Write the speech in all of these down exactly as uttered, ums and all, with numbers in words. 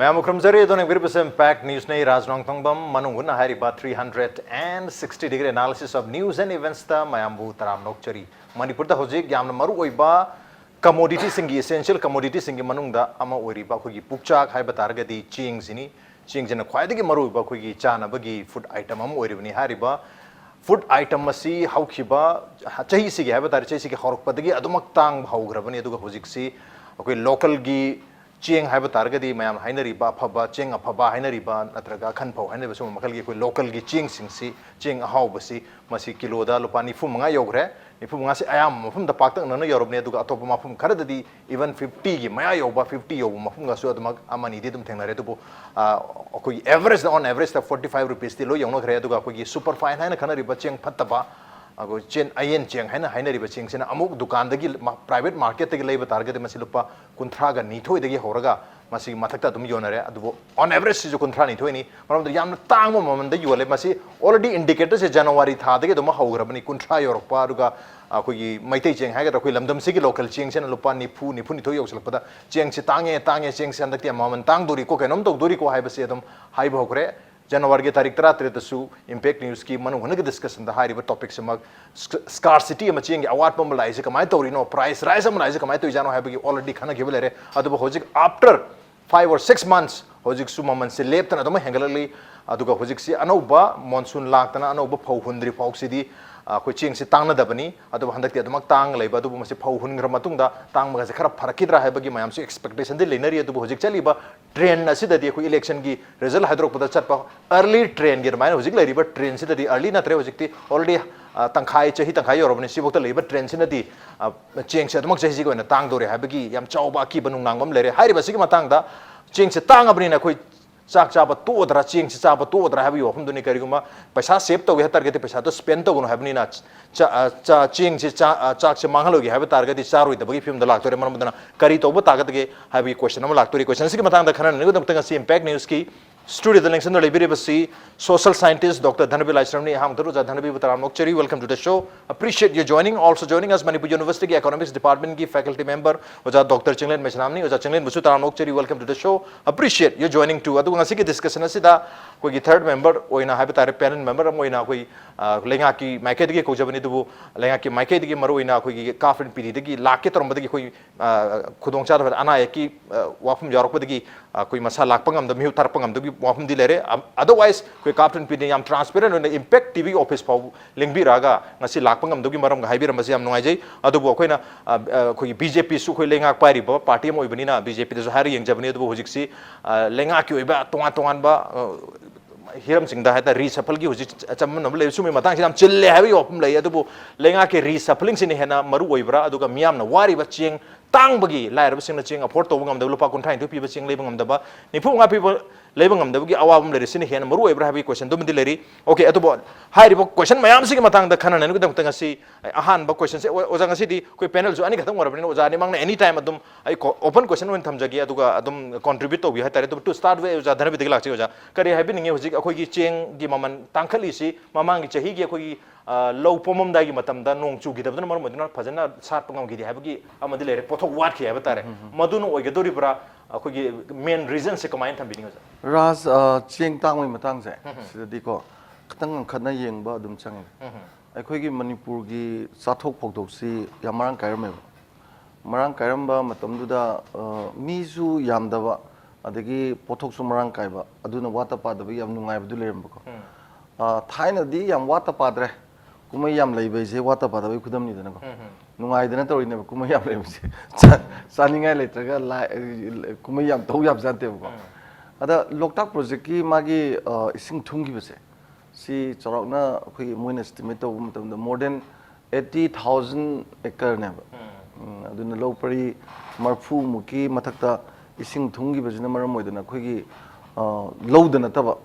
ꯃꯌꯥꯝꯕꯨ ꯈꯨꯔꯨꯝꯖꯔꯤ꯫ ꯑꯗꯣ ꯌꯦꯡꯕꯤꯔꯤꯕꯁꯦ Impact Newsꯅꯤ꯫ ꯔꯥꯖ ꯅꯣꯡꯊꯣꯡꯕꯝ ꯃꯅꯨꯡ ꯍꯨꯠꯅ ꯍꯥꯏꯔꯤꯕ three hundred and sixty degree analysis of news and eventsꯇ ꯃꯌꯥꯝꯕꯨ ꯇꯔꯥꯝꯅ ꯑꯣꯛꯆꯔꯤ꯫ ꯃꯅꯤꯄꯨꯔꯗ ꯍꯧꯖꯤꯛ ꯌꯥꯝꯅ ꯃꯔꯨ ꯑꯣꯏꯕ commoditiesꯁꯤꯡꯒꯤ, essential commoditiesꯁꯤꯡꯒꯤ ꯃꯅꯨꯡꯗ ꯑꯃ ꯑꯣꯏꯔꯤꯕ ꯑꯩꯈꯣꯏꯒꯤ ꯄꯨꯛꯆꯥꯛ ꯍꯥꯏꯕ ꯇꯥꯔꯒꯗꯤ ꯆꯦꯡꯁꯤꯅꯤ꯫ ꯆꯦꯡꯁꯤꯅ ꯈ꯭ꯋꯥꯏꯗꯒꯤ ꯃꯔꯨ ꯑꯣꯏꯕ ꯑꯩꯈꯣꯏꯒꯤ ꯆꯥꯅꯕꯒꯤ food item ꯑꯃ ꯑꯣꯏꯔꯤꯕꯅꯤ꯫ ꯍꯥꯏꯔꯤꯕ food item ꯑꯁꯤ ꯍꯧꯈꯤꯕ ꯆꯍꯤꯁꯤꯒꯤ ꯍꯥꯏꯕ ꯇꯥꯔꯦ, ꯆꯍꯤꯁꯤꯒꯤ ꯍꯧꯔꯛꯄꯗꯒꯤ ꯑꯗꯨꯃꯛ ꯇꯥꯡꯕ ꯍꯧꯈ꯭ꯔꯕꯅꯤ꯫ ꯑꯗꯨꯒ ꯍꯧꯖꯤꯛꯁꯤ ꯑꯩꯈꯣꯏ localꯒꯤ ꯆꯦꯡ ꯍꯥꯏꯕ ꯇꯥꯔꯒꯗꯤ ꯃꯌꯥꯝꯅ ꯍꯥꯏꯅꯔꯤꯕ ꯑꯐꯕ, ꯆꯦꯡ ꯑꯐꯕ ꯍꯥꯏꯅꯔꯤꯕ ꯅꯠꯇ꯭ꯔꯒ ꯑꯈꯟ ꯐꯧ ꯍꯥꯏꯅꯔꯤꯕ ꯁꯨꯝꯕ ꯃꯈꯜꯒꯤ ꯑꯩꯈꯣꯏ localꯒꯤ ꯆꯦꯡꯁꯤꯡꯁꯤ, ꯆꯦꯡ ꯑꯍꯥꯎꯕꯁꯤ, ꯃꯁꯤ ꯀꯤꯂꯣꯗ ꯂꯨꯄꯥ ꯅꯤꯐꯨ ꯃꯉꯥ ꯌꯧꯈ꯭ꯔꯦ꯫ ꯅꯤꯐꯨ ꯃꯉꯥꯁꯤ ꯑꯌꯥꯝꯕ ꯃꯐꯝꯗ ꯄꯥꯛꯇꯛꯅꯅ ꯌꯧꯔꯕꯅꯤ, ꯑꯗꯨꯒ ꯑꯇꯣꯞꯄ ꯃꯐꯝ ꯈꯔꯗꯗꯤ even fiftyꯒꯤ ꯃꯌꯥ ꯌꯧꯕ, fifty ꯌꯧꯕ ꯃꯐꯝꯒꯁꯨ ꯑꯗꯨꯃꯛ ꯑꯃꯅꯤꯗꯤ ꯑꯗꯨꯝ ꯊꯦꯡꯅꯔꯦ꯫ ꯑꯗꯨꯕꯨ, ꯑ, ꯑꯩꯈꯣꯏꯒꯤ average, on averageꯇ forty five rupeesꯇꯤ ꯂꯣꯏ ꯌꯧꯅꯈ꯭ꯔꯦ꯫ ꯑꯗꯨꯒ ꯑꯩꯈꯣꯏꯒꯤ superfine ꯍꯥꯏꯅ ꯈꯟꯅꯔꯤꯕ ꯆꯦꯡ ꯐꯠꯇꯕ, ꯑꯩꯈꯣꯏ ꯆꯦꯡ, ꯑꯌꯦꯟ ꯆꯦꯡ ꯍꯥꯏꯅ ꯍꯥꯏꯅꯔꯤꯕ ꯆꯦꯡꯁꯤꯅ ꯑꯃꯨꯛ ꯗꯨꯀꯥꯟꯗꯒꯤ, ꯃ-, private marketꯇꯒꯤ ꯂꯩꯕ ꯇꯥꯔꯒꯗꯤ ꯃꯁꯤ ꯂꯨꯄꯥ ꯀꯨꯟꯊ꯭ꯔꯥꯒ ꯅꯤꯊꯣꯏꯗꯒꯤ ꯍꯧꯔꯒ ꯃꯁꯤꯒꯤ ꯃꯊꯛꯇ ꯑꯗꯨꯝ ꯌꯣꯟꯅꯔꯦ꯫ ꯑꯗꯨꯕꯨ on averageꯁꯤꯁꯨ ꯀꯨꯟꯊ꯭ꯔꯥ ꯅꯤꯊꯣꯏꯅꯤ꯫ ꯃꯔꯝꯗꯤ ꯌꯥꯝꯅ ꯇꯥꯡꯕ ꯃꯃꯜꯗ ꯌꯣꯜꯂꯦ꯫ ꯃꯁꯤ already indicatorꯁꯦ January ꯊꯥꯗꯒꯤ ꯑꯗꯨꯝ ꯍꯧꯈ꯭ꯔꯕꯅꯤ꯫ ꯀꯨꯟꯊ꯭ꯔꯥ ꯌꯧꯔꯛꯄ, ꯑꯗꯨꯒ ꯑꯩꯈꯣꯏꯒꯤ ꯃꯩꯇꯩ ꯆꯦꯡ ꯍꯥꯏꯒꯗ꯭ꯔꯥ, ꯑꯩꯈꯣꯏ ꯂꯝꯗꯝꯁꯤꯒꯤ local ꯆꯦꯡꯁꯤꯅ ꯂꯨꯄꯥ ꯅꯤꯐꯨ, ꯅꯤꯐꯨ ꯅꯤꯊꯣꯏ ꯌꯧꯁꯤꯜꯂꯛꯄꯗ ꯆꯦꯡꯁꯤ ꯇꯥꯡꯉꯦ, ꯇꯥꯡꯉꯦ, ꯆꯦꯡꯁꯤ ꯍꯟꯗꯛꯇꯤ ꯃꯃꯜ ꯇꯥꯡꯗꯣꯔꯤꯀꯣ, ꯀꯩꯅꯣꯝ ꯇꯧꯗꯣꯔꯤꯀꯣ ꯍꯥꯏꯕꯁꯤ ꯑꯗꯨꯝ ꯍꯥꯏꯕ ꯍꯧꯈ꯭ꯔꯦ꯫ Januaryꯒꯤ ꯇꯥꯔꯤꯛ ꯇꯔꯥꯇꯔꯦꯠꯇꯁꯨ Impact Newsꯀꯤ ꯃꯅꯨꯡ ꯍꯨꯠꯅꯒꯤ discussionꯗ ꯍꯥꯏꯔꯤꯕ topicꯁꯤꯃꯛ, sc-, scarcity ꯑꯃ, ꯆꯦꯡꯒꯤ ꯑꯋꯥꯠꯄ ꯑꯃ ꯂꯥꯛꯏꯁꯦ ꯀꯃꯥꯏꯅ ꯇꯧꯔꯤꯅꯣ, price rise ꯑꯃ ꯂꯥꯛꯏꯁꯦ ꯀꯃꯥꯏꯅ ꯇꯧꯔꯤꯖꯥꯠꯅꯣ ꯍꯥꯏꯕꯒꯤ already ꯈꯟꯅꯈꯤꯕ ꯂꯩꯔꯦ꯫ ꯑꯗꯨꯕꯨ ꯍꯧꯖꯤꯛ after five or six months ꯍꯧꯖꯤꯛꯁꯨ ꯃꯃꯜꯁꯦ ꯂꯦꯞꯇꯅ ꯑꯗꯨꯃꯛ ꯍꯦꯟꯒꯠꯂꯛꯂꯤ꯫ ꯑꯗꯨꯒ ꯍꯧꯖꯤꯛꯁꯤ ꯑꯅꯧꯕ monsoon ꯂꯥꯛꯇꯅ ꯑꯅꯧꯕ ꯐꯧ ꯍꯨꯟꯗ꯭ꯔꯤ ꯐꯥꯎꯁꯤꯗꯤ, ꯑ, ꯑꯩꯈꯣꯏ ꯆꯦꯡꯁꯤ ꯇꯥꯡꯅꯗꯕꯅꯤ꯫ ꯑꯗꯨꯕꯨ ꯍꯟꯗꯛꯇꯤ ꯑꯗꯨꯃꯛ ꯇꯥꯡ ꯂꯩꯕ, ꯑꯗꯨꯕꯨ ꯃꯁꯤ ꯐꯧ ꯍꯨꯟꯈ꯭ꯔ ꯃꯇꯨꯡꯗ ꯇꯥꯡꯕꯒꯁꯦ ꯈꯔ ꯐꯔꯛꯈꯤꯗ꯭ꯔꯥ ꯍꯥꯏꯕꯒꯤ ꯃꯌꯥꯝꯁꯨ expectationꯗꯤ ꯂꯩꯅꯔꯤ꯫ ꯑꯗꯨꯕꯨ ꯍꯧꯖꯤꯛ ꯆꯠꯂꯤꯕ trend ꯑꯁꯤꯗꯗꯤ, ꯑꯩꯈꯣꯏ electionꯒꯤ result ꯍꯥꯏꯗꯣꯔꯛꯄꯗ ꯆꯠꯄ early trendꯒꯤ ꯑꯗꯨꯃꯥꯏꯅ ꯍꯧꯖꯤꯛ ꯂꯩꯔꯤꯕ trendꯁꯤꯗꯗꯤ, early ꯅꯠꯇ꯭ꯔꯦ ꯍꯧꯖꯤꯛꯇꯤ, already, ꯑ, ꯇꯪꯈꯥꯏ, ꯆꯍꯤ ꯇꯪꯈꯥꯏ ꯌꯧꯔꯕꯅꯤ꯫ ꯁꯤꯐꯥꯎꯗ ꯂꯩꯔꯤꯕ trendꯁꯤꯅꯗꯤ, ꯑ, ꯆꯦꯡꯁꯦ ꯑꯗꯨꯃꯛ ꯆꯍꯤꯁꯤꯒꯤ ꯑꯣꯏꯅ ꯇꯥꯡꯗꯣꯔꯦ ꯍꯥꯏꯕꯒꯤ ꯌꯥꯝ ꯆꯥꯎꯕ ꯑꯀꯤꯕ ꯅꯨꯡꯅꯥꯡꯕ ꯑꯃ ꯂꯩꯔꯦ꯫ ꯍꯥꯏꯔꯤꯕꯁꯤꯒꯤ ꯃꯇꯥꯡꯗ, ꯆꯦꯡꯁꯦ ꯇꯥꯡꯉꯕꯅꯤꯅ ꯑꯩꯈꯣꯏ ꯆꯥꯛ ꯆꯥꯕ ꯇꯣꯛꯑꯗ꯭ꯔꯥ, ꯆꯦꯡꯁꯦ ꯆꯥꯕ ꯇꯣꯛꯑꯗ꯭ꯔꯥ ꯍꯥꯏꯕꯒꯤ ꯋꯥꯐꯝꯗꯨꯅꯤ꯫ ꯀꯔꯤꯒꯨꯝꯕ ꯄꯩꯁꯥ save ꯇꯧꯒꯦ ꯍꯥꯏ ꯇꯥꯔꯒꯗꯤ ꯄꯩꯁꯥꯗꯣ spend ꯇꯧꯒꯅꯨ ꯍꯥꯏꯕꯅꯤꯅ, ꯆꯥ-, ꯑ, ꯆꯥ-, ꯆꯦꯡꯁꯦ ꯆꯥ-, ꯑ, ꯆꯥꯛꯁꯦ ꯃꯥꯡꯍꯜꯂꯣꯏꯒꯦ ꯍꯥꯏꯕ ꯇꯥꯔꯒꯗꯤ ꯆꯥꯔꯣꯏꯗꯕꯒꯤ ꯐꯤꯕꯝꯗ ꯂꯥꯛꯇꯣꯔꯦ꯫ ꯃꯔꯝ ꯑꯗꯨꯅ ꯀꯔꯤ ꯇꯧꯕ ꯇꯥꯒꯗꯒꯦ ꯍꯥꯏꯕꯒꯤ question ꯑꯃ ꯂꯥꯛꯇꯣꯔꯤ꯫ Questionꯁꯤꯒꯤ ꯃꯇꯥꯡꯗ ꯈꯟꯅꯅꯕꯒꯤꯗꯃꯛꯇ ꯉꯁꯤ Impact Newsꯀꯤ Studio ꯗ ꯂꯦꯡꯁꯟꯗꯨꯅ ꯂꯩꯕꯤꯔꯤꯕꯁꯤ social scientist Doctor ꯙꯅꯕꯤ ꯂꯥꯏꯁ꯭ꯔꯝꯅꯤ꯫ ꯑꯍꯥꯟꯕꯗ ꯑꯣꯖꯥ ꯙꯅꯕꯤꯕꯨ ꯇꯔꯥꯝꯅ ꯑꯣꯛꯆꯔꯤ, welcome to the show, appreciate your joining, also joining us Manipur ꯌꯨꯅꯤꯚꯔꯁꯤꯇꯤꯒꯤ economics department ꯀꯤ faculty member ꯑꯣꯖꯥ Doctor ꯆꯤꯡꯂꯦꯟ ꯃꯩꯁꯅꯥꯝꯅꯤ꯫ ꯑꯣꯖꯥ ꯆꯤꯡꯂꯦꯟꯕꯨꯁꯨ ꯇꯔꯥꯝꯅ ꯑꯣꯛꯆꯔꯤ, welcome to the show, appreciate your joining too꯫ ꯑꯗꯨꯒ ꯉꯁꯤꯒꯤ discussion ꯑꯁꯤꯗ ꯑꯩꯈꯣꯏꯒꯤ third member ꯑꯣꯏꯅ ꯍꯥꯏꯕ ꯇꯥꯔꯦ, panel member ꯑꯃ ꯑꯣꯏꯅ ꯑꯩꯈꯣꯏ ꯑ, ꯂꯩꯉꯥꯛꯀꯤ ꯃꯥꯏꯀꯩꯗꯒꯤ ꯀꯧꯖꯕꯅꯤ, ꯑꯗꯨꯕꯨ ꯂꯩꯉꯥꯛꯀꯤ ꯃꯥꯏꯀꯩꯗꯒꯤ ꯃꯔꯨꯑꯣꯏꯅ ꯑꯩꯈꯣꯏꯒꯤ CAF and PDꯗꯒꯤ ꯂꯥꯛꯀꯦ ꯇꯧꯔꯝꯕꯗꯒꯤ ꯑꯩꯈꯣꯏ ꯑ, ꯈꯨꯗꯣꯡꯆꯥꯗꯕ ꯑꯅꯥ ꯑꯌꯦꯛꯀꯤ ꯑ, ꯋꯥꯐꯝ ꯌꯥꯎꯔꯛꯄꯗꯒꯤ ꯑ, ꯑꯩꯈꯣꯏ ꯃꯁꯥ ꯂꯥꯛꯄ ꯉꯝꯗꯕ, ꯃꯤꯍꯨꯠ ꯊꯥꯔꯛꯄ ꯉꯝꯗꯕꯒꯤ ꯋꯥꯐꯝꯗꯤ ꯂꯩꯔꯦ꯫ ꯑ-, otherwise ꯑꯩꯈꯣꯏ CAF and PD ꯌꯥꯝ transparent ꯑꯣꯏꯅ Impact TVꯒꯤ office ꯐꯥꯎ ꯂꯦꯡꯕꯤꯔꯛꯑꯒ ꯉꯁꯤ ꯂꯥꯛꯄ ꯉꯝꯗꯕꯒꯤ ꯃꯔꯝꯒ ꯍꯥꯏꯕꯤꯔꯝꯕꯁꯤ ꯌꯥꯝ ꯅꯨꯡꯉꯥꯏꯖꯩ꯫ ꯑꯗꯨꯕꯨ ꯑꯩꯈꯣꯏꯅ ꯑ, ꯑ, ꯑꯩꯈꯣꯏꯒꯤ BJPꯁꯨ ꯑꯩꯈꯣꯏ ꯂꯩꯉꯥꯛ ꯄꯥꯏꯔꯤꯕ party ꯑꯃ ꯑꯣꯏꯕꯅꯤꯅ BJPꯗꯁꯨ ꯍꯥꯏꯔ ꯌꯦꯡꯖꯕꯅꯤ꯫ ꯑꯗꯨꯕꯨ ꯍꯧꯖꯤꯛꯁꯤ ꯑ, ꯂꯩꯉꯥꯛꯀꯤ ꯑꯣꯏꯕ ꯇꯣꯉꯥꯟ ꯇꯣꯉꯥꯟꯕ ꯑ, ꯍꯤꯔꯝꯁꯤꯡꯗ ꯍꯥꯏꯇꯥꯔꯦ, reshuffleꯒꯤ ꯍꯧꯖꯤꯛ ꯆꯃꯝꯅꯕ ꯂꯩ, ꯁꯨꯝꯕꯒꯤ ꯃꯇꯥꯡꯁꯤ ꯌꯥꯝ ꯆꯤꯜꯂꯦ ꯍꯥꯏꯕꯒꯤ ꯋꯥꯐꯝ ꯂꯩ꯫ ꯑꯗꯨꯕꯨ ꯂꯩꯉꯥꯛꯀꯤ reshufflingꯁꯤꯅ ꯍꯦꯟꯅ ꯃꯔꯨ ꯑꯣꯏꯕ꯭ꯔꯥ? ꯑꯗꯨꯒ ꯃꯤꯌꯥꯝꯅ ꯋꯥꯔꯤꯕ ꯆꯦꯡ ꯇꯥꯡꯕꯒꯤ, ꯂꯥꯏꯔꯕꯁꯤꯡꯅ ꯆꯦꯡ afford ꯇꯧꯕ ꯉꯝꯗꯕ, ꯂꯨꯄꯥ ꯀꯨꯟꯊ꯭ꯔꯥ ꯅꯤꯊꯣꯏ ꯄꯤꯕ ꯆꯦꯡ ꯂꯩꯕ ꯉꯝꯗꯕ, ꯅꯤꯐꯨ ꯃꯉꯥ ꯄꯤꯕ ꯂꯩꯕ ꯉꯝꯗꯕꯒꯤ ꯑꯋꯥꯕ ꯑꯃ ꯂꯩꯔꯤꯁꯤꯅ ꯍꯦꯟꯅ ꯃꯔꯨ ꯑꯣꯏꯕ꯭ꯔꯥ ꯍꯥꯏꯕꯒꯤ questionꯗꯨꯃꯗꯤ ꯂꯩꯔꯤ꯫ Okay, ꯑꯗꯨꯕꯨ ꯍꯥꯏꯔꯤꯕ question ꯃꯌꯥꯝꯁꯤꯒꯤ ꯃꯇꯥꯡꯗ ꯈꯟꯅꯅꯕꯒꯤꯗꯃꯛꯇ ꯉꯁꯤ ꯑꯍꯥꯟꯕ questionꯁꯦ, ꯑꯣ-, ꯑꯣꯖꯥ, ꯉꯁꯤꯗꯤ ꯑꯩꯈꯣꯏ panelꯁꯨ ꯑꯅꯤꯈꯛꯇꯪ ꯑꯣꯏꯔꯕꯅꯤꯅ ꯑꯣꯖꯥ ꯑꯅꯤꯃꯛꯅ any time ꯑꯗꯨꯝ ꯑꯩ ꯀꯣ-, open question ꯑꯣꯏꯅ ꯊꯝꯖꯒꯦ, ꯑꯗꯨꯒ ꯑꯗꯨꯝ contribute ꯇꯧꯕꯤꯌꯨ ꯍꯥꯏꯇꯥꯔꯦ꯫ ꯑꯗꯨꯕꯨ to start with, ꯑꯣꯖꯥ ꯙꯅꯕꯤꯗꯒꯤ ꯂꯥꯛꯆꯒꯦ꯫ ꯑꯣꯖꯥ, ꯀꯔꯤ ꯍꯥꯏꯕꯤꯅꯤꯡꯉꯤ? ꯍꯧꯖꯤꯛ ꯑꯩꯈꯣꯏꯒꯤ ꯆꯦꯡꯒꯤ ꯃꯃꯜ ꯇꯥꯡꯈꯠꯂꯤꯁꯤ ꯃꯃꯥꯡꯒꯤ ꯆꯍꯤꯒꯤ ꯑꯩꯈꯣꯏꯒꯤ, ꯑ, ꯂꯧ ꯄꯣꯝꯃꯝꯗꯥꯏꯒꯤ ꯃꯇꯝꯗ ꯅꯣꯡ ꯆꯨꯈꯤꯗꯕꯗꯨꯅ ꯃꯔꯝ ꯑꯣꯏꯗꯨꯅ ꯐꯖꯅ ꯁꯥꯠꯄ ꯉꯝꯈꯤꯗꯦ ꯍꯥꯏꯕꯒꯤ ꯑꯃꯗꯤ ꯂꯩꯔꯦ, ꯄꯣꯠꯊꯣꯛ ꯋꯥꯠꯈꯤ ꯍꯥꯏꯕ ꯇꯥꯔꯦ꯫ ꯎꯝ, ꯎꯝ, ꯎꯝ꯫ ꯃꯗꯨꯅ ꯑꯣꯏꯒꯗꯧꯔꯤꯕ꯭ꯔꯥ? ꯑꯩꯈꯣꯏꯒꯤ main reasonꯁꯦ ꯀꯃꯥꯏꯅ ꯊꯝꯕꯤꯅꯤꯡꯉꯤ, ꯑꯣꯖꯥ? ꯔꯥꯖ, ꯑ, ꯆꯦꯡ ꯇꯥꯡꯕꯒꯤ ꯃꯇꯥꯡꯁꯦ, ꯎꯝ, ꯎꯝ꯫ ꯁꯤꯗꯗꯤꯀꯣ ꯈꯤꯇꯪ ꯉꯟꯈꯠꯅ ꯌꯦꯡꯕ ꯑꯗꯨꯝ ꯆꯪꯉꯦ꯫ ꯎꯝ, ꯎꯝ꯫ ꯑꯩꯈꯣꯏꯒꯤ ꯃꯅꯤꯄꯨꯔꯒꯤ ꯆꯥꯊꯣꯛ ꯐꯧꯊꯣꯛꯁꯤ ꯌꯥꯝ ꯃꯔꯥꯡ ꯀꯥꯏꯔꯝꯃꯦꯕ꯫ ꯃꯔꯥꯡ ꯀꯥꯏꯔꯝꯕ ꯃꯇꯝꯗꯨꯗ, ꯑ, ꯃꯤꯁꯨ ꯌꯥꯝꯗꯕ, ꯑꯗꯒꯤ ꯄꯣꯠꯊꯣꯛꯁꯨ ꯃꯔꯥꯡ ꯀꯥꯏꯕ, ꯑꯗꯨꯅ ꯋꯥꯠꯇ ꯄꯥꯗꯕ ꯌꯥꯝ ꯅꯨꯡꯉꯥꯏꯕꯗꯨ ꯂꯩꯔꯝꯕꯀꯣ꯫ ꯎꯝ꯫ ꯑ, ꯊꯥꯏꯅꯗꯤ ꯌꯥꯝ ꯋꯥꯠꯇ ꯄꯥꯗ꯭ꯔꯦ, ꯀꯨꯝꯍꯩ ꯌꯥꯝ ꯂꯩꯕ ꯍꯥꯏꯁꯦ ꯋꯥꯠꯇ ꯄꯥꯗꯕꯒꯤ ꯈꯨꯗꯝꯅꯤꯗꯅꯀꯣ꯫ ꯎꯝ, ꯎꯝ꯫ ꯅꯨꯡꯉꯥꯏꯗꯅ ꯇꯧꯔꯤꯅꯦꯕ ꯀꯨꯝꯍꯩ ꯌꯥꯝ ꯂꯩꯕꯁꯦ꯫ ꯆꯥ-, ꯆꯥꯅꯤꯡꯉꯥꯏ ꯂꯩꯇ꯭ꯔꯒ ꯂꯥꯏ-, ꯀꯨꯝꯍꯩ ꯌꯥꯝ ꯇꯧ ꯌꯥꯕꯖꯥꯠ ꯅꯠꯇꯦꯕꯀꯣ꯫ ꯎꯝ꯫ ꯑꯗ ꯂꯣꯛꯇꯥꯛ ꯄ꯭ꯔꯣꯖꯦꯛꯀꯤ ꯃꯥꯒꯤ, ꯑ, ꯏꯁꯤꯡ ꯊꯨꯝꯈꯤꯕꯁꯦ, ꯁꯤ ꯆꯥꯎꯔꯥꯛꯅ ꯑꯩꯈꯣꯏꯒꯤ ꯃꯣꯏꯅ estimate ꯇꯧꯕ ꯃꯇꯝꯗ more than eighty thousand acreꯅꯦꯕ꯫ ꯎꯝ꯫ ꯎꯝ, ꯑꯗꯨꯅ ꯂꯧ ꯄꯔꯤ ꯃꯔꯐꯨ ꯃꯨꯛꯀꯤ ꯃꯊꯛꯇ ꯏꯁꯤꯡ ꯊꯨꯝꯈꯤꯕꯁꯤꯅ ꯃꯔꯝ ꯑꯣꯏꯗꯅ ꯑꯩꯈꯣꯏꯒꯤ, ꯑ, ꯂꯧꯗ ꯅꯠꯇꯕ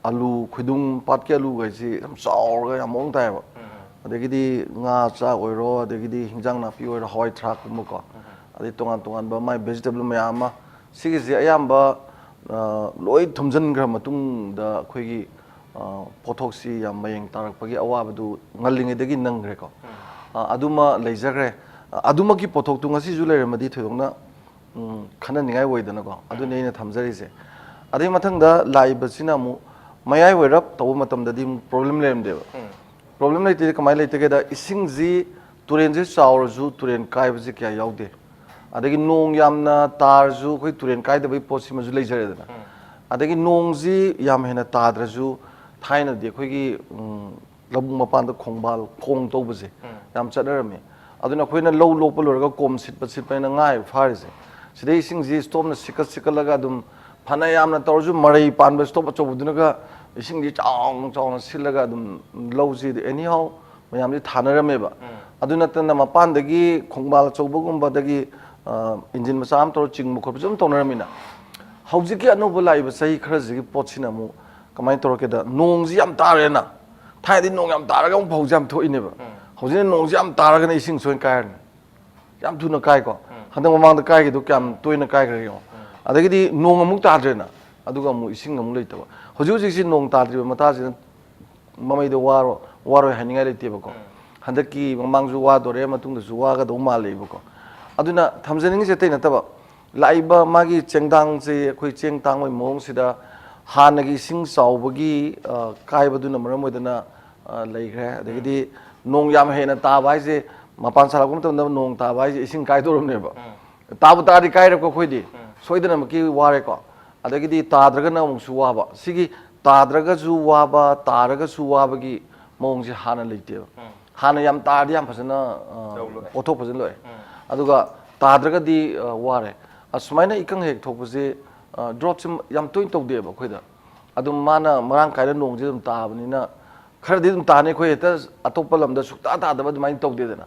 ꯑꯂꯨ, ꯈꯣꯏꯗꯨꯝ ꯄꯥꯠꯀꯤ ꯑꯂꯨꯒꯩꯁꯤ ꯌꯥꯝ ꯆꯥꯎꯔꯒ ꯌꯥꯝ ꯃꯑꯣꯡ ꯇꯥꯏꯌꯦꯕ꯫ ꯎꯝ꯫ ꯑꯗꯒꯤꯗꯤ ꯉꯥ ꯆꯥꯛ ꯑꯣꯏꯔꯣ, ꯑꯗꯒꯤꯗꯤ ꯍꯤꯟꯖꯥꯡ ꯅꯥꯄꯤ ꯑꯣꯏꯔꯣ, ꯍꯋꯥꯏ ꯊ꯭ꯔꯥꯛꯀꯨꯝꯕꯀꯣ, ꯎꯝ꯫ ꯑꯗꯩ ꯇꯣꯉꯥꯟ ꯇꯣꯉꯥꯟꯕ ꯃꯥꯏ vegetable ꯃꯌꯥꯝ ꯑꯃ, ꯁꯤꯒꯤꯁꯦ ꯑꯌꯥꯝꯕ ꯑ, ꯂꯣꯏ ꯊꯨꯝꯖꯤꯟꯈ꯭ꯔ ꯃꯇꯨꯡꯗ ꯑꯩꯈꯣꯏꯒꯤ, ꯑ, ꯄꯣꯠꯊꯣꯛꯁꯤ ꯌꯥꯝ ꯃꯌꯦꯡ ꯇꯥꯔꯛꯄꯒꯤ ꯑꯋꯥꯕꯗꯨ ꯉꯜꯂꯤꯉꯩꯗꯒꯤ ꯅꯪꯈ꯭ꯔꯦꯀꯣ꯫ ꯑ, ꯑꯗꯨꯃ ꯂꯩꯖꯈ꯭ꯔꯦ꯫ ꯑ, ꯑꯗꯨꯃꯛꯀꯤ ꯄꯣꯠꯊꯣꯛꯇꯨ ꯉꯁꯤꯁꯨ ꯂꯩꯔꯝꯃꯗꯤ ꯊꯣꯏꯗꯣꯛꯅ, ꯎꯝ, ꯈꯟꯅꯅꯤꯡꯉꯥꯏ ꯑꯣꯏꯗꯅꯀꯣ꯫ ꯑꯗꯨꯅꯤ ꯑꯩꯅ ꯊꯝꯖꯔꯤꯁꯦ꯫ ꯑꯗꯩ ꯃꯊꯪꯗ ꯂꯥꯛꯏꯕꯁꯤꯅ ꯑꯃꯨꯛ ꯃꯌꯥꯏ ꯑꯣꯏꯔꯞ ꯇꯧꯕ ꯃꯇꯝꯗꯗꯤ ꯑꯃꯨꯛ ꯄ꯭ꯔꯣꯕ꯭ꯂꯦꯝ ꯂꯩꯔꯝꯗꯦꯕ꯫ ꯄ꯭ꯔꯣꯕ꯭ꯂꯦꯝ ꯂꯩꯇꯦꯗꯤ ꯀꯃꯥꯏꯅ ꯂꯩꯇꯒꯦꯗ, ꯏꯁꯤꯡꯁꯤ ꯇꯨꯔꯦꯟꯁꯤ ꯆꯥꯎꯔꯁꯨ ꯇꯨꯔꯦꯟ ꯀꯥꯏꯕꯁꯤ ꯀꯌꯥ ꯌꯥꯎꯗꯦ꯫ ꯑꯗꯒꯤ ꯅꯣꯡ ꯌꯥꯝꯅ ꯇꯥꯔꯁꯨ ꯑꯩꯈꯣꯏ ꯇꯨꯔꯦꯟ ꯀꯥꯏꯗꯕꯒꯤ ꯄꯣꯠꯁꯤꯃꯁꯨ ꯂꯩꯖꯔꯦꯗꯅ꯫ ꯑꯗꯒꯤ ꯅꯣꯡꯁꯤ ꯌꯥꯝ ꯍꯦꯟꯅ ꯇꯥꯗ꯭ꯔꯁꯨ ꯊꯥꯏꯅꯗꯤ ꯑꯩꯈꯣꯏꯒꯤ, ꯎꯝ, ꯂꯧꯕꯨꯛ ꯃꯄꯥꯟꯗ ꯈꯣꯡꯕꯥꯜ ꯈꯣꯡ ꯇꯧꯕꯁꯦ ꯌꯥꯝ ꯆꯠꯅꯔꯝꯃꯤ꯫ ꯑꯗꯨꯅ ꯑꯩꯈꯣꯏꯅ ꯂꯧ ꯂꯣꯛꯄ ꯂꯣꯏꯔꯒ ꯀꯣꯝ ꯁꯤꯠꯄ ꯁꯤꯠꯄ ꯍꯥꯏꯅ ꯉꯥ ꯍꯦꯛ ꯐꯥꯔꯤꯁꯦ, ꯁꯤꯗꯩ ꯏꯁꯤꯡꯁꯤ ꯏꯁꯇꯣꯞꯅ ꯁꯤꯠꯀꯠ ꯁꯤꯠꯀꯠꯂꯒ ꯑꯗꯨꯝ ꯐꯅ ꯌꯥꯝꯅ ꯇꯧꯔꯁꯨ ꯃꯔꯩ ꯄꯥꯟꯕ ꯏꯁꯇꯣꯞ ꯑꯆꯧꯕꯗꯨꯅꯒ ꯏꯁꯤꯡꯁꯤ ꯆꯥꯎꯅ ꯆꯥꯎꯅ ꯁꯤꯠꯂꯒ ꯑꯗꯨꯝ ꯂꯧꯁꯤ anyhow ꯃꯌꯥꯝꯁꯤ ꯊꯥꯅꯔꯝꯃꯦꯕ꯫ ꯑꯗꯨ ꯅꯠꯇꯅ ꯃꯄꯥꯟꯗꯒꯤ ꯈꯣꯡꯕꯥꯜ ꯑꯆꯧꯕꯒꯨꯝꯕꯗꯒꯤ, ꯑ, ꯏꯟꯖꯤꯟ ꯃꯆꯥ ꯑꯃ ꯇꯧꯔ ꯆꯤꯡꯕ ꯈꯣꯠꯄꯁꯨ ꯑꯗꯨꯝ ꯇꯧꯅꯔꯝꯃꯤꯅ꯫ ꯍꯧꯖꯤꯛꯀꯤ ꯑꯅꯧꯕ ꯂꯥꯛꯏꯕ ꯆꯍꯤ ꯈꯔꯁꯤꯒꯤ ꯄꯣꯠꯁꯤꯅ ꯑꯃꯨꯛ ꯀꯃꯥꯏꯅ ꯇꯧꯔꯛꯀꯦꯗ, ꯅꯣꯡꯁꯤ ꯌꯥꯝ ꯇꯥꯔꯦꯅ, ꯊꯥꯏꯅꯗꯤ ꯅꯣꯡ ꯌꯥꯝ ꯇꯥꯔꯒ ꯑꯃꯨꯛ ꯐꯧꯁꯦ ꯌꯥꯝ ꯊꯣꯛꯏꯅꯦꯕ꯫ ꯍꯧꯖꯤꯛꯅ ꯅꯣꯡꯁꯤ ꯌꯥꯝ ꯇꯥꯔꯒꯅ ꯏꯁꯤꯡ ꯁꯣꯏꯅ ꯀꯥꯏꯔꯅꯤ꯫ ꯌꯥꯝ ꯊꯨꯅ ꯀꯥꯏꯀꯣ꯫ ꯍꯟꯗꯛ ꯃꯃꯥꯡꯗ ꯀꯥꯏꯈꯤꯗꯣ ꯀꯌꯥꯝ ꯇꯣꯏꯅ ꯀꯥꯏꯈ꯭ꯔꯒꯦ ꯌꯦꯡꯉꯣ꯫ ꯑꯗꯒꯤꯗꯤ ꯅꯣꯡ ꯑꯃꯨꯛ ꯇꯥꯗ꯭ꯔꯦꯅ, ꯑꯗꯨꯒ ꯑꯃꯨꯛ ꯏꯁꯤꯡ ꯑꯃꯨꯛ ꯂꯩꯇꯕ꯫ ꯍꯧꯖꯤꯛ ꯍꯧꯖꯤꯛꯁꯤ ꯅꯣꯡ ꯇꯥꯗ꯭ꯔꯤꯕ ꯃꯇꯥꯡꯁꯤꯅ ꯃꯃꯩꯗ ꯋꯥꯔꯣ-, ꯋꯥꯔꯣꯏ ꯍꯥꯏꯅꯤꯡꯉꯥꯏ ꯂꯩꯇꯦꯕꯀꯣ꯫ ꯍꯟꯗꯛꯀꯤ ꯃꯃꯥꯡꯁꯨ ꯋꯥꯗꯣꯔꯦ, ꯃꯇꯨꯡꯗꯁꯨ ꯋꯥꯒꯗꯧ ꯃꯥꯜꯂꯦꯕꯀꯣ꯫ ꯑꯗꯨꯅ ꯊꯝꯖꯅꯤꯡꯉꯤꯁꯦ ꯑꯇꯩ ꯅꯠꯇꯕ, ꯂꯥꯛꯏꯕ ꯃꯥꯒꯤ ꯆꯦꯡꯗꯥꯡꯁꯦ ꯑꯩꯈꯣꯏ ꯆꯦꯡ ꯇꯥꯡꯕꯒꯤ ꯃꯑꯣꯡꯁꯤꯗ ꯍꯥꯟꯅꯒꯤ ꯏꯁꯤꯡ ꯆꯥꯎꯕꯒꯤ, ꯑ, ꯀꯥꯏꯕꯗꯨꯅ ꯃꯔꯝ ꯑꯣꯏꯗꯅ, ꯑ, ꯂꯩꯈ꯭ꯔꯦ꯫ ꯑꯗꯒꯤꯗꯤ ꯅꯣꯡ ꯌꯥꯝ ꯍꯦꯟꯅ ꯇꯥꯕ ꯍꯥꯏꯁꯦ, ꯃꯄꯥꯟ ꯁꯥꯠꯂꯛꯄ ꯃꯇꯝꯗ ꯅꯣꯡ ꯇꯥꯕ ꯍꯥꯏꯁꯦ ꯏꯁꯤꯡ ꯀꯥꯏꯗꯧꯔꯕꯅꯦꯕ꯫ ꯇꯥꯕꯨ ꯇꯥꯔꯗꯤ ꯀꯥꯏꯔꯦꯀꯣ ꯑꯩꯈꯣꯏꯗꯤ꯫ ꯁꯣꯏꯗꯅꯃꯛꯀꯤ ꯋꯥꯔꯦꯀꯣ꯫ ꯑꯗꯒꯤꯗꯤ ꯇꯥꯗ꯭ꯔꯒꯅ ꯑꯃꯨꯛꯁꯨ ꯋꯥꯕ꯫ ꯁꯤꯒꯤ ꯇꯥꯗ꯭ꯔꯒꯁꯨ ꯋꯥꯕ, ꯇꯥꯔꯒꯁꯨ ꯋꯥꯕꯒꯤ ꯃꯑꯣꯡꯁꯦ ꯍꯥꯟꯅ ꯂꯩꯇꯦꯕ꯫ ꯍꯥꯟꯅ ꯌꯥꯝ ꯇꯥꯔꯗꯤ ꯌꯥꯝ ꯐꯖꯅ, ꯑ, ꯂꯧ ꯂꯣꯛꯑꯦ꯫ ꯄꯣꯠꯊꯣꯛ ꯐꯖꯅ ꯂꯣꯛꯑꯦ꯫ ꯑꯗꯨꯒ ꯇꯥꯗ꯭ꯔꯒꯗꯤ, ꯑ, ꯋꯥꯔꯦ꯫ ꯑꯁꯨꯃꯥꯏꯅ ꯏꯀꯪ ꯍꯦꯛ ꯊꯣꯛꯄꯁꯦ, ꯑ, drought-ꯁꯦ ꯌꯥꯝ ꯇꯣꯏꯅ ꯇꯧꯗꯦꯕ ꯑꯩꯈꯣꯏꯗ꯫ ꯑꯗꯨꯝ ꯃꯥꯅ ꯃꯔꯥꯡ ꯀꯥꯏꯅ ꯅꯣꯡꯁꯦ ꯑꯗꯨꯝ ꯇꯥꯕꯅꯤꯅ ꯈꯔꯗꯤ ꯑꯗꯨꯝ ꯇꯥꯅꯤ꯫ ꯑꯩꯈꯣꯏ ꯍꯦꯛꯇ ꯑꯇꯣꯞꯄ ꯂꯝꯗ ꯁꯨꯛꯇꯥ ꯇꯥꯗꯕ ꯑꯗꯨꯃꯥꯏꯅ ꯇꯧꯗꯦꯗꯅ꯫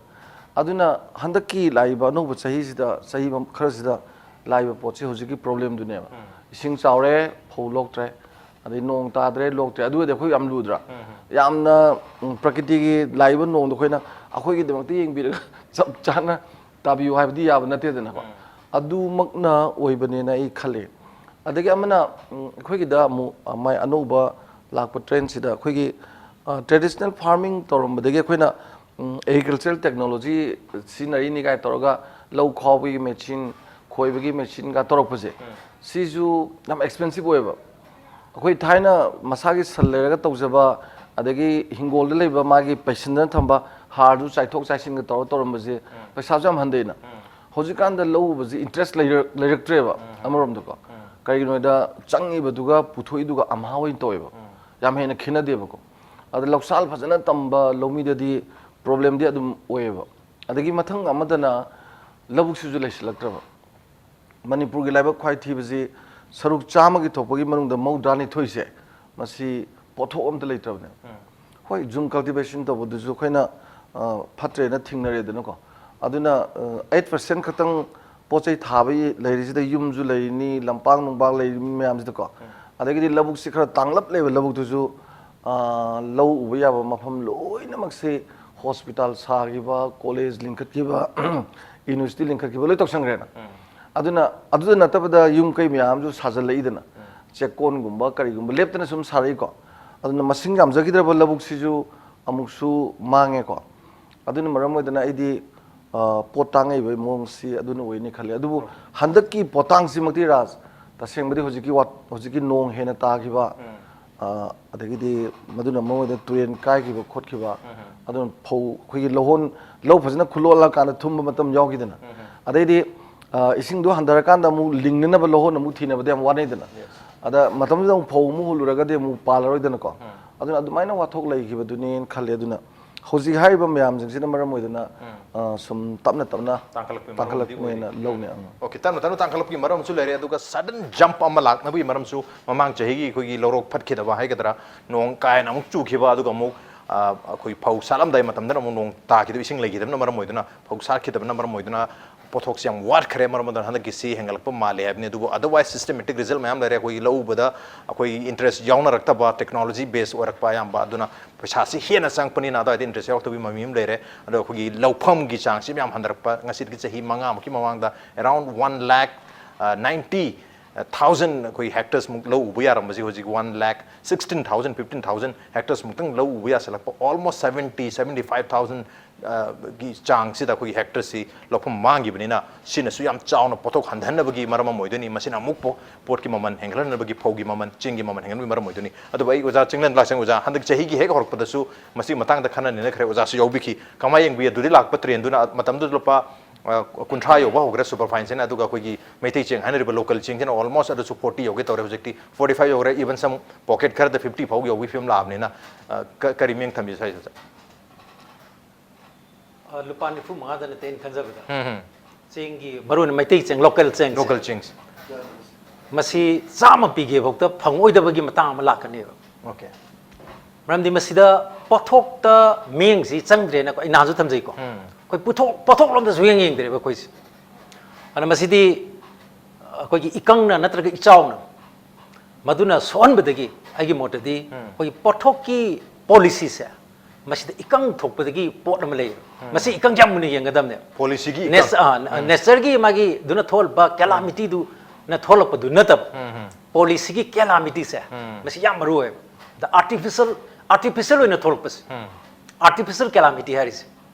ꯑꯗꯨꯅ ꯍꯟꯗꯛꯀꯤ ꯂꯥꯛꯏꯕ ꯑꯅꯧꯕ ꯆꯍꯤꯁꯤꯗ, ꯆꯍꯤ ꯃ-, ꯈꯔꯁꯤꯗ ꯂꯥꯛꯏꯕ ꯄꯣꯠꯁꯤ ꯍꯧꯖꯤꯛꯀꯤ problem-ꯗꯨꯅꯦꯕ꯫ ꯏꯁꯤꯡ ꯆꯥꯎꯔꯦ, ꯐꯧ ꯂꯣꯛꯇ꯭ꯔꯦ, ꯑꯗꯩ ꯅꯣꯡ ꯇꯥꯗ꯭ꯔꯦ, ꯂꯣꯛꯇ꯭ꯔꯦ, ꯑꯗꯨꯒꯗꯤ ꯑꯩꯈꯣꯏ ꯌꯥꯝ ꯂꯨꯗ꯭ꯔꯥ? ꯌꯥꯝꯅ, ꯎꯝ, ꯄ꯭ꯔꯀꯤꯇꯤꯒꯤ ꯂꯥꯛꯏꯕ ꯅꯣꯡꯗꯣ ꯑꯩꯈꯣꯏꯅ ꯑꯩꯈꯣꯏꯒꯤꯗꯃꯛꯇ ꯌꯦꯡꯕꯤꯔꯒ ꯆꯞ ꯆꯥꯅ ꯇꯥꯕꯤꯌꯨ ꯍꯥꯏꯕꯗꯤ ꯌꯥꯕ ꯅꯠꯇꯦꯗꯅꯀꯣ꯫ ꯑꯗꯨꯃꯛꯅ ꯑꯣꯏꯕꯅꯦꯅ ꯑꯩ ꯈꯜꯂꯤ꯫ ꯑꯗꯒꯤ ꯑꯃꯅ, ꯎꯝ, ꯑꯩꯈꯣꯏꯒꯤꯗ ꯑꯃꯨꯛ, ꯑ, ꯃꯥꯏ ꯑꯅꯧꯕ ꯂꯥꯛꯄ trendꯁꯤꯗ ꯑꯩꯈꯣꯏꯒꯤ, ꯑ, traditional farming ꯇꯧꯔꯝꯕꯗꯒꯤ ꯑꯩꯈꯣꯏꯅ, ꯎꯝ, agricultural technology ꯁꯤꯖꯤꯟꯅꯔꯤꯅꯤ ꯀꯥꯏ ꯇꯧꯔꯒ ꯂꯧ ꯈꯥꯎꯕꯒꯤ machine, ꯈꯣꯏꯕꯒꯤ machineꯒ ꯇꯧꯔꯛꯄꯁꯦ, ꯁꯤꯁꯨ ꯌꯥꯝ expensive ꯑꯣꯏꯌꯦꯕ꯫ ꯑꯩꯈꯣꯏ ꯊꯥꯏꯅ ꯃꯁꯥꯒꯤ ꯁꯟ ꯂꯩꯔꯒ ꯇꯧꯖꯕ, ꯑꯗꯒꯤ ꯍꯤꯡꯒꯣꯜꯗ ꯂꯩꯕ ꯃꯥꯒꯤ ꯄꯩꯁꯤꯟꯗꯅ ꯊꯝꯕ ꯍꯥꯔꯗꯨ ꯆꯥꯏꯊꯣꯛ ꯆꯥꯏꯁꯤꯟꯒ ꯇꯧꯔ ꯇꯧꯔꯝꯕꯁꯦ ꯄꯩꯁꯥꯁꯨ ꯌꯥꯝ ꯍꯟꯊꯩꯅ꯫ ꯍꯧꯖꯤꯛꯀꯥꯟꯗ ꯂꯧ ꯎꯕꯁꯤ interest ꯂꯩꯔꯛ-, ꯂꯩꯔꯛꯇ꯭ꯔꯦꯕ ꯑꯃꯔꯣꯝꯗꯀꯣ꯫ ꯀꯩꯒꯤꯅꯣ ꯍꯥꯏꯗ ꯆꯪꯉꯤꯕꯗꯨꯒ ꯄꯨꯊꯣꯛꯏꯗꯨꯒ ꯑꯝꯍꯥ ꯑꯣꯏꯅ ꯇꯧꯋꯦꯕ꯫ ꯌꯥꯝ ꯍꯦꯟꯅ ꯈꯦꯠꯅꯗꯦꯕꯀꯣ꯫ ꯑꯗ ꯂꯧꯁꯥꯜ ꯐꯖꯅ ꯇꯝꯕ ꯂꯧꯃꯤꯗꯗꯤ problemꯗꯤ ꯑꯗꯨꯝ ꯑꯣꯏꯌꯦꯕ꯫ ꯑꯗꯒꯤ ꯃꯊꯪ ꯑꯃꯗꯅ ꯂꯧꯕꯨꯛꯁꯤꯁꯨ ꯂꯩꯁꯤꯜꯂꯛꯇ꯭ꯔꯕ꯫ ꯃꯅꯤꯄꯨꯔꯒꯤ ꯂꯥꯏꯕꯛ ꯈ꯭ꯋꯥꯏ ꯊꯤꯕꯁꯤ ꯁꯔꯨꯛ ꯆꯥꯝꯃꯒꯤ ꯊꯣꯛꯄꯒꯤ ꯃꯅꯨꯡꯗ ꯃꯧꯗ꯭ꯔꯥꯅꯤꯊꯣꯏꯁꯦ ꯃꯁꯤ ꯄꯣꯠꯊꯣꯛ ꯑꯝꯇ ꯂꯩꯇ꯭ꯔꯕꯅꯦ꯫ ꯍꯣꯏ, ꯖꯨꯝ cultivation ꯇꯧꯕꯗꯨꯁꯨ ꯑꯩꯈꯣꯏꯅ, ꯑ, ꯐꯠꯇ꯭ꯔꯦꯅ ꯊꯤꯡꯅꯔꯦꯗꯅꯀꯣ꯫ ꯑꯗꯨꯅ, ꯑ, eight percent ꯈꯛꯇꯪ ꯄꯣꯠ ꯆꯩ ꯊꯥꯕ ꯂꯩꯔꯤꯁꯤꯗ ꯌꯨꯝꯁꯨ ꯂꯩꯔꯤꯅꯤ, ꯂꯝꯄꯥꯛ ꯅꯨꯡꯄꯥꯛ ꯂꯩꯔꯤ ꯃꯌꯥꯝꯁꯤꯗꯀꯣ꯫ ꯑꯗꯒꯤꯗꯤ ꯂꯧꯕꯨꯛꯁꯤ ꯈꯔ ꯇꯥꯡꯂꯞ ꯂꯩꯕ ꯂꯧꯕꯨꯛꯇꯨꯁꯨ, ꯑ, ꯂꯧ ꯎꯕ ꯌꯥꯕ ꯃꯐꯝ ꯂꯣꯏꯅꯃꯛꯁꯤ hospital ꯁꯥꯈꯤꯕ, college ꯂꯤꯡꯈꯠꯈꯤꯕ, university ꯂꯤꯡꯈꯠꯈꯤꯕ ꯂꯣꯏ ꯇꯧꯁꯟꯈ꯭ꯔꯦꯅ꯫ ꯑꯗꯨꯅ ꯑꯗꯨꯗ ꯅꯠꯇꯕꯗ ꯌꯨꯝ ꯀꯩ ꯃꯌꯥꯝꯁꯨ ꯁꯥꯖꯜꯂꯛꯏꯗꯅ, ꯆꯦꯛꯀꯣꯟꯒꯨꯝꯕ ꯀꯔꯤꯒꯨꯝꯕ ꯂꯦꯞꯇꯅ ꯁꯨꯝ ꯁꯥꯔꯛꯏꯀꯣ꯫ ꯑꯗꯨꯅ ꯃꯁꯤꯡ ꯌꯥꯝꯖꯈꯤꯗ꯭ꯔꯕ ꯂꯧꯕꯨꯛꯁꯤꯁꯨ ꯑꯃꯨꯛꯁꯨ ꯃꯥꯡꯉꯦꯀꯣ꯫ ꯑꯗꯨꯅ ꯃꯔꯝ ꯑꯣꯏꯗꯅ ꯑꯩꯗꯤ, ꯑ, ꯄꯣꯠ ꯇꯥꯡꯉꯛꯏꯕꯒꯤ ꯃꯑꯣꯡꯁꯤ ꯑꯗꯨꯅ ꯑꯣꯏꯅꯤ ꯈꯜꯂꯤ꯫ ꯑꯗꯨꯕꯨ ꯍꯟꯗꯛꯀꯤ ꯄꯣꯠꯇꯥꯡꯁꯤꯃꯛꯇꯤ ꯔꯥꯖ, ꯇꯁꯦꯡꯕꯗꯤ ꯍꯧꯖꯤꯛꯀꯤ ꯋꯥ-, ꯍꯧꯖꯤꯛꯀꯤ ꯅꯣꯡ ꯍꯦꯟꯅ ꯇꯥꯈꯤꯕ, ꯑ, ꯑꯗꯒꯤꯗꯤ ꯃꯗꯨꯅ ꯃꯔꯝ ꯑꯣꯏꯗꯅ ꯇꯨꯔꯦꯟ ꯀꯥꯏꯈꯤꯕ ꯈꯣꯠꯈꯤꯕ, ꯑꯗꯨꯅ ꯐꯧ, ꯑꯩꯈꯣꯏꯒꯤ ꯂꯧꯍꯣꯟ, ꯂꯧ ꯐꯖꯅ ꯈꯨꯜꯂꯣꯜꯂꯀꯥꯟꯗ ꯊꯨꯝꯕ ꯃꯇꯝ ꯌꯥꯎꯈꯤꯗꯅ, ꯑꯗꯩꯗꯤ, ꯑ, ꯏꯁꯤꯡꯗꯣ ꯍꯟꯊꯔꯀꯥꯟꯗ ꯑꯃꯨꯛ ꯂꯤꯡꯅꯅꯕ ꯂꯧꯍꯣꯟ ꯑꯃꯨꯛ ꯊꯤꯅꯕꯗꯤ ꯌꯥꯝ ꯋꯥꯅꯩꯗꯅ꯫ ꯑꯗ ꯃꯇꯝꯗꯨꯗ ꯑꯃꯨꯛ ꯐꯧ ꯑꯃꯨꯛ ꯍꯨꯜꯂꯨꯔꯒꯗꯤ ꯑꯃꯨꯛ ꯄꯥꯜꯂꯔꯣꯏꯗꯅꯀꯣ꯫ ꯑꯗꯨꯅ ꯑꯗꯨꯃꯥꯏꯅ ꯋꯥꯊꯣꯛ ꯂꯩꯈꯤꯕꯗꯨꯅꯦꯅ ꯈꯜꯂꯦ꯫ ꯑꯗꯨꯅ ꯍꯧꯖꯤꯛ ꯍꯥꯏꯔꯤꯕ ꯃꯌꯥꯝꯁꯤꯡꯁꯤꯅ ꯃꯔꯝ ꯑꯣꯏꯗꯅ, ꯑ, ꯁꯨꯝ ꯇꯞꯅ ꯇꯞꯅ ꯇꯥꯡꯈꯠꯂꯛꯄꯒꯤ ꯃꯔꯝ ꯑꯃꯗꯤ ꯇꯥꯡꯈꯠꯂꯛꯄꯅꯦꯅ ꯑꯣꯏꯔꯤ꯫ ꯂꯧꯅꯩ꯫ ꯑꯪ꯫ Okay, ꯇꯞꯅ ꯇꯞꯅ ꯇꯥꯡꯈꯠꯂꯛꯄꯒꯤ ꯃꯔꯝꯁꯨ ꯂꯩꯔꯦ, ꯑꯗꯨꯒ sudden jump ꯑꯃ ꯂꯥꯛꯅꯕꯒꯤ ꯃꯔꯝꯁꯨ ꯃꯃꯥꯡ ꯆꯍꯤꯒꯤ ꯑꯩꯈꯣꯏꯒꯤ ꯂꯧꯔꯣꯛ ꯐꯠꯈꯤꯗꯕ ꯍꯥꯏꯒꯗ꯭ꯔꯥ, ꯅꯣꯡ ꯀꯥ ꯍꯦꯟꯅ ꯑꯃꯨꯛ ꯆꯨꯈꯤꯕ, ꯑꯗꯨꯒ ꯑꯃꯨꯛ, ꯑ, ꯑꯩꯈꯣꯏ ꯐꯧ ꯁꯥꯠꯂꯝꯗꯥꯏ ꯃꯇꯝꯗꯅ ꯑꯃꯨꯛ ꯅꯣꯡ ꯇꯥꯈꯤꯗꯕ, ꯏꯁꯤꯡ ꯂꯩꯈꯤꯗꯕꯅ ꯃꯔꯝ ꯑꯣꯏꯗꯨꯅ ꯐꯧ ꯁꯥꯠꯈꯤꯗꯕꯅ ꯃꯔꯝ ꯑꯣꯏꯗꯨꯅ ꯄꯣꯠꯊꯣꯛꯁꯦ ꯌꯥꯝ ꯋꯥꯠꯈ꯭ꯔꯦ, ꯃꯔꯝ ꯑꯗꯨꯅ ꯍꯟꯗꯛꯀꯤꯁꯤ ꯍꯦꯟꯒꯠꯂꯛꯄ ꯃꯥꯜꯂꯦ ꯍꯥꯏꯕꯅꯤ꯫ ꯑꯗꯨꯕꯨ otherwise systematic result ꯃꯌꯥꯝ ꯂꯩꯔꯦ꯫ ꯑꯩꯈꯣꯏꯒꯤ ꯂꯧ ꯎꯕꯗ ꯑꯩꯈꯣꯏꯒꯤ interest ꯌꯥꯎꯅꯔꯛꯇꯕ, technology base ꯑꯣꯏꯔꯛꯄ ꯑꯌꯥꯝꯕ, ꯑꯗꯨꯅ ꯄꯩꯁꯥꯁꯤ ꯍꯦꯟꯅ ꯆꯪꯉꯛꯄꯅꯤꯅ ꯑꯗꯨꯋꯥꯏꯗ interest ꯌꯥꯎꯔꯛꯇꯕꯒꯤ ꯃꯃꯤ ꯑꯃ ꯂꯩꯔꯦ꯫ ꯑꯗꯣ ꯑꯩꯈꯣꯏꯒꯤ ꯂꯧꯐꯝꯒꯤ ꯆꯥꯡꯁꯤ ꯌꯥꯝ ꯍꯟꯊꯔꯛꯄ, ꯉꯁꯤꯗꯒꯤ ꯆꯍꯤ ꯃꯉꯥꯃꯨꯛꯀꯤ ꯃꯃꯥꯡꯗ around one lakh ninety thousand ꯑꯩꯈꯣꯏ ꯍꯦꯛꯇꯔꯁꯃꯨꯛ ꯂꯧ ꯎꯕ ꯌꯥꯔꯝꯕꯁꯤ ꯍꯧꯖꯤꯛ one lakh sixteen thousand, fifteen thousand ꯍꯦꯛꯇꯔꯁꯃꯨꯛꯇꯪ ꯂꯧ ꯎꯕ ꯌꯥꯁꯤꯜꯂꯛꯄ, almost seventy, seventy five thousand ꯒꯤ ꯆꯥꯡꯁꯤꯗ ꯑꯩꯈꯣꯏꯒꯤ ꯍꯦꯛꯇꯔꯁꯤ ꯂꯧꯐꯝ ꯃꯥꯡꯈꯤꯕꯅꯤꯅ, ꯁꯤꯅꯁꯨ ꯌꯥꯝ ꯆꯥꯎꯅ ꯄꯣꯠꯊꯣꯛ ꯍꯟꯊꯍꯟꯅꯕꯒꯤ ꯃꯔꯝ ꯑꯃ ꯑꯣꯏꯗꯣꯏꯅꯤ꯫ ꯃꯁꯤꯅ ꯑꯃꯨꯛ ꯄꯣ-, ꯄꯣꯠꯀꯤ ꯃꯃꯜ ꯍꯦꯟꯒꯠꯍꯟꯅꯕꯒꯤ, ꯐꯧꯒꯤ ꯃꯃꯜ, ꯆꯦꯡꯒꯤ ꯃꯃꯜ ꯍꯦꯟꯒꯠꯍꯟꯕꯒꯤ ꯃꯔꯝ ꯑꯣꯏꯗꯣꯏꯅꯤ꯫ ꯑꯗꯨꯕꯨ ꯑꯩ ꯑꯣꯖꯥ ꯆꯤꯡꯂꯦꯟ ꯂꯥꯏꯁ꯭ꯔꯝ ꯑꯣꯖꯥ, ꯍꯟꯗꯛ ꯆꯍꯤꯒꯤ ꯍꯦꯛ ꯍꯧꯔꯛꯄꯗꯁꯨ ꯃꯁꯤꯒꯤ ꯃꯇꯥꯡꯗ ꯈꯟꯅ ꯅꯩꯅꯈ꯭ꯔꯦ, ꯑꯣꯖꯥꯁꯨ ꯌꯥꯎꯕꯤꯈꯤ꯫ ꯀꯃꯥꯏꯅ ꯌꯦꯡꯕꯤ? ꯑꯗꯨꯗꯤ ꯂꯥꯛꯄ ꯇ꯭ꯔꯦꯟꯗꯨꯅ ꯃꯇꯝꯗꯨꯗ ꯂꯨꯄꯥ, ꯑ, ꯀꯨꯟꯊ꯭ꯔꯥ ꯌꯧꯕ ꯍꯧꯈ꯭ꯔꯦ ꯁꯨꯄꯔ ꯐꯥꯏꯟꯁꯤꯅ, ꯑꯗꯨꯒ ꯑꯩꯈꯣꯏꯒꯤ ꯃꯩꯇꯩ ꯆꯦꯡ ꯍꯥꯏꯅꯔꯤꯕ ꯂꯣꯀꯦꯜ ꯆꯦꯡꯁꯤꯅ ꯑꯣꯜꯃꯣꯁ ꯑꯗꯨꯁꯨ ꯐꯣꯔꯇꯤ ꯌꯧꯒꯦ ꯇꯧꯔꯦ, ꯍꯧꯖꯤꯛꯇꯤ ꯐꯣꯔꯇꯤ ꯐꯥꯏꯚ ꯌꯧꯔꯦ, ꯏꯚꯟ ꯁꯝ ꯄꯣꯀꯦꯠ ꯈꯔꯗ ꯐꯤꯐꯇꯤ ꯐꯥꯎ ꯌꯧꯕꯒꯤ ꯐꯤꯕꯝ ꯂꯥꯛꯑꯕꯅꯤꯅ, ꯑ, ꯀ-, ꯀꯔꯤ ꯃꯤꯠꯌꯦꯡ ꯊꯝꯕꯤ ꯁ꯭ꯋꯥꯏꯁꯤꯗ? ꯑ, ꯂꯨꯄꯥ ꯅꯤꯐꯨ ꯃꯉꯥꯗ ꯅꯠꯇꯦ ꯑꯩꯅ ꯈꯟꯖꯕꯗ꯫ ꯎꯝ, ꯎꯝ꯫ ꯆꯦꯡꯒꯤ, ꯃꯔꯨꯑꯣꯏꯅ ꯃꯩꯇꯩ ꯆꯦꯡ, ꯂꯣꯀꯦꯜ ꯆꯦꯡꯁꯦ꯫ ꯂꯣꯀꯦꯜ ꯆꯦꯡꯁꯦ꯫ ꯃꯁꯤ ꯆꯥꯝꯃ ꯄꯤꯒꯦ ꯐꯥꯎꯗ ꯐꯪꯉꯣꯏꯗꯕꯒꯤ ꯃꯇꯥꯡ ꯑꯃ ꯂꯥꯛꯀꯅꯦꯕ꯫ ꯑꯣꯀꯦ꯫ ꯃꯔꯝꯗꯤ ꯃꯁꯤꯗ ꯄꯣꯠꯊꯣꯛꯇ ꯃꯤꯠꯌꯦꯡꯁꯤ ꯆꯪꯗ꯭ꯔꯦꯅꯀꯣ, ꯑꯩ ꯅꯍꯥꯟꯁꯨ ꯊꯝꯖꯩꯀꯣ꯫ ꯎꯝ꯫ ꯑꯩꯈꯣꯏ ꯄꯨꯊꯣꯛ-, ꯄꯣꯠꯊꯣꯛꯂꯣꯝꯗ ꯁꯨꯡꯌꯦꯡ ꯌꯦꯡꯗ꯭ꯔꯦꯕ ꯑꯩꯈꯣꯏꯁꯦ꯫ ꯑꯗꯨꯅ ꯃꯁꯤꯗꯤ ꯑꯩꯈꯣꯏꯒꯤ ꯏꯀꯪꯅ ꯅꯠꯇ꯭ꯔꯒ ꯏꯆꯥꯎꯅ ꯃꯗꯨꯅ ꯁꯣꯛꯍꯟꯕꯗꯒꯤ ꯑꯩꯒꯤ ꯃꯣꯠꯇꯗꯤ ꯎꯝ꯫ ꯑꯩꯈꯣꯏꯒꯤ ꯄꯣꯠꯊꯣꯛꯀꯤ ꯄꯣꯂꯤꯁꯤꯁꯦ ꯃꯁꯤꯗ ꯏꯀꯪ ꯊꯣꯛꯄꯗꯒꯤ ꯄꯣꯠ ꯑꯃ ꯂꯩꯌꯦꯕ꯫ ꯎꯝ꯫ ꯃꯁꯤ ꯏꯀꯪ ꯌꯥꯝ ꯃꯨꯟꯅ ꯌꯦꯡꯒꯗꯕꯅꯦ꯫ ꯄꯣꯂꯤꯁꯤꯒꯤ ꯏꯀꯪ꯫ ꯅꯦꯆ-, ꯑ, ꯎꯝ꯫ ꯅꯦꯆꯔꯒꯤ ꯃꯥꯒꯤ ꯗꯨꯅ ꯊꯣꯛꯍꯟꯕ ꯀꯦꯂꯥꯃꯤꯇꯤꯗꯨꯅ ꯊꯣꯛꯂꯛꯄꯗꯨ ꯅꯠꯇꯕ, ꯎꯝ, ꯎꯝ꯫ ꯄꯣꯂꯤꯁꯤꯒꯤ ꯀꯦꯂꯥꯃꯤꯇꯤꯁꯦ ꯎꯝ꯫ ꯃꯁꯤ ꯌꯥꯝ ꯃꯔꯨ ꯑꯣꯏꯌꯦꯕ꯫ The artificial, artificial ꯑꯣꯏꯅ ꯊꯣꯛꯂꯛꯄꯁꯦ꯫ ꯎꯝ꯫ Artificial calamity ꯍꯥꯏꯔꯤꯁꯦ꯫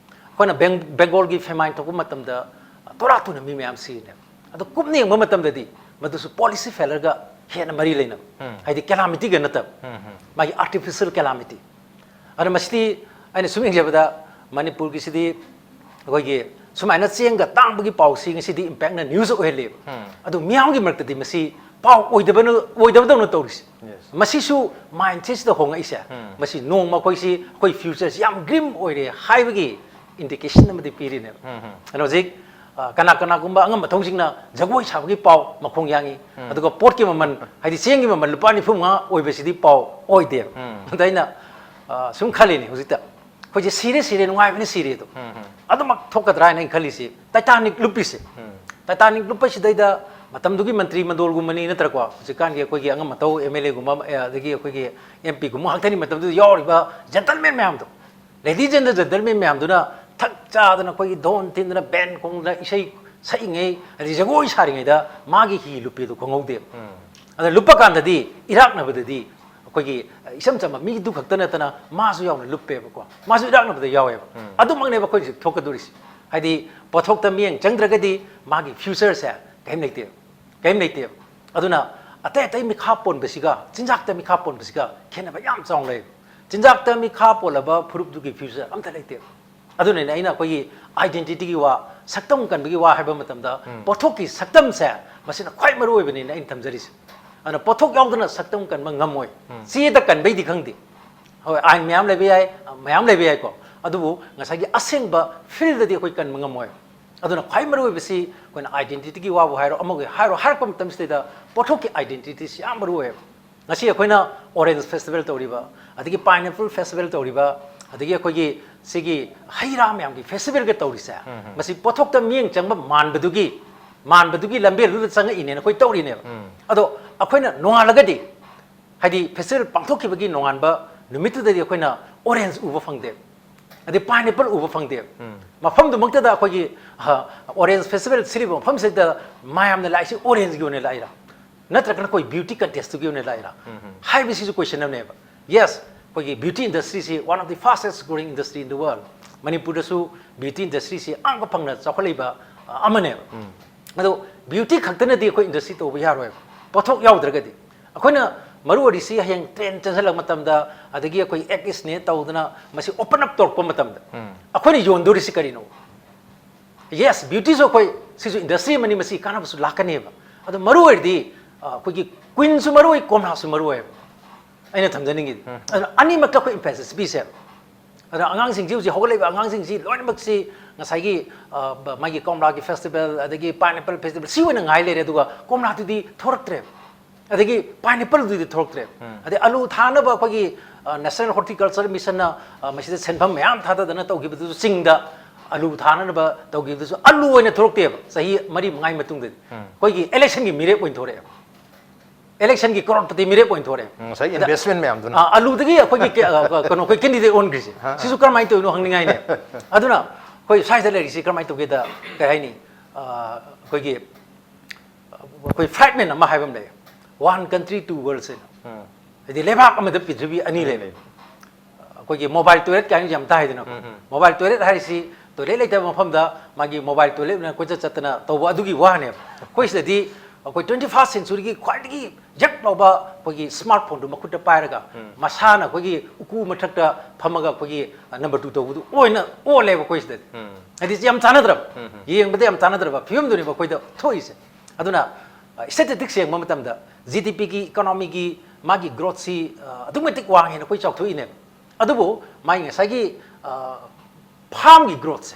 ꯑꯩꯈꯣꯏꯅ ꯕꯦꯡ-, ꯕꯦꯡꯒꯣꯜꯒꯤ ꯐꯦꯃꯥꯏꯟ ꯊꯣꯛꯄ ꯃꯇꯝꯗ ꯇꯣꯔꯥ ꯇꯨꯅ ꯃꯤ ꯃꯌꯥꯝ ꯁꯤꯔꯤꯅꯦꯕ꯫ ꯑꯗꯣ ꯀꯨꯞꯅ ꯌꯦꯡꯕ ꯃꯇꯝꯗꯗꯤ ꯃꯗꯨꯁꯨ ꯄꯣꯂꯤꯁꯤ ꯐꯦꯂꯔꯒ ꯍꯦꯟꯅ ꯃꯔꯤ ꯂꯩꯅꯕ꯫ ꯎꯝ꯫ ꯍꯥꯏꯗꯤ ꯀꯦꯂꯥꯃꯤꯇꯤꯒ ꯅꯠꯇꯕ, ꯎꯝ, ꯎꯝ꯫ ꯃꯥꯒꯤ artificial calamity꯫ ꯑꯗꯣ ꯃꯁꯤꯗꯤ ꯑꯩꯅ ꯁꯨꯝ ꯌꯦꯡꯖꯕꯗ ꯃꯅꯤꯄꯨꯔꯒꯤꯁꯤꯗꯤ ꯑꯩꯈꯣꯏꯒꯤ ꯁꯨꯃꯥꯏꯅ ꯆꯦꯡꯒ ꯇꯥꯡꯕꯒꯤ ꯄꯥꯎꯁꯤ ꯉꯁꯤꯗꯤ ꯏꯝꯄꯦꯛꯅ ꯅ꯭ꯌꯨꯁ ꯑꯣꯏꯍꯜꯂꯦꯕ꯫ ꯎꯝ꯫ ꯑꯗꯣ ꯃꯤꯌꯥꯝꯒꯤ ꯃꯔꯛꯇꯗꯤ ꯃꯁꯤ ꯄꯥꯎ ꯑꯣꯏꯗꯕꯅ-, ꯑꯣꯏꯗꯕꯗꯧꯅ ꯇꯧꯔꯤꯁꯦ꯫ Yes꯫ ꯃꯁꯤꯁꯨ ꯃꯥꯏꯟꯁꯦꯠꯁꯤꯗ ꯍꯣꯡꯉꯛꯏꯁꯦ꯫ ꯎꯝ꯫ ꯃꯁꯤ ꯅꯣꯡꯃ ꯑꯩꯈꯣꯏꯁꯤ, ꯑꯩꯈꯣꯏ ꯐ꯭ꯌꯨꯆꯔꯁꯤ ꯌꯥꯝ ꯒ꯭ꯔꯤꯝ ꯑꯣꯏꯔꯦ ꯍꯥꯏꯕꯒꯤ ꯏꯟꯗꯤꯀꯦꯁꯟ ꯑꯃꯗꯤ ꯄꯤꯔꯤꯅꯦꯕ꯫ ꯎꯝ, ꯎꯝ꯫ ꯑꯗꯨꯅ ꯍꯧꯖꯤꯛ, ꯑ, ꯀꯅꯥ ꯀꯅꯥꯒꯨꯝꯕ ꯑꯉꯝꯕ ꯊꯧꯁꯤꯡꯅ ꯖꯒꯣꯏ ꯁꯥꯕꯒꯤ ꯄꯥꯎ ꯃꯈꯣꯡ ꯌꯥꯡꯉꯤ꯫ ꯎꯝ꯫ ꯑꯗꯨꯒ ꯄꯣꯠꯀꯤ ꯃꯃꯜ, ꯍꯥꯏꯗꯤ ꯆꯦꯡꯒꯤ ꯃꯃꯜ ꯂꯨꯄꯥ ꯅꯤꯐꯨ ꯃꯉꯥ ꯑꯣꯏꯕꯁꯤꯗꯤ ꯄꯥꯎ ꯑꯣꯏꯗꯦꯕ꯫ ꯎꯝ꯫ ꯑꯗ ꯑꯩꯅ, ꯑ, ꯁꯨꯝ ꯈꯜꯂꯤꯅꯦ ꯍꯧꯖꯤꯛꯇ꯫ ꯑꯩꯈꯣꯏꯁꯦ ꯁꯤꯔꯦ, ꯁꯤꯔꯦ, ꯅꯨꯡꯉꯥꯏꯕꯅ ꯁꯤꯔꯦ ꯑꯗꯣ꯫ ꯎꯝ, ꯎꯝ꯫ ꯑꯗꯨꯃꯛ ꯊꯣꯛꯀꯗ꯭ꯔꯥ ꯍꯥꯏꯅ ꯑꯩꯅ ꯈꯜꯂꯤꯁꯤ, ꯇꯥꯏꯇꯥꯅꯤꯛ ꯂꯨꯞꯄꯤꯁꯦ꯫ ꯎꯝ꯫ ꯇꯥꯏꯇꯥꯅꯤꯛ ꯂꯨꯞꯄꯁꯤꯗꯩꯗ ꯃꯇꯝꯗꯨꯒꯤ ꯃꯟꯇ꯭ꯔꯤ ꯃꯟꯗꯣꯜꯒꯨꯝꯕꯅꯤ ꯅꯠꯇ꯭ꯔꯀꯣ, ꯍꯧꯖꯤꯛꯀꯥꯟꯒꯤ ꯑꯩꯈꯣꯏꯒꯤ ꯑꯉꯝ ꯑꯇꯧ ꯑꯦꯝ ꯑꯦꯜ ꯑꯦꯒꯨꯝꯕ ꯑꯃ, ꯑꯦ, ꯑꯗꯒꯤ ꯑꯩꯈꯣꯏꯒꯤ ꯑꯦꯝ ꯄꯤꯒꯨꯝꯕ ꯉꯥꯛꯇꯅꯤ ꯃꯇꯝꯗꯨꯗ ꯌꯥꯎꯔꯤꯕ ꯖꯦꯟꯇꯜꯃꯦꯟ ꯃꯌꯥꯝꯗꯣ, ꯂꯦꯗꯤꯁ ꯑꯦꯟ ꯖꯦꯟꯇꯜꯃꯦꯟ ꯃꯌꯥꯝꯗꯨꯅ ꯊꯛ ꯆꯥꯗꯅ ꯑꯩꯈꯣꯏꯒꯤ ꯙꯣꯟ ꯊꯤꯟꯗꯅ ꯕꯦꯟ ꯈꯣꯡꯗꯅ ꯏꯁꯩ ꯁꯛꯏꯉꯩ, ꯑꯗꯩ ꯖꯒꯣꯏ ꯁꯥꯔꯤꯉꯩꯗ ꯃꯥꯒꯤ ꯍꯤ ꯂꯨꯞꯄꯦꯗꯣ ꯈꯪꯍꯧꯗꯦꯕ꯫ ꯑꯗ ꯂꯨꯞꯄ ꯀꯥꯟꯗꯗꯤ ꯏꯔꯥꯛꯅꯕꯗꯗꯤ ꯑꯩꯈꯣꯏꯒꯤ ꯏꯆꯝ ꯆꯝꯕ ꯃꯤꯗꯨ ꯈꯛꯇ ꯅꯠꯇꯅ ꯃꯥꯁꯨ ꯌꯥꯎꯅ ꯂꯨꯞꯄꯦꯕꯀꯣ, ꯃꯥꯁꯨ ꯏꯔꯥꯛꯅꯕꯗ ꯌꯥꯎꯋꯦꯕ꯫ ꯑꯗꯨꯃꯛꯅꯦꯕ ꯑꯩꯈꯣꯏ ꯍꯧꯖꯤꯛ ꯊꯣꯛꯀꯗꯧꯔꯤꯁꯦ꯫ ꯍꯥꯏꯗꯤ ꯄꯣꯠꯊꯣꯛꯇ ꯃꯤꯠꯌꯦꯡ ꯆꯪꯗ꯭ꯔꯒꯗꯤ ꯃꯥꯒꯤ future ꯁꯦ ꯀꯔꯤꯝ ꯂꯩꯇꯦꯕ, ꯀꯔꯤꯝ ꯂꯩꯇꯦꯕ꯫ ꯑꯗꯨꯅ ꯑꯇꯩ ꯑꯇꯩ ꯃꯤꯈꯥ ꯄꯣꯟꯕꯁꯤꯒ ꯆꯤꯟꯖꯥꯛꯇ ꯃꯤꯈꯥ ꯄꯣꯟꯕꯁꯤꯒ ꯈꯦꯠꯅꯕ ꯌꯥꯝ ꯆꯥꯎꯅ ꯂꯩꯌꯦꯕ꯫ ꯆꯤꯟꯖꯥꯛꯇ ꯃꯤꯈꯥ ꯄꯣꯜꯂꯕ ꯐꯨꯔꯨꯞꯇꯨꯒꯤ future ꯑꯝꯇ ꯂꯩꯇꯦꯕ꯫ ꯑꯗꯨꯅꯅꯦ ꯑꯩꯅ ꯑꯩꯈꯣꯏꯒꯤ identity ꯒꯤ ꯋꯥ, ꯁꯛꯇꯝ ꯀꯟꯕꯒꯤ ꯋꯥ ꯍꯥꯏꯕ ꯃꯇꯝꯗ ꯄꯣꯠꯊꯣꯛꯀꯤ ꯁꯛꯇꯝꯁꯦ ꯃꯁꯤꯅ ꯈ꯭ꯋꯥꯏ ꯃꯔꯨ ꯑꯣꯏꯕꯅꯤꯅ ꯑꯩꯅ ꯊꯝꯖꯔꯤꯁꯦ꯫ ꯑꯗꯨꯅ ꯄꯣꯠꯊꯣꯛ ꯌꯥꯎꯗꯅ ꯁꯛꯇꯝ ꯀꯟꯕ ꯉꯝꯃꯣꯏ꯫ ꯆꯦꯗ ꯀꯟꯕꯩꯗꯤ ꯈꯪꯗꯦ, ꯍꯣꯏ, ꯑꯥꯏꯟ ꯃꯌꯥꯝ ꯂꯩꯕ ꯌꯥꯏ, ꯃꯌꯥꯝ ꯂꯩꯕ ꯌꯥꯏꯀꯣ, ꯑꯗꯨꯕꯨ ꯉꯁꯥꯏꯒꯤ ꯑꯁꯦꯡꯕ field ꯗꯗꯤ ꯑꯩꯈꯣꯏ ꯀꯟꯕ ꯉꯝꯃꯣꯏ꯫ ꯑꯗꯨꯅ ꯈ꯭ꯋꯥꯏ ꯃꯔꯨ ꯑꯣꯏꯕꯁꯤ ꯑꯩꯈꯣꯏꯅ identity ꯒꯤ ꯋꯥꯕꯨ ꯍꯥꯏꯔꯣ, ꯑꯃꯒꯤ ꯍꯥꯏꯔꯣ, ꯍꯥꯏꯔꯛꯄ ꯃꯇꯝꯁꯤꯗꯩꯗ ꯄꯣꯠꯊꯣꯛꯀꯤ identity ꯁꯤ ꯌꯥꯝ ꯃꯔꯨ ꯑꯣꯏꯌꯦꯕ꯫ ꯉꯁꯤ ꯑꯩꯈꯣꯏꯅ orange festival ꯇꯧꯔꯤꯕ, ꯑꯗꯒꯤ pineapple festival ꯇꯧꯔꯤꯕ, ꯑꯗꯒꯤ ꯑꯩꯈꯣꯏꯒꯤ ꯁꯤꯒꯤ ꯍꯩ ꯔꯥ ꯃꯌꯥꯝꯒꯤ festival ꯒ ꯇꯧꯔꯤꯁꯦ, ꯃꯁꯤ ꯄꯣꯠꯊꯣꯛꯇ ꯃꯤꯠꯌꯦꯡ ꯆꯪꯕ ꯃꯥꯟꯕꯗꯨꯒꯤ, ꯃꯥꯟꯕꯗꯨꯒꯤ ꯂꯝꯕꯦꯜꯗꯨꯗ ꯆꯪꯉꯛꯏꯅꯦꯅ ꯑꯩꯈꯣꯏ ꯇꯧꯔꯤꯅꯦꯕ꯫ ꯑꯗꯣ ꯑꯩꯈꯣꯏꯅ ꯅꯣꯡꯉꯥꯜꯂꯒꯗꯤ, ꯍꯥꯏꯗꯤ festival ꯄꯥꯡꯊꯣꯛꯈꯤꯕꯒꯤ ꯅꯣꯡꯉꯥꯟꯕ ꯅꯨꯃꯤꯠꯇꯨꯗꯗꯤ ꯑꯩꯈꯣꯏꯅ orange ꯎꯕ ꯐꯪꯗꯦꯕ, ꯑꯗꯩ pineapple ꯎꯕ ꯐꯪꯗꯦꯕ꯫ ꯃꯐꯝꯗꯨꯃꯛꯇꯗ ꯑꯩꯈꯣꯏꯒꯤ, ꯑ, orange festival ꯁꯤꯜꯂꯤꯕ ꯃꯐꯝꯁꯤꯗ ꯃꯌꯥꯝꯅ ꯂꯥꯛꯏꯁꯤ orange ꯒꯤ ꯑꯣꯏꯅ ꯂꯥꯛꯏꯔꯥ, ꯅꯠꯇ꯭ꯔꯒꯅ ꯑꯩꯈꯣꯏ beauty contest ꯇꯨꯒꯤ ꯑꯣꯏꯅ ꯂꯥꯛꯏꯔꯥ ꯍꯥꯏꯕꯁꯤꯁꯨ question ꯑꯃꯅꯦꯕ꯫ Yes, ꯑꯩꯈꯣꯏꯒꯤ beauty industry ꯁꯤ one of the fastest growing industry in the world꯫ ꯃꯅꯤꯄꯨꯔꯗꯁꯨ beauty industry ꯁꯤ ꯑꯉꯛꯄ ꯐꯪꯅ ꯆꯥꯎꯈꯠꯂꯛꯏꯕ, ꯑ, ꯑꯃꯅꯦꯕ꯫ ꯑꯗꯣ beauty ꯈꯛꯇꯅꯗꯤ ꯑꯩꯈꯣꯏ industry ꯇꯧꯕ ꯌꯥꯔꯣꯏꯕ, ꯄꯣꯠꯊꯣꯛ ꯌꯥꯎꯗ꯭ꯔꯒꯗꯤ꯫ ꯑꯩꯈꯣꯏꯅ ꯃꯔꯨ ꯑꯣꯏꯔꯤꯁꯤ ꯍꯌꯦꯡ trend ꯆꯪꯁꯤꯜꯂꯛꯄ ꯃꯇꯝꯗ, ꯑꯗꯒꯤ ꯑꯩꯈꯣꯏ ageist ꯅꯦ ꯇꯧꯗꯅ ꯃꯁꯤ open up ꯇꯧꯔꯛꯄ ꯃꯇꯝꯗ ꯑꯩꯈꯣꯏꯅ ꯌꯣꯟꯗꯣꯔꯤꯁꯤ ꯀꯔꯤꯅꯣ? Yes, beauty ꯁꯨ ꯑꯩꯈꯣꯏ ꯁꯤꯁꯨ industry ꯑꯃꯅꯤ, ꯃꯁꯤ ꯀꯥꯟꯅꯕꯁꯨ ꯂꯥꯛꯀꯅꯦꯕ꯫ ꯑꯗꯣ ꯃꯔꯨ ꯑꯣꯏꯔꯤꯗꯤ, ꯑ, ꯑꯩꯈꯣꯏꯒꯤ queen ꯁꯨ ꯃꯔꯨ ꯑꯣꯏ, ꯀꯣꯝꯂꯥꯁꯨ ꯃꯔꯨ ꯑꯣꯏꯌꯦꯕ꯫ ꯑꯩꯅ ꯊꯝꯖꯅꯤꯡꯉꯤꯗꯤ, ꯑꯗꯨꯅ ꯑꯅꯤꯃꯛꯇ ꯑꯩꯈꯣꯏ emphasis ꯄꯤꯁꯦꯕ꯫ ꯑꯗ ꯑꯉꯥꯡꯁꯤꯡꯁꯤ, ꯍꯧꯖꯤꯛ ꯍꯧꯒꯠꯂꯛꯏꯕ ꯑꯉꯥꯡꯁꯤꯡꯁꯤ ꯂꯣꯏꯅꯃꯛꯁꯤ ꯉꯁꯥꯏꯒꯤ, ꯑ, ꯕ-, ꯃꯥꯒꯤ ꯀꯣꯝꯂꯥꯒꯤ festival, ꯑꯗꯒꯤ pineapple festival, ꯁꯤ ꯑꯣꯏꯅ ꯉꯥꯏ ꯂꯩꯔꯦ, ꯑꯗꯨꯒ ꯀꯣꯝꯂꯥꯗꯨꯗꯤ ꯊꯣꯔꯛꯇ꯭ꯔꯦꯕ꯫ ꯑꯗꯒꯤ pineapple ꯗꯨꯗꯤ ꯊꯣꯔꯛꯇ꯭ꯔꯦ꯫ ꯑꯗꯩ ꯑꯂꯨ ꯊꯥꯅꯕ ꯑꯩꯈꯣꯏꯒꯤ, ꯑ, National Horticulture Mission ꯅ, ꯑ, ꯃꯁꯤꯗ ꯁꯦꯟꯐꯝ ꯃꯌꯥꯝ ꯊꯥꯗꯗꯅ ꯇꯧꯈꯤꯕꯗꯨꯁꯨ, ꯆꯤꯡꯗ ꯑꯂꯨ ꯊꯥꯅꯅꯕ ꯇꯧꯈꯤꯕꯗꯨꯁꯨ ꯑꯂꯨ ꯑꯣꯏꯅ ꯊꯣꯔꯛꯇꯦꯕ꯫ ꯆꯍꯤ ꯃꯔꯤ ꯃꯉꯥꯒꯤ ꯃꯇꯨꯡꯗꯗꯤ ꯑꯩꯈꯣꯏꯒꯤ election ꯒꯤ ꯃꯤꯔꯦꯞ ꯑꯣꯏꯅ ꯊꯣꯔꯛꯑꯦꯕ꯫ Election ꯒꯤ crorepati ꯃꯤꯔꯦꯞ ꯑꯣꯏꯅ ꯊꯣꯔꯛꯑꯦꯕ꯫ ꯎꯝ, ꯉꯁꯥꯏꯒꯤ ꯑꯗ, investment ꯃꯌꯥꯝꯗꯨꯅ꯫ ꯑ, ꯑꯂꯨꯗꯒꯤ ꯑꯩꯈꯣꯏꯒꯤ ꯀꯦ-, ꯑ, ꯀꯩꯅꯣ, ꯑꯩꯈꯣꯏ candidate ꯑꯣꯟꯈ꯭ꯔꯤꯁꯦ꯫ ꯑ, ꯑ꯫ ꯁꯤꯁꯨ ꯀꯔꯝꯍꯥꯏꯅ ꯇꯧꯔꯤꯅꯣ ꯍꯪꯅꯤꯡꯉꯥꯏꯅꯦ꯫ ꯑꯗꯨꯅ ꯑꯩꯈꯣꯏ ꯁ꯭ꯋꯥꯏꯗ ꯂꯩꯔꯤꯁꯤ ꯀꯔꯝꯍꯥꯏꯅ ꯇꯧꯒꯦꯗ, ꯀꯩ ꯍꯥꯏꯅꯤ, ꯑꯩꯈꯣꯏꯒꯤ ꯑꯩꯈꯣꯏ ꯐ꯭ꯔꯦꯒꯃꯦꯟ ꯑꯃ ꯍꯥꯏꯕ ꯑꯃ ꯂꯩ, ꯋꯥꯟ ꯀꯟꯇ꯭ꯔꯤ ꯇꯨ ꯋꯥꯔꯜꯁ ꯍꯥꯏꯅ꯫ ꯍꯥꯏꯗꯤ ꯂꯩꯕꯥꯛ ꯑꯃꯗ ꯄ꯭ꯔꯤꯊꯤꯕꯤ ꯑꯅꯤ ꯂꯩꯕ꯫ ꯑꯩꯈꯣꯏꯒꯤ ꯃꯣꯕꯥꯏꯜ ꯇꯣꯏꯂꯦꯠ ꯀꯥꯏꯅ ꯌꯥꯝ ꯇꯥꯏꯗꯅꯀꯣ꯫ ꯃꯣꯕꯥꯏꯜ ꯇꯣꯏꯂꯦꯠ ꯍꯥꯏꯔꯤꯁꯤ ꯇꯣꯏꯂꯦꯠ ꯂꯩꯇꯕ ꯃꯐꯝꯗ ꯃꯥꯒꯤ ꯃꯣꯕꯥꯏꯜ ꯇꯣꯏꯂꯦꯠ ꯑꯣꯏꯅ ꯀꯣꯏꯆꯠ ꯆꯠꯇꯅ ꯇꯧꯕ ꯑꯗꯨꯒꯤ ꯋꯥꯅꯦꯕ꯫ ꯑꯩꯈꯣꯏ ꯁꯤꯗꯗꯤ ꯑꯩꯈꯣꯏ ꯇ꯭ꯋꯦꯟꯇꯤ ꯐꯥꯔꯁ ꯁꯦꯟꯆꯨꯔꯤꯒꯤ ꯈ꯭ꯋꯥꯏꯗꯒꯤ ꯌꯛ ꯂꯥꯎꯕ ꯑꯩꯈꯣꯏꯒꯤ ꯁ꯭ꯃꯥꯔꯠ ꯐꯣꯟꯗꯨ ꯃꯈꯨꯠꯇ ꯄꯥꯏꯔꯒ ꯃꯁꯥꯅ ꯑꯩꯈꯣꯏꯒꯤ ꯎꯀꯨ ꯃꯊꯛꯇ ꯐꯝꯃꯒ ꯑꯩꯈꯣꯏꯒꯤ ꯅꯝꯕꯔ ꯇꯨ ꯇꯧꯕꯗꯨ ꯑꯣꯏꯅ ꯑꯣꯜꯂꯦꯕ ꯑꯩꯈꯣꯏ ꯁꯤꯗꯗꯤ꯫ ꯍꯥꯏꯗꯤ ꯌꯥꯝ ꯆꯥꯟꯅꯗ꯭ꯔꯕ, ꯌꯦꯡꯕꯗ ꯌꯥꯝ ꯆꯥꯟꯅꯗ꯭ꯔꯕ ꯐꯤꯕꯝꯗꯨꯅꯦꯕ ꯑꯩꯈꯣꯏꯗ ꯊꯣꯛꯏꯁꯦ꯫ ꯑꯗꯨꯅ ꯁ꯭ꯇꯦꯇꯤꯁꯇꯤꯛꯁ ꯌꯦꯡꯕ ꯃꯇꯝꯗ ꯖꯤ ꯗꯤ ꯄꯤꯒꯤ, ꯏꯀꯣꯅꯣꯃꯤꯒꯤ ꯃꯥꯒꯤ ꯒ꯭ꯔꯣꯠꯁꯤ ꯑꯗꯨꯛꯀꯤ ꯃꯇꯤꯛ ꯋꯥꯡꯉꯦꯅ ꯑꯩꯈꯣꯏ ꯆꯥꯎꯊꯣꯛꯏꯅꯦꯕ꯫ ꯑꯗꯨꯕꯨ ꯃꯥꯒꯤ ꯉꯁꯥꯏꯒꯤ ꯐꯥꯝꯒꯤ ꯒ꯭ꯔꯣꯠꯁꯦ,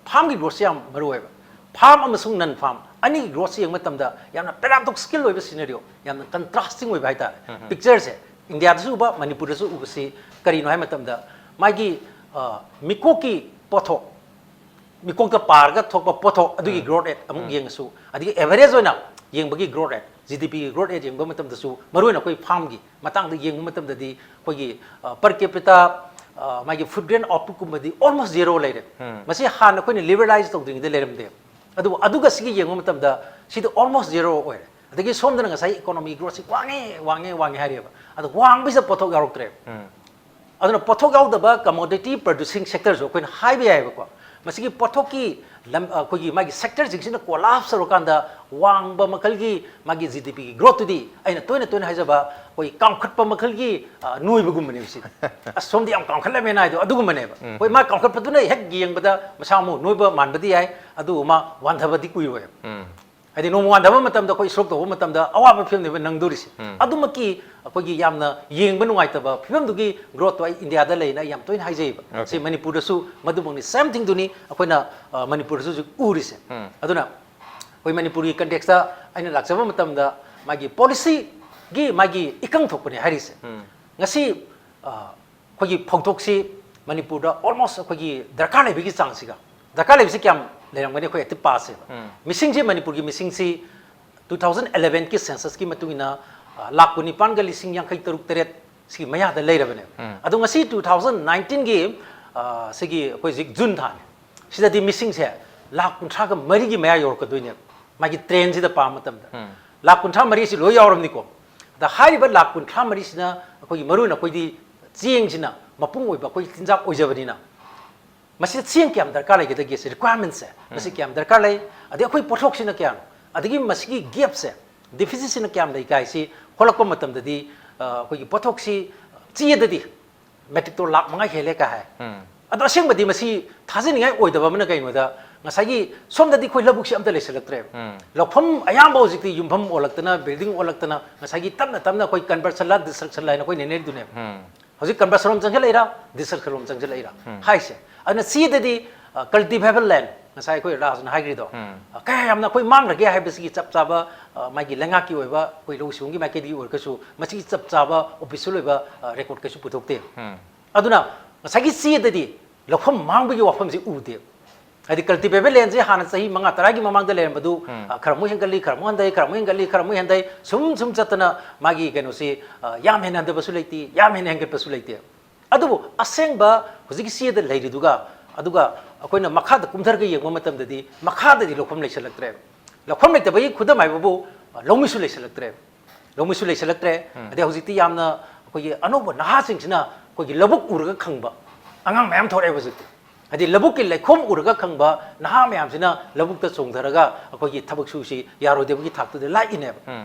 ꯐꯥꯝꯒꯤ ꯒ꯭ꯔꯣꯠꯁꯦ ꯌꯥꯝ ꯃꯔꯨ ꯑꯣꯏꯕ꯫ ꯐꯥꯝ ꯑꯃꯁꯨꯡ ꯅꯟ ꯐꯥꯝ ꯑꯅꯤꯒꯤ ꯒ꯭ꯔꯣꯠꯁꯦ ꯌꯦꯡꯕ ꯃꯇꯝꯗ ꯌꯥꯝꯅ ꯄꯦꯔꯥꯗꯣꯛꯁꯤꯀꯦꯜ ꯑꯣꯏꯕ ꯁꯤꯅꯔꯤꯑꯣ, ꯌꯥꯝꯅ ꯀꯟꯇ꯭ꯔꯥꯁꯇꯤꯡ ꯑꯣꯏꯕ ꯍꯥꯏꯇꯥꯔꯦ꯫ ꯄꯤꯛꯆꯔꯁꯦ ꯏꯟꯗꯤꯌꯥꯗꯁꯨ ꯎꯕ, ꯃꯅꯤꯄꯨꯔꯗꯁꯨ ꯎꯕꯁꯤ ꯀꯔꯤꯅꯣ ꯍꯥꯏꯕ ꯃꯇꯝꯗ ꯃꯥꯒꯤ ꯃꯤꯀꯣꯛꯀꯤ ꯄꯣꯠꯊꯣꯛ, ꯃꯤꯀꯣꯛꯇ ꯄꯥꯔꯒ ꯊꯣꯛꯄ ꯄꯣꯠꯊꯣꯛ ꯑꯗꯨꯒꯤ ꯒ꯭ꯔꯣꯠ ꯔꯦꯠ ꯑꯃꯨꯛ ꯌꯦꯡꯉꯁꯨ, ꯑꯗꯒꯤ ꯑꯦꯚꯔꯦꯖ ꯑꯣꯏꯅ ꯌꯦꯡꯕꯒꯤ ꯒ꯭ꯔꯣꯠ ꯔꯦꯠ, ꯖꯤ ꯗꯤ ꯄꯤꯒꯤ ꯒ꯭ꯔꯣꯠ ꯔꯦꯠ ꯌꯦꯡꯕ ꯃꯇꯝꯗꯁꯨ, ꯃꯔꯨꯑꯣꯏꯅ ꯑꯩꯈꯣꯏ ꯐꯥꯝꯒꯤ ꯃꯇꯥꯡꯗ ꯌꯦꯡꯕ ꯃꯇꯝꯗꯗꯤ ꯑꯩꯈꯣꯏꯒꯤ ꯄꯔ ꯀꯦꯄꯤꯇꯥ ꯃꯥꯒꯤ ꯐꯨꯗ ꯒ꯭ꯔꯦꯟ ꯑꯥꯎꯠꯄꯨꯠꯀꯨꯝꯕꯗꯤ ꯑꯣꯜꯃꯣꯁ ꯖꯦꯔꯣ ꯂꯩꯔꯦ꯫ ꯃꯁꯤ ꯍꯥꯟꯅ ꯑꯩꯈꯣꯏꯅ ꯂꯤꯕꯔꯦꯂꯥꯏꯁ ꯇꯧꯗ꯭ꯔꯤꯉꯩꯗ ꯂꯩꯔꯝꯗꯦ꯫ ꯑꯗꯨꯕꯨ ꯑꯗꯨꯒ ꯁꯤꯒ ꯌꯦꯡꯕ ꯃꯇꯝꯗ ꯁꯤꯗ ꯑꯣꯜꯃꯣꯁ ꯖꯦꯔꯣ ꯑꯣꯏꯔꯦ꯫ ꯑꯗꯒꯤ ꯁꯣꯝꯗꯅ ꯉꯁꯥꯏ ꯏꯀꯣꯅꯣꯃꯤ ꯒ꯭ꯔꯣꯠꯁꯤ ꯋꯥꯡꯉꯦ, ꯋꯥꯡꯉꯦ, ꯋꯥꯡꯉꯦ ꯍꯥꯏꯔꯤꯑꯕ꯫ ꯑꯗꯣ ꯋꯥꯡꯕꯁꯤꯗ ꯄꯣꯠꯊꯣꯛ ꯌꯥꯎꯔꯛꯇ꯭ꯔꯦꯕ꯫ ꯑꯗꯨꯅ ꯄꯣꯠꯊꯣꯛ ꯌꯥꯎꯗꯕ ꯀꯃꯣꯗꯤꯇꯤ ꯄ꯭ꯔꯗ꯭ꯌꯨꯁꯤꯡ ꯁꯦꯛꯇꯔꯁꯨ ꯑꯩꯈꯣꯏꯅ ꯍꯥꯏꯕ ꯌꯥꯏꯑꯕꯀꯣ꯫ ꯃꯁꯤꯒꯤ ꯄꯣꯠꯊꯣꯛꯀꯤ ꯂꯝ, ꯑꯩꯈꯣꯏꯒꯤ ꯃꯥꯒꯤ ꯁꯦꯛꯇꯔꯁꯤꯡꯁꯤꯅ ꯀꯣꯂꯥꯞꯁ ꯇꯧꯔꯀꯥꯟꯗ ꯋꯥꯡꯕ ꯃꯈꯜꯒꯤ ꯃꯥꯒꯤ ꯖꯤ ꯗꯤ ꯄꯤꯒꯤ ꯒ꯭ꯔꯣꯠꯇꯨꯗꯤ ꯑꯩꯅ ꯇꯣꯏꯅ ꯇꯣꯏꯅ ꯍꯥꯏꯖꯕ ꯑꯩꯈꯣꯏ ꯀꯥꯝꯈꯠꯄ ꯃꯈꯜꯒꯤ, ꯑ, ꯅꯣꯏꯕꯒꯨꯝꯕꯅꯦꯕ ꯁꯤꯗꯤ꯫ ꯑꯁ, ꯁꯣꯝꯗꯤ ꯌꯥꯝ ꯀꯥꯝꯈꯠꯂꯝꯃꯦꯅ ꯍꯥꯏꯗꯣ ꯑꯗꯨꯒꯨꯝꯕꯅꯦꯕ꯫ ꯍꯣꯏ, ꯃꯥ ꯀꯥꯝꯈꯠꯄꯗꯨꯅ ꯍꯦꯛ ꯌꯦꯡꯕꯗ ꯃꯁꯥ ꯑꯃꯨꯛ ꯅꯣꯏꯕ ꯃꯥꯟꯕꯗꯤ ꯌꯥꯏ, ꯑꯗꯨꯕꯨ ꯃꯥ ꯋꯥꯟꯊꯕꯗꯤ ꯀꯨꯏꯔꯣꯏꯕ꯫ ꯍꯥꯏꯗꯤ ꯅꯣꯡꯃ ꯋꯥꯟꯊꯕ ꯃꯇꯝꯗ ꯑꯩꯈꯣꯏ ꯁ꯭ꯇ꯭ꯔꯣꯛ ꯇꯧꯕ ꯃꯇꯝꯗ ꯑꯋꯥꯕ ꯐꯤꯕꯝꯅꯦꯕ ꯅꯪꯗꯣꯔꯤꯁꯦ꯫ ꯑꯗꯨꯃꯛꯀꯤ ꯑꯩꯈꯣꯏꯒꯤ ꯌꯥꯝꯅ ꯌꯦꯡꯕ ꯅꯨꯡꯉꯥꯏꯇꯕ ꯐꯤꯕꯝꯗꯨꯒꯤ ꯒ꯭ꯔꯣꯠꯇꯣ ꯑꯩ ꯏꯟꯗꯤꯌꯥꯗ ꯂꯩꯅ ꯑꯩ ꯌꯥꯝ ꯇꯣꯏꯅ ꯍꯥꯏꯖꯩꯕ꯫ ꯁꯤ ꯃꯅꯤꯄꯨꯔꯗꯁꯨ ꯃꯗꯨꯃꯛꯅꯤ, ꯁꯦꯝ ꯊꯤꯡꯗꯨꯅꯤ ꯑꯩꯈꯣꯏꯅ, ꯑ, ꯃꯅꯤꯄꯨꯔꯗꯁꯨ ꯍꯧꯖꯤꯛ ꯎꯔꯤꯁꯦ꯫ ꯑꯗꯨꯅ ꯑꯩꯈꯣꯏ ꯃꯅꯤꯄꯨꯔꯒꯤ ꯀꯟꯇꯦꯛꯁꯇ ꯑꯩꯅ ꯂꯥꯛꯆꯕ ꯃꯇꯝꯗ ꯃꯥꯒꯤ ꯄꯣꯂꯤꯁꯤꯒꯤ ꯃꯥꯒꯤ ꯏꯀꯪ ꯊꯣꯛꯄꯅꯦ ꯍꯥꯏꯔꯤꯁꯦ꯫ ꯉꯁꯤ, ꯑ, ꯑꯩꯈꯣꯏꯒꯤ ꯐꯧꯊꯣꯛꯁꯤ ꯃꯅꯤꯄꯨꯔꯗ ꯑꯣꯜꯃꯣꯁ ꯑꯩꯈꯣꯏꯒꯤ ꯗꯔꯀꯥꯔ ꯂꯩꯕꯒꯤ ꯆꯥꯡꯁꯤꯒ, ꯗꯔꯀꯥꯔ ꯂꯩꯕꯁꯤ ꯀꯌꯥꯝ ꯂꯩꯔꯝꯒꯅꯤ? ꯑꯩꯈꯣꯏ ꯑꯦꯛꯇꯤꯞ ꯄꯥꯁꯦꯕ꯫ ꯃꯤꯁꯤꯡꯁꯤ, ꯃꯅꯤꯄꯨꯔꯒꯤ ꯃꯤꯁꯤꯡꯁꯤ ꯇꯨ ꯊꯥꯎꯖꯟ ꯑꯦꯂꯦꯚꯦꯟꯒꯤ ꯁꯦꯟꯁꯁꯀꯤ ꯃꯇꯨꯡ ꯏꯟꯅ, ꯑ, ꯂꯥꯈ ꯀꯨꯟꯅꯤꯄꯥꯟꯒ ꯂꯤꯁꯤꯡ ꯌꯥꯡꯈꯩ ꯇꯔꯨꯛ ꯇꯔꯦꯠ ꯁꯤꯒꯤ ꯃꯌꯥꯗ ꯂꯩꯔꯕꯅꯦꯕ꯫ ꯑꯗꯣ ꯉꯁꯤ ꯇꯨ ꯊꯥꯎꯖꯟ ꯅꯥꯏꯟꯇꯤꯟꯒꯤ, ꯑ, ꯁꯤꯒꯤ ꯑꯩꯈꯣꯏ ꯍꯧꯖꯤꯛ ꯖꯨꯟ ꯊꯥꯅꯤ꯫ ꯁꯤꯗꯗꯤ ꯃꯤꯁꯤꯡꯁꯦ ꯂꯥꯈ ꯀꯨꯟꯊ꯭ꯔꯥꯒ ꯃꯔꯤꯒꯤ ꯃꯌꯥ ꯌꯧꯔꯛꯀꯗꯣꯏꯅꯦꯕ, ꯃꯥꯒꯤ ꯇ꯭ꯔꯦꯟꯁꯤꯗ ꯄꯥꯕ ꯃꯇꯝꯗ꯫ ꯂꯥꯈ ꯀꯨꯟꯊ꯭ꯔꯥ ꯃꯔꯤꯁꯤ ꯂꯣꯏ ꯌꯥꯎꯔꯕꯅꯤꯀꯣ꯫ ꯑꯗ ꯍꯥꯏꯔꯤꯕ ꯂꯥꯈ ꯀꯨꯟꯊ꯭ꯔꯥ ꯃꯔꯤꯁꯤꯅ ꯑꯩꯈꯣꯏꯒꯤ, ꯃꯔꯨ ꯑꯣꯏꯅ ꯑꯩꯈꯣꯏꯗꯤ ꯆꯦꯡꯁꯤꯅ ꯃꯄꯨꯡ ꯑꯣꯏꯕ ꯑꯩꯈꯣꯏ ꯆꯤꯟꯖꯥꯛ ꯑꯣꯏꯖꯕꯅꯤꯅ, ꯃꯁꯤꯗ ꯆꯦꯡ ꯀꯌꯥꯝ ꯗꯔꯀꯥꯔ ꯂꯩꯒꯗꯒꯦ ꯁꯤ, ꯔꯤꯀ꯭ꯋꯥꯌꯔꯃꯦꯟꯁꯦ ꯃꯁꯤ ꯀꯌꯥꯝ ꯗꯔꯀꯥꯔ ꯂꯩ, ꯑꯗꯩ ꯑꯩꯈꯣꯏ ꯄꯣꯠꯊꯣꯛꯁꯤꯅ ꯀꯌꯥꯅꯣ, ꯑꯗꯒꯤ ꯃꯁꯤꯒꯤ ꯒꯦꯞꯁꯦ, ꯗꯤꯐꯤꯁꯤꯠꯁꯤꯅ ꯀꯌꯥꯝ ꯂꯩ ꯀꯥꯏꯁꯤ ꯍꯣꯠꯂꯛꯄ ꯃꯇꯝꯗꯗꯤ, ꯑ, ꯑꯩꯈꯣꯏꯒꯤ ꯄꯣꯠꯊꯣꯛꯁꯤ ꯆꯦꯗꯗꯤ ꯃꯦꯇ꯭ꯔꯤꯛ ꯇꯣꯟ ꯂꯥꯈ ꯃꯉꯥ ꯍꯦꯜꯂꯦ ꯀꯥꯏ ꯍꯥꯏ꯫ ꯑꯗꯣ ꯑꯁꯦꯡꯕꯗꯤ ꯃꯁꯤ ꯊꯥꯖꯅꯤꯡꯉꯥꯏ ꯑꯣꯏꯗꯕ ꯑꯃꯅ ꯀꯩꯅꯣꯗ, ꯉꯁꯥꯏꯒꯤ ꯁꯣꯝꯗꯗꯤ ꯑꯩꯈꯣꯏ ꯂꯧꯕꯨꯛꯁꯤ ꯑꯝꯇ ꯂꯩꯁꯜꯂꯛꯇ꯭ꯔꯦꯕ꯫ ꯂꯧꯐꯝ ꯑꯌꯥꯝꯕ ꯍꯧꯖꯤꯛꯇꯤ ꯌꯨꯝꯐꯝ ꯑꯣꯜꯂꯛꯇꯅ, ꯕꯤꯜꯗꯤꯡ ꯑꯣꯜꯂꯛꯇꯅ, ꯉꯁꯥꯏꯒꯤ ꯇꯞꯅ ꯇꯞꯅ ꯑꯩꯈꯣꯏ ꯀꯟꯚꯔꯁꯟꯂ ꯗꯤꯁꯇ꯭ꯔꯛꯁꯟꯂ ꯍꯥꯏꯅ ꯑꯩꯈꯣꯏ ꯅꯩꯅꯔꯤꯗꯨꯅꯦꯕ꯫ ꯍꯧꯖꯤꯛ ꯀꯟꯚꯔꯁꯟ ꯔꯣꯝ ꯆꯪꯁꯤꯜꯂꯛꯏꯔꯥ, ꯗꯤꯁꯇ꯭ꯔꯛꯁꯟ ꯔꯣꯝ ꯆꯪꯁꯤꯜꯂꯛꯏꯔꯥ ꯍꯥꯏꯁꯦ꯫ ꯑꯗꯨꯅ ꯁꯤꯗꯗꯤ, ꯑ, ꯀꯜꯇꯤꯚꯦꯕꯜ ꯂꯦꯟ, ꯉꯁꯥꯏ ꯑꯩꯈꯣꯏ ꯔꯥꯖꯅ ꯍꯥꯏꯈ꯭ꯔꯤꯗꯣ, ꯑ, ꯀꯌꯥ ꯌꯥꯝꯅ ꯑꯩꯈꯣꯏ ꯃꯥꯡꯈ꯭ꯔꯒꯦ ꯍꯥꯏꯕꯁꯤꯒꯤ ꯆꯞ ꯆꯥꯕ, ꯑ, ꯃꯥꯒꯤ ꯂꯩꯉꯥꯛꯀꯤ ꯑꯣꯏꯕ, ꯑꯩꯈꯣꯏ ꯂꯧꯎ ꯁꯤꯡꯎꯒꯤ ꯃꯥꯏꯀꯩꯗꯒꯤ ꯑꯣꯏꯔꯒꯁꯨ ꯃꯁꯤꯒꯤ ꯆꯞ ꯆꯥꯕ ꯑꯣꯐꯤꯁꯤꯌꯦꯜ ꯑꯣꯏꯕ, ꯑ, ꯔꯦꯀꯣꯔꯠ ꯀꯩꯁꯨ ꯄꯨꯊꯣꯛꯇꯦ꯫ ꯑꯗꯨꯅ ꯉꯁꯥꯏꯒꯤ ꯆꯦꯗꯗꯤ ꯂꯧꯐꯝ ꯃꯥꯡꯕꯒꯤ ꯋꯥꯐꯝꯁꯤ ꯎꯗꯦ꯫ ꯍꯥꯏꯗꯤ ꯀꯜꯇꯤꯚꯦꯕꯜ ꯂꯦꯟꯁꯦ ꯍꯥꯟꯅ ꯆꯍꯤ ꯃꯉꯥ ꯇꯔꯥꯒꯤ ꯃꯃꯥꯡꯗ ꯂꯩꯔꯝꯕꯗꯨ, ꯑ, ꯈꯔ ꯑꯃꯨꯛ ꯍꯦꯟꯒꯠꯂꯤ, ꯈꯔ ꯑꯃꯨꯛ ꯍꯟꯊꯩ, ꯈꯔ ꯑꯃꯨꯛ ꯍꯦꯟꯒꯠꯂꯤ, ꯈꯔ ꯑꯃꯨꯛ ꯍꯟꯊꯩ, ꯁꯨꯝ ꯁꯨꯝ ꯆꯠꯇꯅ ꯃꯥꯒꯤ ꯀꯩꯅꯣꯁꯤ, ꯑ, ꯌꯥꯝ ꯍꯦꯟꯅ ꯍꯟꯊꯕꯁꯨ ꯂꯩꯇꯦ, ꯌꯥꯝ ꯍꯦꯟꯅ ꯍꯦꯟꯒꯠꯄꯁꯨ ꯂꯩꯇꯦ꯫ ꯑꯗꯨꯕꯨ ꯑꯁꯦꯡꯕ ꯍꯧꯖꯤꯛꯀꯤ ꯆꯦꯗ ꯂꯩꯔꯤꯗꯨꯒ, ꯑꯗꯨꯒ ꯑꯩꯈꯣꯏꯅ ꯃꯈꯥꯗ ꯀꯨꯝꯊꯔꯒ ꯌꯦꯡꯕ ꯃꯇꯝꯗꯗꯤ ꯃꯈꯥꯗꯗꯤ ꯂꯧꯐꯝ ꯂꯩꯁꯜꯂꯛꯇ꯭ꯔꯦ꯫ ꯂꯧꯐꯝ ꯂꯩꯇꯕꯒꯤ ꯈꯨꯗꯝ ꯍꯥꯏꯕꯕꯨ, ꯑ, ꯂꯧꯃꯤꯁꯨ ꯂꯩꯁꯜꯂꯛꯇ꯭ꯔꯦ꯫ ꯂꯧꯃꯤꯁꯨ ꯂꯩꯁꯜꯂꯛꯇ꯭ꯔꯦ꯫ ꯑꯗꯩ ꯍꯧꯖꯤꯛꯇꯤ ꯌꯥꯝꯅ ꯑꯩꯈꯣꯏꯒꯤ ꯑꯅꯧꯕ ꯅꯍꯥꯁꯤꯡꯁꯤꯅ ꯑꯩꯈꯣꯏꯒꯤ ꯂꯧꯕꯨꯛ ꯎꯔꯒ ꯈꯪꯕ ꯑꯉꯥꯡ ꯃꯌꯥꯝ ꯊꯣꯛꯂꯛꯑꯦꯕ ꯍꯧꯖꯤꯛꯇꯤ꯫ ꯍꯥꯏꯗꯤ ꯂꯧꯕꯨꯛꯀꯤ ꯂꯩꯈꯣꯝ ꯎꯔꯒ ꯈꯪꯕ ꯅꯍꯥ ꯃꯌꯥꯝꯁꯤꯅ ꯂꯧꯕꯨꯛꯇ ꯆꯣꯡꯊꯔꯒ ꯑꯩꯈꯣꯏꯒꯤ ꯊꯕꯛ ꯁꯨꯁꯤ ꯌꯥꯔꯣꯏꯗꯕꯒꯤ ꯊꯥꯛꯇꯨꯗ ꯂꯥꯛꯏꯅꯦꯕ꯫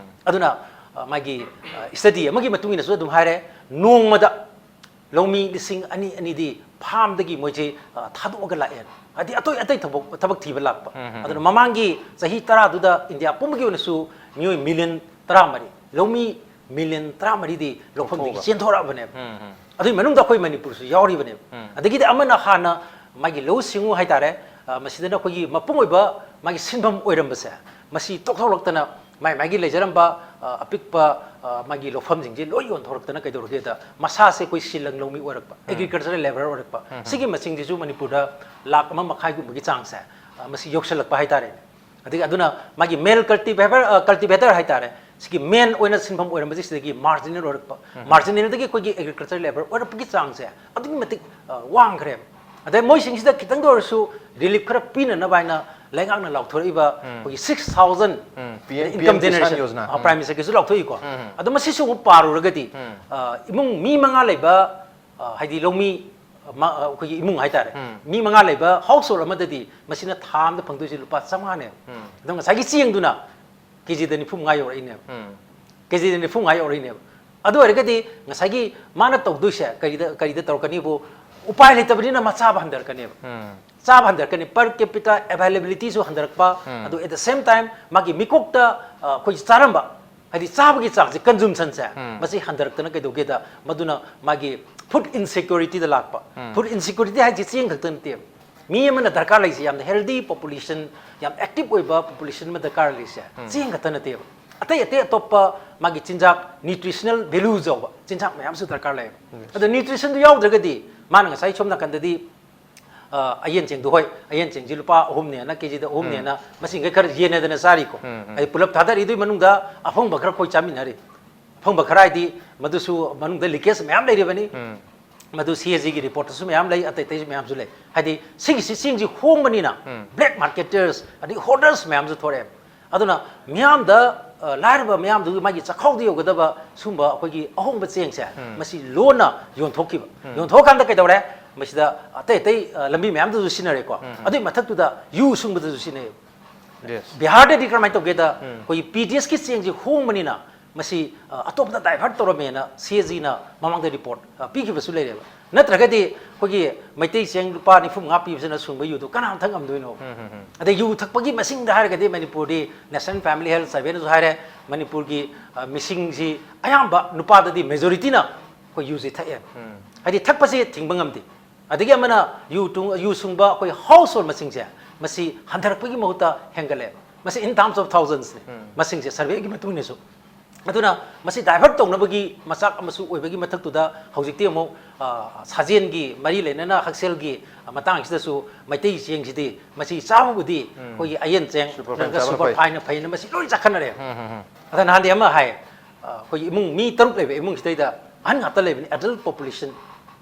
ꯑꯗꯨꯅ, ꯑ, ꯃꯥꯒꯤ, ꯑ, ꯁ꯭ꯇꯗꯤ ꯑꯃꯒꯤ ꯃꯇꯨꯡ ꯏꯟꯅꯁꯨ ꯑꯗꯨꯝ ꯍꯥꯏꯔꯦ, ꯅꯣꯡꯃꯗ ꯂꯧꯃꯤ ꯂꯤꯁꯤꯡ ꯑꯅꯤ ꯑꯅꯤꯗꯤ ꯐꯥꯝꯗꯒꯤ ꯃꯣꯏꯁꯦ, ꯑ, ꯊꯥꯗꯣꯛꯑꯒ ꯂꯥꯛꯑꯦ꯫ ꯍꯥꯏꯗꯤ ꯑꯇꯩ ꯑꯇꯩ ꯊꯕꯛ, ꯊꯕꯛ ꯊꯤꯕ ꯂꯥꯛꯄ꯫ ꯑꯗꯨꯅ ꯃꯃꯥꯡꯒꯤ ꯆꯍꯤ ꯇꯔꯥꯗꯨꯗ ꯏꯟꯗꯤꯌꯥ ꯄꯨꯝꯕꯒꯤ ꯑꯣꯏꯅꯁꯨ ꯃꯤꯑꯣꯏ ꯃꯤꯂꯤꯌꯟ ꯇꯔꯥꯃꯔꯤ, ꯂꯧꯃꯤ ꯃꯤꯂꯤꯌꯟ ꯇꯔꯥꯃꯔꯤꯗꯤ ꯂꯧꯐꯝꯗꯒꯤ ꯆꯦꯟꯊꯣꯔꯛꯑꯕꯅꯦꯕ꯫ ꯑꯗꯨꯒꯤ ꯃꯅꯨꯡꯗ ꯑꯩꯈꯣꯏ ꯃꯅꯤꯄꯨꯔꯁꯨ ꯌꯥꯎꯔꯤꯕꯅꯦꯕ꯫ ꯑꯗꯒꯤꯗꯤ ꯑꯃꯅ ꯍꯥꯟꯅ ꯃꯥꯒꯤ ꯂꯧꯎ ꯁꯤꯡꯎ ꯍꯥꯏꯇꯥꯔꯦ, ꯑ, ꯃꯁꯤꯗꯅ ꯑꯩꯈꯣꯏꯒꯤ ꯃꯄꯨꯡ ꯑꯣꯏꯕ ꯃꯥꯒꯤ ꯁꯤꯟꯐꯝ ꯑꯣꯏꯔꯝꯕꯁꯦ, ꯃꯁꯤ ꯇꯣꯛꯊꯣꯛꯂꯛꯇꯅ ꯃꯥꯏ ꯃꯥꯏꯒꯤ ꯂꯩꯖꯔꯝꯕ, ꯑ, ꯑꯄꯤꯛꯄ, ꯑ, ꯃꯥꯒꯤ ꯂꯧꯐꯝꯁꯤꯡꯁꯦ ꯂꯣꯏ ꯌꯣꯟꯊꯣꯔꯛꯇꯅ ꯀꯩꯗꯧꯔꯒꯦꯗ, ꯃꯁꯥꯁꯦ ꯑꯩꯈꯣꯏ ꯁꯤꯂꯪ ꯂꯧꯃꯤ ꯑꯣꯏꯔꯛꯄ, ꯑꯦꯒ꯭ꯔꯤꯀꯜꯆꯔꯦꯜ ꯂꯦꯕꯔ ꯑꯣꯏꯔꯛꯄ, ꯁꯤꯒꯤ ꯃꯁꯤꯡꯁꯤꯁꯨ ꯃꯅꯤꯄꯨꯔꯗ ꯂꯥꯈ ꯑꯃ ꯃꯈꯥꯏꯒꯨꯝꯕꯒꯤ ꯆꯥꯡꯁꯦ, ꯑ, ꯃꯁꯤ ꯌꯧꯁꯜꯂꯛꯄ ꯍꯥꯏꯇꯥꯔꯦꯅꯦ꯫ ꯑꯗꯒꯤ ꯑꯗꯨꯅ ꯃꯥꯒꯤ ꯃꯦꯜ ꯀꯜꯇꯤꯚꯦꯕꯔ, ꯑ, ꯀꯜꯇꯤꯚꯦꯇꯔ ꯍꯥꯏꯇꯥꯔꯦ, ꯁꯤꯒꯤ ꯃꯦꯟ ꯑꯣꯏꯅ ꯁꯤꯟꯐꯝ ꯑꯣꯏꯔꯝꯕꯁꯤ ꯁꯤꯗꯒꯤ ꯃꯥꯔꯖꯤꯅꯦꯜ ꯑꯣꯏꯔꯛꯄ, ꯃꯥꯔꯖꯤꯅꯦꯜꯗꯒꯤ ꯑꯩꯈꯣꯏꯒꯤ ꯑꯦꯒ꯭ꯔꯤꯀꯜꯆꯔ ꯂꯦꯕꯔ ꯑꯣꯏꯔꯛꯄꯒꯤ ꯆꯥꯡꯁꯦ ꯑꯗꯨꯛꯀꯤ ꯃꯇꯤꯛ, ꯑ, ꯋꯥꯡꯈ꯭ꯔꯦꯕ꯫ ꯑꯗꯩ ꯃꯣꯏꯁꯤꯡꯁꯤꯗ ꯈꯤꯇꯪꯗ ꯑꯣꯏꯔꯁꯨ ꯔꯤꯂꯤꯐ ꯈꯔ ꯄꯤꯅꯅꯕ ꯍꯥꯏꯅ ꯂꯩꯉꯥꯛꯅ ꯂꯥꯎꯊꯣꯔꯛꯏꯕ ꯑꯩꯈꯣꯏꯒꯤ six thousand um, P M, income P M Kisan generation Yojana. Prime ꯃꯤꯅꯤꯁꯇꯔꯒꯤꯁꯨ ꯂꯥꯎꯊꯣꯛꯏꯀꯣ꯫ ꯑꯗꯣ ꯃꯁꯤꯁꯨ ꯑꯃꯨꯛ ꯄꯥꯔꯨꯔꯒꯗꯤ ꯑ, ꯏꯃꯨꯡ ꯃꯤ ꯃꯉꯥ ꯂꯩꯕ, ꯑ, ꯍꯥꯏꯗꯤ ꯂꯧꯃꯤ, ꯃ-, ꯑ, ꯑꯩꯈꯣꯏꯒꯤ ꯏꯃꯨꯡ ꯍꯥꯏꯇꯥꯔꯦ, ꯃꯤ ꯃꯉꯥ ꯂꯩꯕ ꯍꯥꯎꯁ ꯍꯣꯜ ꯑꯃꯗꯗꯤ ꯃꯁꯤꯅ ꯊꯥ ꯑꯃꯗ ꯐꯪꯗꯣꯏꯁꯦ ꯂꯨꯄꯥ ꯆꯥꯝꯃꯉꯥꯅꯦꯕ꯫ ꯑꯗꯣ ꯉꯁꯥꯏꯒꯤ ꯆꯦꯡꯗꯨꯅ ꯀꯦꯖꯤꯗ ꯅꯤꯐꯨ ꯃꯉꯥ ꯌꯧꯔꯛꯏꯅꯦꯕ꯫ ꯀꯦꯖꯤꯗ ꯅꯤꯐꯨ ꯃꯉꯥ ꯌꯧꯔꯛꯏꯅꯦꯕ꯫ ꯑꯗꯨ ꯑꯣꯏꯔꯒꯗꯤ ꯉꯁꯥꯏꯒꯤ ꯃꯥꯅ ꯇꯧꯗꯣꯏꯁꯦ ꯀꯔꯤꯗ, ꯀꯔꯤꯗ ꯇꯧꯔꯛꯀꯅꯤꯕꯨ? ꯎꯄꯥꯏ ꯂꯩꯇꯕꯅꯤꯅ ꯃꯆꯥꯕ ꯍꯟꯊꯔꯛꯀꯅꯦꯕ꯫ ꯆꯥꯕ ꯍꯟꯊꯔꯛꯀꯅꯤ, per capita availabilityꯁꯨ ꯍꯟꯊꯔꯛꯄ꯫ ꯑꯗꯨ at the same time ꯃꯥꯒꯤ ꯃꯤꯀꯣꯛꯇ, ꯑ, ꯑꯩꯈꯣꯏ ꯆꯥꯔꯝꯕ, ꯍꯥꯏꯗꯤ ꯆꯥꯕꯒꯤ ꯆꯥꯡꯁꯦ, consumptionꯁꯦ, ꯃꯁꯤ ꯍꯟꯊꯔꯛꯇꯅ ꯀꯩꯗꯧꯒꯦꯗ, ꯃꯗꯨꯅ ꯃꯥꯒꯤ food insecurityꯗ ꯂꯥꯛꯄ꯫ Food insecurity ꯍꯥꯏꯁꯦ ꯆꯦꯡ ꯈꯛꯇ ꯅꯠꯇꯦꯕ꯫ ꯃꯤ ꯑꯃꯅ ꯗꯔꯀꯥꯔ ꯂꯩꯁꯦ ꯌꯥꯝꯅ healthy population, ꯌꯥꯝ active ꯑꯣꯏꯕ population ꯑꯃ ꯗꯔꯀꯥꯔ ꯂꯩꯁꯦ ꯆꯦꯡ ꯈꯛꯇ ꯅꯠꯇꯦꯕ꯫ ꯑꯇꯩ ꯑꯇꯩ ꯑꯇꯣꯞꯄ ꯃꯥꯒꯤ ꯆꯤꯟꯖꯥꯛ, nutritional values ꯌꯥꯎꯕ ꯆꯤꯟꯖꯥꯛ ꯃꯌꯥꯝꯁꯨ ꯗꯔꯀꯥꯔ ꯂꯩꯌꯦꯕ꯫ ꯑꯗꯣ nutritionꯗꯨ ꯌꯥꯎꯗ꯭ꯔꯒꯗꯤ ꯃꯥꯅ ꯉꯁꯥꯏ ꯁꯣꯝ ꯅꯥꯀꯟꯗꯗꯤ, ꯑ, ꯑꯌꯦꯟ ꯆꯦꯡꯗꯨ, ꯍꯣꯏ, ꯑꯌꯦꯟ ꯆꯦꯡꯁꯤ ꯂꯨꯄꯥ ꯑꯍꯨꯝꯅꯦꯅ, ꯀꯦꯖꯤꯗ ꯑꯍꯨꯝꯅꯦꯅ, ꯃꯁꯤꯡꯈꯩ ꯈꯔ ꯌꯦꯟꯅꯗꯅ ꯆꯥꯔꯤꯀꯣ꯫ ꯑꯩ ꯄꯨꯂꯞ ꯊꯥꯗꯔꯤꯗꯨꯒꯤ ꯃꯅꯨꯡꯗ ꯑꯐꯪꯕ ꯈꯔ ꯑꯩꯈꯣꯏ ꯆꯥꯃꯤꯟꯅꯔꯤ꯫ ꯑꯐꯪꯕ ꯈꯔ ꯍꯥꯏꯗꯤ ꯃꯗꯨꯁꯨ ꯃꯅꯨꯡꯗ leakage ꯃꯌꯥꯝ ꯂꯩꯔꯤꯕꯅꯤ꯫ ꯃꯗꯨ CAGꯒꯤ reportꯇꯁꯨ ꯃꯌꯥꯝ ꯂꯩ, ꯑꯇꯩ ꯑꯇꯩꯁꯨ ꯃꯌꯥꯝꯁꯨ ꯂꯩ꯫ ꯍꯥꯏꯗꯤ ꯁꯤꯒꯤꯁꯤ ꯆꯦꯡꯁꯤ ꯍꯣꯡꯕꯅꯤꯅ black marketers ꯑꯗꯩ hoarders ꯃꯌꯥꯝꯁꯨ ꯊꯣꯔꯛꯑꯦ꯫ ꯑꯗꯨꯅ ꯃꯤꯌꯥꯝꯗ, ꯑ, ꯂꯥꯏꯔꯕ ꯃꯤꯌꯥꯝꯗꯨꯒꯤ ꯃꯥꯒꯤ ꯆꯥꯛꯈꯥꯎꯗ ꯌꯧꯒꯗꯕ ꯁꯨꯝꯕ ꯑꯩꯈꯣꯏꯒꯤ ꯑꯍꯣꯡꯕ ꯆꯦꯡꯁꯦ ꯃꯁꯤ ꯂꯣꯟꯅ ꯌꯣꯟꯊꯣꯛꯈꯤꯕ꯫ ꯌꯣꯟꯊꯣꯛꯑꯀꯥꯟꯗ ꯀꯩꯗꯧꯔꯦ? ꯃꯁꯤꯗ ꯑꯇꯩ ꯑꯇꯩ, ꯑ, ꯂꯝꯕꯤ ꯃꯌꯥꯝꯗꯁꯨ ꯁꯤꯖꯤꯟꯅꯔꯦꯀꯣ꯫ ꯑꯗꯨꯒꯤ ꯃꯊꯛꯇꯨꯗ ꯌꯨ ꯁꯨꯡꯕꯗꯁꯨ ꯁꯤꯖꯤꯟꯅꯩ꯫ Yes. ꯕꯤꯍꯥꯔꯗꯗꯤ ꯀꯔꯝꯍꯥꯏꯅ ꯇꯧꯒꯦꯗ, ꯑꯩꯈꯣꯏꯒꯤ PDSꯀꯤ ꯆꯦꯡꯁꯤ ꯍꯣꯡꯕꯅꯤꯅ ꯃꯁꯤ, ꯑ, ꯑꯇꯣꯞꯄꯗ divert ꯇꯧꯔꯝꯃꯦꯅ CAGꯅ ꯃꯃꯥꯡꯗ report, ꯑ, ꯄꯤꯈꯤꯕꯁꯨ ꯂꯩꯔꯦꯕ꯫ ꯅꯠꯇ꯭ꯔꯒꯗꯤ ꯑꯩꯈꯣꯏꯒꯤ ꯃꯩꯇꯩ ꯆꯦꯡ ꯂꯨꯄꯥ ꯅꯤꯐꯨ ꯃꯉꯥ ꯄꯤꯕꯁꯤꯅ ꯁꯨꯡꯕ ꯌꯨꯗꯨ ꯀꯅꯥꯅ ꯊꯛ ꯉꯝꯗꯣꯏꯅꯣ? ꯑꯗꯩ ꯌꯨ ꯊꯛꯄꯒꯤ ꯃꯁꯤꯡꯗ ꯍꯥꯏꯔꯒꯗꯤ ꯃꯅꯤꯄꯨꯔꯗꯤ National Family Health Surveyꯅꯁꯨ ꯍꯥꯏꯔꯦ, ꯃꯅꯤꯄꯨꯔꯒꯤ, ꯑ, ꯃꯤꯁꯤꯡꯁꯤ ꯑꯌꯥꯝꯕ ꯅꯨꯄꯥꯗꯗꯤ majorityꯅ ꯑꯩꯈꯣꯏ ꯌꯨꯁꯤ ꯊꯛꯑꯦ꯫ ꯍꯥꯏꯗꯤ ꯊꯛꯄꯁꯤ ꯊꯤꯡꯕ ꯉꯝꯗꯦ꯫ ꯑꯗꯒꯤ ꯑꯃꯅ ꯌꯨ ꯇꯨꯡ-, ꯌꯨ ꯁꯨꯡꯕ ꯑꯩꯈꯣꯏ household ꯃꯁꯤꯡꯁꯦ ꯃꯁꯤ ꯍꯟꯊꯔꯛꯄꯒꯤ ꯃꯍꯨꯠꯇ ꯍꯦꯟꯒꯠꯂꯦ꯫ ꯃꯁꯤ in terms of thousandsꯅꯤ꯫ ꯃꯁꯤꯡꯁꯦ surveyꯒꯤ ꯃꯇꯨꯡ ꯏꯟꯅꯁꯨ꯫ ꯑꯗꯨꯅ ꯃꯁꯤ divert ꯇꯧꯅꯕꯒꯤ ꯃꯆꯥꯛ ꯑꯃꯁꯨ ꯑꯣꯏꯕꯒꯤ ꯃꯊꯛꯇꯨꯗ ꯍꯧꯖꯤꯛꯇꯤ ꯑꯃꯨꯛ, ꯑ, ꯁꯥꯖꯦꯜꯒꯤ ꯃꯔꯤ ꯂꯩꯅꯅ ꯍꯛꯁꯦꯜꯒꯤ ꯃꯇꯥꯡꯁꯤꯗꯁꯨ ꯃꯩꯇꯩ ꯆꯦꯡꯁꯤꯗꯤ ꯃꯁꯤ ꯆꯥꯕꯕꯨꯗꯤ ꯑꯩꯈꯣꯏꯒꯤ ꯑꯌꯦꯟ ꯆꯦꯡ Superfine ꯅꯠꯇ꯭ꯔꯒ ꯆꯥꯕꯅ ꯐꯩ꯫ Superfineꯅ ꯐꯩꯅ ꯃꯁꯤ ꯂꯣꯏ ꯆꯥꯈꯠꯅꯔꯦ꯫ ꯑꯗ ꯅꯍꯥꯟꯗꯤ ꯑꯃ ꯍꯥꯏ, ꯑ, ꯑꯩꯈꯣꯏꯒꯤ ꯏꯃꯨꯡ ꯃꯤ ꯇꯔꯨꯛ ꯂꯩꯕ ꯏꯃꯨꯡꯁꯤꯗꯩꯗ ꯑꯍꯟ ꯉꯥꯛꯇ ꯂꯩꯕꯅꯤ, adult population꯫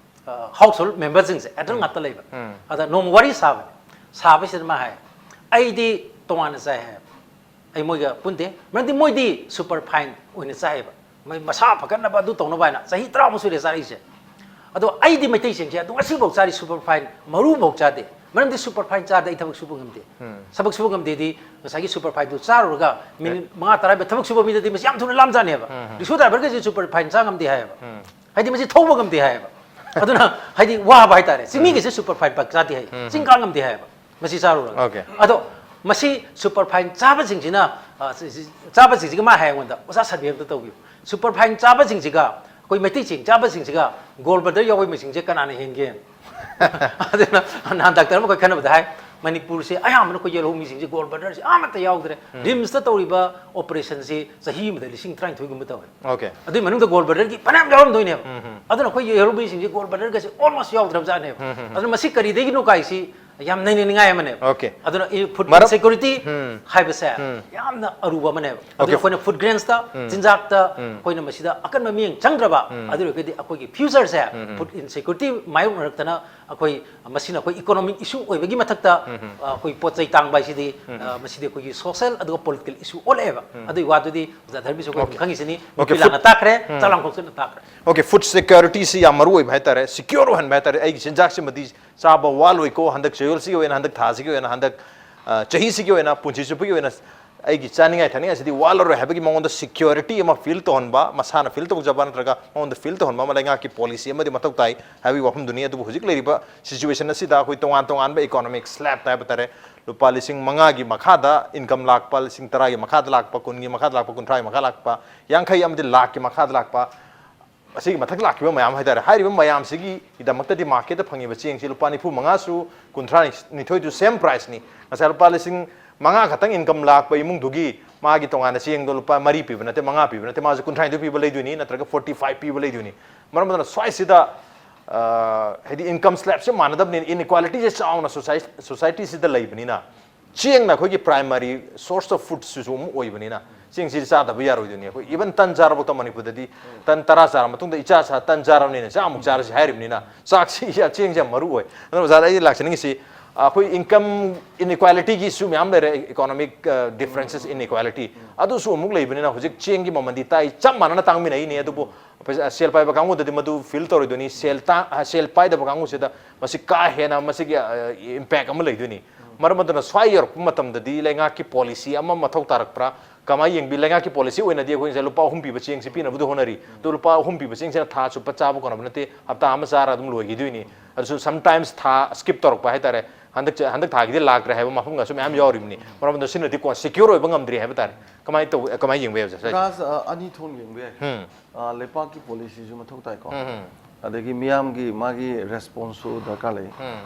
ꯍꯥꯎꯁ ꯍꯣꯜ ꯃꯦꯝꯕꯔꯁꯤꯡꯁꯦ ꯑꯦꯗꯜ ꯉꯥꯛꯇ ꯂꯩꯕ꯫ ꯑꯗ ꯅꯣꯡꯃ ꯋꯥꯔꯤ ꯁꯥꯕꯅꯦ꯫ ꯁꯥꯕꯁꯤꯗ ꯃꯥ ꯍꯥꯏ, "ꯑꯩꯗꯤ ꯇꯣꯉꯥꯟꯅ ꯆꯥꯏ" ꯍꯥꯏ꯫ "ꯑꯩ ꯃꯣꯏꯒ ꯄꯨꯟꯗꯦ, ꯃꯔꯝꯗꯤ ꯃꯣꯏꯗꯤ ꯁꯨꯄꯔ ꯐꯥꯏꯟ ꯑꯣꯏꯅ ꯆꯥꯏꯌꯦꯕ, ꯃꯣꯏ ꯃꯁꯥ ꯐꯒꯠꯅꯕ ꯑꯗꯨ ꯇꯧꯅꯕ ꯍꯥꯏꯅ ꯆꯍꯤ ꯇꯔꯥꯃꯨꯛ ꯁꯨꯔꯦ ꯆꯥꯔꯛꯏꯁꯦ꯫ ꯑꯗꯣ ꯑꯩꯗꯤ ꯃꯩꯇꯩꯁꯤꯡꯁꯦ ꯑꯗꯨꯝ ꯉꯁꯤꯐꯥꯎ ꯆꯥꯔꯤ, ꯁꯨꯄꯔ ꯐꯥꯏꯟ ꯃꯔꯨꯐꯥꯎ ꯆꯥꯗꯦ, ꯃꯔꯝꯗꯤ ꯁꯨꯄꯔ ꯐꯥꯏꯟ ꯆꯥꯔꯗꯤ ꯑꯩ ꯊꯕꯛ ꯁꯨꯕ ꯉꯝꯗꯦ꯫ ꯊꯕꯛ ꯁꯨꯕ ꯉꯝꯗꯦꯗꯤ ꯉꯁꯥꯏꯒꯤ ꯁꯨꯄꯔ ꯐꯥꯏꯟꯗꯨ ꯆꯥꯔꯨꯔꯒ ꯃꯤꯅꯤꯠ ꯃꯉꯥ ꯇꯔꯥ ꯊꯕꯛ ꯁꯨꯕ ꯃꯤꯗꯗꯤ ꯃꯁꯤ ꯌꯥꯝ ꯊꯨꯅ ꯂꯥꯝꯖꯥꯅꯦꯕ꯫ ꯔꯤꯛꯁꯣ ꯗ꯭ꯔꯥꯏꯚꯔꯒꯁꯦ ꯁꯨꯄꯔ ꯐꯥꯏꯟ ꯆꯥ ꯉꯝꯗꯦ ꯍꯥꯏꯌꯦꯕ, ꯍꯥꯏꯗꯤ ꯃꯁꯤ ꯊꯧꯕ ꯉꯝꯗꯦ ꯍꯥꯏꯌꯦꯕ꯫ ꯑꯗꯨꯅ ꯍꯥꯏꯗꯤ ꯋꯥꯕ ꯍꯥꯏꯇꯥꯔꯦ, ꯆꯤꯡꯃꯤꯒꯤꯁꯦ ꯁꯨꯄꯔ ꯐꯥꯏꯟ ꯄꯥꯛ ꯆꯥꯗꯦ ꯍꯥꯏꯌꯦ, ꯆꯤꯡ ꯀꯥ ꯉꯝꯗꯦ ꯍꯥꯏꯌꯦꯕ꯫ ꯃꯁꯤ ꯆꯥꯔꯨꯔꯒ꯫ ꯑꯣꯀꯦ꯫ ꯑꯗꯣ ꯃꯁꯤ ꯁꯨꯄꯔ ꯐꯥꯏꯟ ꯆꯥꯕꯁꯤꯡꯁꯤꯅ, ꯑ, ꯁꯤ, ꯁꯤ, ꯆꯥꯕꯁꯤꯡꯁꯤꯒ ꯃꯥ ꯍꯥꯏ ꯑꯩꯉꯣꯟꯗ, "ꯑꯣꯖꯥ, ꯁꯔꯚꯦ ꯑꯝꯇ ꯇꯧꯕꯤꯌꯨ, ꯁꯨꯄꯔ ꯐꯥꯏꯟ ꯆꯥꯕꯁꯤꯡꯁꯤꯒ ꯑꯩꯈꯣꯏ ꯃꯩꯇꯩ ꯆꯦꯡ ꯆꯥꯕꯁꯤꯡꯁꯤꯒ ꯒꯣꯜ ꯕ꯭ꯂꯦꯗꯔ ꯌꯥꯎꯕ ꯃꯤꯁꯤꯡꯁꯦ ꯀꯅꯥꯅ ꯍꯦꯟꯒꯦ?" ꯑꯗꯨꯅ ꯅꯍꯥꯟ ꯗꯥꯛꯇꯔ ꯑꯃꯈꯛ ꯈꯟꯅꯕꯗ ꯍꯥꯏ, "ꯃꯅꯤꯄꯨꯔꯁꯦ ꯑꯌꯥꯝꯕꯅ ꯑꯩꯈꯣꯏ ꯌꯦꯜꯍꯧ ꯃꯤꯁꯤꯡꯁꯦ ꯒꯣꯜ ꯕ꯭ꯂꯦꯗꯔꯁꯦ ꯑꯃꯠꯇ ꯌꯥꯎꯗ꯭ꯔꯦ꯫ ꯔꯤꯝꯁꯇ ꯇꯧꯔꯤꯕ ꯑꯣꯄꯔꯦꯁꯟꯁꯤ ꯆꯍꯤ ꯑꯃꯗ ꯂꯤꯁꯤꯡ ꯇꯔꯥꯅꯤꯊꯣꯏꯒꯨꯝꯕ ꯇꯧꯋꯦ꯫ ꯑꯣꯀꯦ꯫ ꯑꯗꯨꯏ ꯃꯅꯨꯡꯗ ꯒꯣꯜ ꯕ꯭ꯂꯦꯗꯔꯒꯤ ꯐꯅꯌꯥꯝ ꯌꯥꯎꯔꯝꯗꯣꯏꯅꯦꯕ꯫ ꯑꯗꯨꯅ ꯑꯩꯈꯣꯏ ꯌꯦꯜꯍꯧ ꯃꯤꯁꯤꯡꯁꯦ ꯒꯣꯜ ꯕ꯭ꯂꯦꯗꯔꯒꯁꯦ ꯑꯣꯜꯃꯣꯁ ꯌꯥꯎꯗ꯭ꯔꯕꯖꯥꯠꯅꯦꯕ꯫ ꯑꯗꯨꯅ ꯃꯁꯤ ꯀꯔꯤꯗꯒꯤꯅꯣ ꯀꯥꯏꯁꯤ ꯌꯥꯝ ꯅꯩꯅꯅꯤꯡꯉꯥꯏ ꯑꯃꯅꯦꯕ꯫ ꯑꯣꯀꯦ꯫ ꯑꯗꯨꯅ ꯐꯨꯗ ꯃꯔꯝ ꯏꯟꯁꯦꯀ꯭ꯌꯨꯔꯤꯇꯤ ꯍꯥꯏꯕꯁꯦ ꯌꯥꯝꯅ ꯑꯔꯨꯕ ꯑꯃꯅꯦꯕ꯫ ꯑꯗꯨꯅ ꯑꯩꯈꯣꯏꯅ ꯐꯨꯗ ꯒ꯭ꯔꯦꯟꯁꯇ, ꯆꯤꯟꯖꯥꯛꯇ ꯑꯩꯈꯣꯏꯅ ꯃꯁꯤꯗ ꯑꯀꯟꯕ ꯃꯤꯠꯌꯦꯡ ꯆꯪꯗ꯭ꯔꯕ, ꯑꯗꯨ ꯑꯣꯏꯔꯒꯗꯤ ꯑꯩꯈꯣꯏꯒꯤ ꯐ꯭ꯌꯨꯆꯔꯁꯦ ꯐꯨꯗ ꯏꯟꯁꯦꯀ꯭ꯌꯨꯔꯤꯇꯤ ꯃꯥꯌꯣꯛꯅꯔꯛꯇꯅ ꯑꯩꯈꯣꯏ ꯃꯁꯤꯅ ꯑꯩꯈꯣꯏ ꯏꯀꯣꯅꯣꯃꯤꯛ ꯏꯁꯨ ꯑꯣꯏꯕꯒꯤ ꯃꯊꯛꯇ, ꯑ, ꯑꯩꯈꯣꯏ ꯄꯣꯠ ꯆꯩ ꯇꯥꯡꯕ ꯍꯥꯏꯁꯤꯗꯤ, ꯑ, ꯃꯁꯤꯗꯤ ꯑꯩꯈꯣꯏꯒꯤ ꯁꯣꯁꯦꯜ ꯑꯗꯨꯒ ꯄꯣꯂꯤꯇꯤꯀꯦꯜ ꯏꯁꯨ ꯑꯣꯜꯂꯛꯑꯦꯕ꯫ ꯑꯗꯨꯒꯤ ꯋꯥꯗꯨꯗꯤ ꯑꯣꯖꯥ ꯙꯔꯃꯦꯁꯁꯨ ꯑꯩꯈꯣꯏ ꯑꯗꯨꯝ ꯈꯪꯉꯤꯁꯤꯅꯤ, ꯅꯨꯄꯤ ꯂꯥꯡꯅ ꯇꯥꯛꯈ꯭ꯔꯦ, ꯆꯥꯂꯥꯡ ꯈꯣꯡꯆꯠꯅ ꯇꯥꯛꯈ꯭ꯔꯦ꯫ ꯑꯣꯀꯦ, ꯐꯨꯗ ꯁꯦꯀ꯭ꯌꯨꯔꯤꯇꯤꯁꯤ ꯌꯥꯝ ꯃꯔꯨ ꯑꯣꯏꯕ ꯍꯥꯏꯇꯥꯔꯦ, ꯁꯦꯀ꯭ꯌꯨꯔ ꯑꯣꯏꯍꯟꯕ ꯍꯥꯏꯇꯥꯔꯦ꯫ ꯑꯩꯒꯤ ꯆꯤꯟꯖꯥꯛꯁꯤꯃꯗꯤ ꯆꯥꯕ ꯋꯥꯠꯂꯣꯏꯀꯣ, ꯍꯟꯗꯛ ꯆꯌꯣꯜꯁꯤꯒꯤ ꯑꯣꯏꯅ, ꯍꯟꯗꯛ ꯊꯥꯁꯤꯒꯤ ꯑꯣꯏꯅ, ꯍꯟꯗꯛ, ꯑ, ꯆꯍꯤꯁꯤꯒꯤ ꯑꯣꯏꯅ, ꯄꯨꯟꯁꯤ ꯆꯨꯞꯄꯒꯤ ꯑꯣꯏꯅ ꯑꯩꯒꯤ ꯆꯥꯅꯤꯡꯉꯥꯏ ꯊꯛꯅꯤꯡꯉꯥꯏꯁꯤꯗꯤ ꯋꯥꯠꯂꯔꯣꯏ ꯍꯥꯏꯕꯒꯤ ꯃꯉꯣꯟꯗ ꯁꯦꯀ꯭ꯌꯨꯔꯤꯇꯤ ꯑꯃ ꯐꯤꯜ ꯇꯧꯍꯟꯕ, ꯃꯁꯥꯅ ꯐꯤꯜ ꯇꯧꯖꯕ ꯅꯠꯇ꯭ꯔꯒ ꯃꯉꯣꯟꯗ ꯐꯤꯜ ꯇꯧꯍꯟꯕ ꯑꯃ ꯂꯩꯉꯥꯛꯀꯤ ꯄꯣꯂꯤꯁꯤ ꯑꯃꯗꯤ ꯃꯊꯧ ꯇꯥꯏ ꯍꯥꯏꯕꯒꯤ ꯋꯥꯐꯝꯗꯨꯅꯤ꯫ ꯑꯗꯨꯕꯨ ꯍꯧꯖꯤꯛ ꯂꯩꯔꯤꯕ ꯁꯤꯆꯨꯋꯦꯁꯟ ꯑꯁꯤꯗ ꯑꯩꯈꯣꯏ ꯇꯣꯉꯥꯟ ꯇꯣꯉꯥꯟꯕ ꯏꯀꯣꯅꯣꯃꯤꯛ ꯁ꯭ꯂꯦꯕ ꯍꯥꯏꯕ ꯇꯥꯔꯦ, ꯂꯨꯄꯥ ꯂꯤꯁꯤꯡ ꯃꯉꯥꯒꯤ ꯃꯈꯥꯗ ꯏꯟꯀꯝ ꯂꯥꯛꯄ, ꯂꯤꯁꯤꯡ ꯇꯔꯥꯒꯤ ꯃꯈꯥꯗ ꯂꯥꯛꯄ, ꯀꯨꯟꯒꯤ ꯃꯈꯥꯗ ꯂꯥꯛꯄ, ꯀꯨꯟꯊ꯭ꯔꯥꯒꯤ ꯃꯈꯥ ꯂꯥꯛꯄ, ꯌꯥꯡꯈꯩ ꯑꯃꯗꯤ ꯂꯥꯛꯀꯤ ꯃꯈꯥꯗ ꯂꯥꯛꯄ, ꯑꯁꯤꯒꯤ ꯃꯊꯛ ꯂꯥꯛꯈꯤꯕ ꯃꯌꯥꯝ ꯍꯥꯏꯇꯥꯔꯦ, ꯍꯥꯏꯔꯤꯕ ꯃꯌꯥꯝꯁꯤꯒꯤꯗꯃꯛꯇꯗꯤ ꯃꯥꯔꯀꯦꯠꯇ ꯐꯪꯉꯤꯕ ꯆꯦꯡꯁꯤ ꯂꯨꯄꯥ ꯅꯤꯐꯨ ꯃꯉꯥꯁꯨ, ꯀꯨꯟꯊ꯭ꯔꯥ ꯅꯤꯊꯣꯏꯗꯨ ꯁꯦꯝ ꯄ꯭ꯔꯥꯏꯁꯅꯤ꯫ ꯉꯁꯥꯏ ꯂꯨꯄꯥ ꯂꯤꯁꯤꯡ ꯃꯉꯥ ꯈꯛꯇꯪ ꯏꯟꯀꯝ ꯂꯥꯛꯄ ꯏꯃꯨꯡꯗꯨꯒꯤ ꯃꯥꯒꯤ ꯇꯣꯉꯥꯟꯅ ꯆꯦꯡꯗꯣ ꯂꯨꯄꯥ ꯃꯔꯤ ꯄꯤꯕ ꯅꯠꯇꯦ, ꯃꯉꯥ ꯄꯤꯕ ꯅꯠꯇꯦ, ꯃꯥꯁꯨ ꯀꯨꯟꯊ꯭ꯔꯥ ꯅꯤꯊꯣꯏ ꯄꯤꯕ ꯂꯩꯗꯣꯏꯅꯤ, ꯅꯠꯇ꯭ꯔꯒ ꯐꯣꯔꯇꯤ ꯐꯥꯏꯚ ꯄꯤꯕ ꯂꯩꯗꯣꯏꯅꯤ꯫ ꯃꯔꯝ ꯑꯗꯨꯅ ꯁ꯭ꯋꯥꯏꯁꯤꯗ, ꯑ, ꯍꯥꯏꯗꯤ ꯏꯟꯀꯝ ꯁ꯭ꯂꯦꯕꯁꯦ ꯃꯥꯟꯅꯗꯕꯅꯤꯅ, ꯏꯟꯏꯀ꯭ꯋꯥꯂꯤꯇꯤꯁꯦ ꯆꯥꯎꯅ ꯁꯣꯁꯥꯏ-, ꯁꯣꯁꯥꯏꯇꯤꯁꯤꯗ ꯂꯩꯕꯅꯤꯅ, ꯆꯦꯡꯅ ꯑꯩꯈꯣꯏꯒꯤ primary source of foodꯁꯤꯁꯨ ꯑꯃꯨꯛ ꯑꯣꯏꯕꯅꯤꯅ, ꯆꯦꯡꯁꯤ ꯆꯥꯗꯕ ꯌꯥꯔꯣꯏꯗꯣꯏꯅꯤ꯫ ꯑꯩꯈꯣꯏ even ꯇꯟ ꯆꯥꯔꯕꯛꯇ ꯃꯅꯤꯄꯨꯔꯗꯗꯤ ꯇꯟ ꯇꯔꯥ ꯆꯥꯔ ꯃꯇꯨꯡꯗ ꯏꯆꯥ ꯆꯥ ꯇꯟ ꯆꯥꯔꯕꯅꯤꯅ ꯆꯥ ꯑꯃꯨꯛ ꯆꯥꯔꯁꯤ ꯍꯥꯏꯔꯤꯕꯅꯤꯅ, ꯆꯥꯛꯁꯤ ꯆꯦꯡꯁꯤ ꯌꯥꯝ ꯃꯔꯨ ꯑꯣꯏ꯫ ꯑꯗꯨꯅ ꯑꯣꯖꯥꯗ ꯑꯩ ꯂꯥꯛꯆꯅꯤꯡꯉꯤꯁꯤ, ꯑꯩꯈꯣꯏ income inequalityꯒꯤ issue ꯃꯌꯥꯝ ꯂꯩꯔꯦ, economic differences inequality, ꯑꯗꯨꯁꯨ ꯑꯃꯨꯛ ꯂꯩꯕꯅꯤꯅ ꯍꯧꯖꯤꯛ ꯆꯦꯡꯒꯤ ꯃꯃꯜꯗꯤ ꯇꯥꯏ, ꯆꯞ ꯃꯥꯟꯅꯅ ꯇꯥꯡꯃꯤꯟꯅꯩꯅꯤ, ꯑꯗꯨꯕꯨ ꯄꯩꯁꯥ, ꯁꯦꯜ ꯄꯥꯏꯕ ꯀꯥꯡꯕꯨꯗꯗꯤ ꯃꯗꯨ feel ꯇꯧꯔꯣꯏꯗꯣꯏꯅꯤ꯫ ꯁꯦꯜ ꯇꯥ-, ꯁꯦꯜ ꯄꯥꯏꯗꯕ ꯀꯥꯡꯕꯨꯁꯤꯗ ꯃꯁꯤ ꯀꯥ ꯍꯦꯟꯅ ꯃꯁꯤꯒꯤ impact ꯑꯃ ꯂꯩꯗꯣꯏꯅꯤ꯫ ꯃꯔꯝ ꯑꯗꯨꯅ ꯁ꯭ꯋꯥꯏ ꯌꯧꯔꯛꯄ ꯃꯇꯝꯗꯗꯤ ꯂꯩꯉꯥꯛꯀꯤ policy ꯑꯃ ꯃꯊꯧ ꯇꯥꯔꯛꯄ꯭ꯔꯥ? ꯀꯃꯥꯏꯅ ꯌꯦꯡꯕꯤ? ꯂꯩꯉꯥꯛꯀꯤ policy ꯑꯣꯏꯅꯗꯤ ꯑꯩꯈꯣꯏ ꯉꯁꯥꯏ ꯂꯨꯄꯥ ꯑꯍꯨꯝ ꯄꯤꯕ ꯆꯦꯡꯁꯤ ꯄꯤꯅꯕꯗꯤ ꯍꯣꯠꯅꯔꯤ, ꯑꯗꯨ ꯂꯨꯄꯥ ꯑꯍꯨꯝ ꯄꯤꯕ ꯆꯦꯡꯁꯤꯅ ꯊꯥ ꯆꯨꯞꯄ ꯆꯥꯕ ꯀꯣꯟꯅꯕ ꯅꯠꯇꯦ, ꯍꯞꯇꯥ ꯑꯃ ꯆꯥꯔ ꯑꯗꯨꯝ ꯂꯣꯏꯈꯤꯗꯣꯏꯅꯤ꯫ ꯑꯗꯨꯁꯨ sometimes ꯊꯥ skip ꯇꯧꯔꯛꯄ ꯍꯥꯏꯇꯥꯔꯦ, ꯍꯟꯗꯛ ꯆ-, ꯍꯟꯗꯛ ꯊꯥꯒꯤꯗꯤ ꯂꯥꯛꯇ꯭ꯔꯦ ꯍꯥꯏꯕ ꯃꯐꯝꯒꯁꯨ ꯃꯌꯥꯝ ꯌꯥꯎꯔꯤꯕꯅꯤ꯫ ꯃꯔꯝ ꯑꯗꯨꯅ ꯁꯤꯅꯗꯤ ꯀꯣ secure ꯑꯣꯏꯕ ꯉꯝꯗ꯭ꯔꯤ ꯍꯥꯏꯕ ꯇꯥꯔꯦ꯫ ꯀꯃꯥꯏꯅ ꯇꯧ-, ꯀꯃꯥꯏꯅ ꯌꯦꯡꯕ ꯌꯥꯏ, ꯁꯥꯔ? ꯒ꯭ꯔꯥꯁ ꯑ, ꯑꯅꯤ ꯊꯣꯛꯅ ꯌꯦꯡꯕ ꯌꯥꯏ꯫ ꯎꯝ, ꯑ, ꯂꯩꯄꯥꯛꯀꯤ policyꯁꯨ ꯃꯊꯧ ꯇꯥꯏꯀꯣ꯫ ꯎꯝ, ꯑꯗꯒꯤ ꯃꯤꯌꯥꯝꯒꯤ ꯃꯥꯒꯤ responseꯁꯨ ꯗꯔꯀꯥꯔ ꯂꯩ꯫ ꯎꯝ,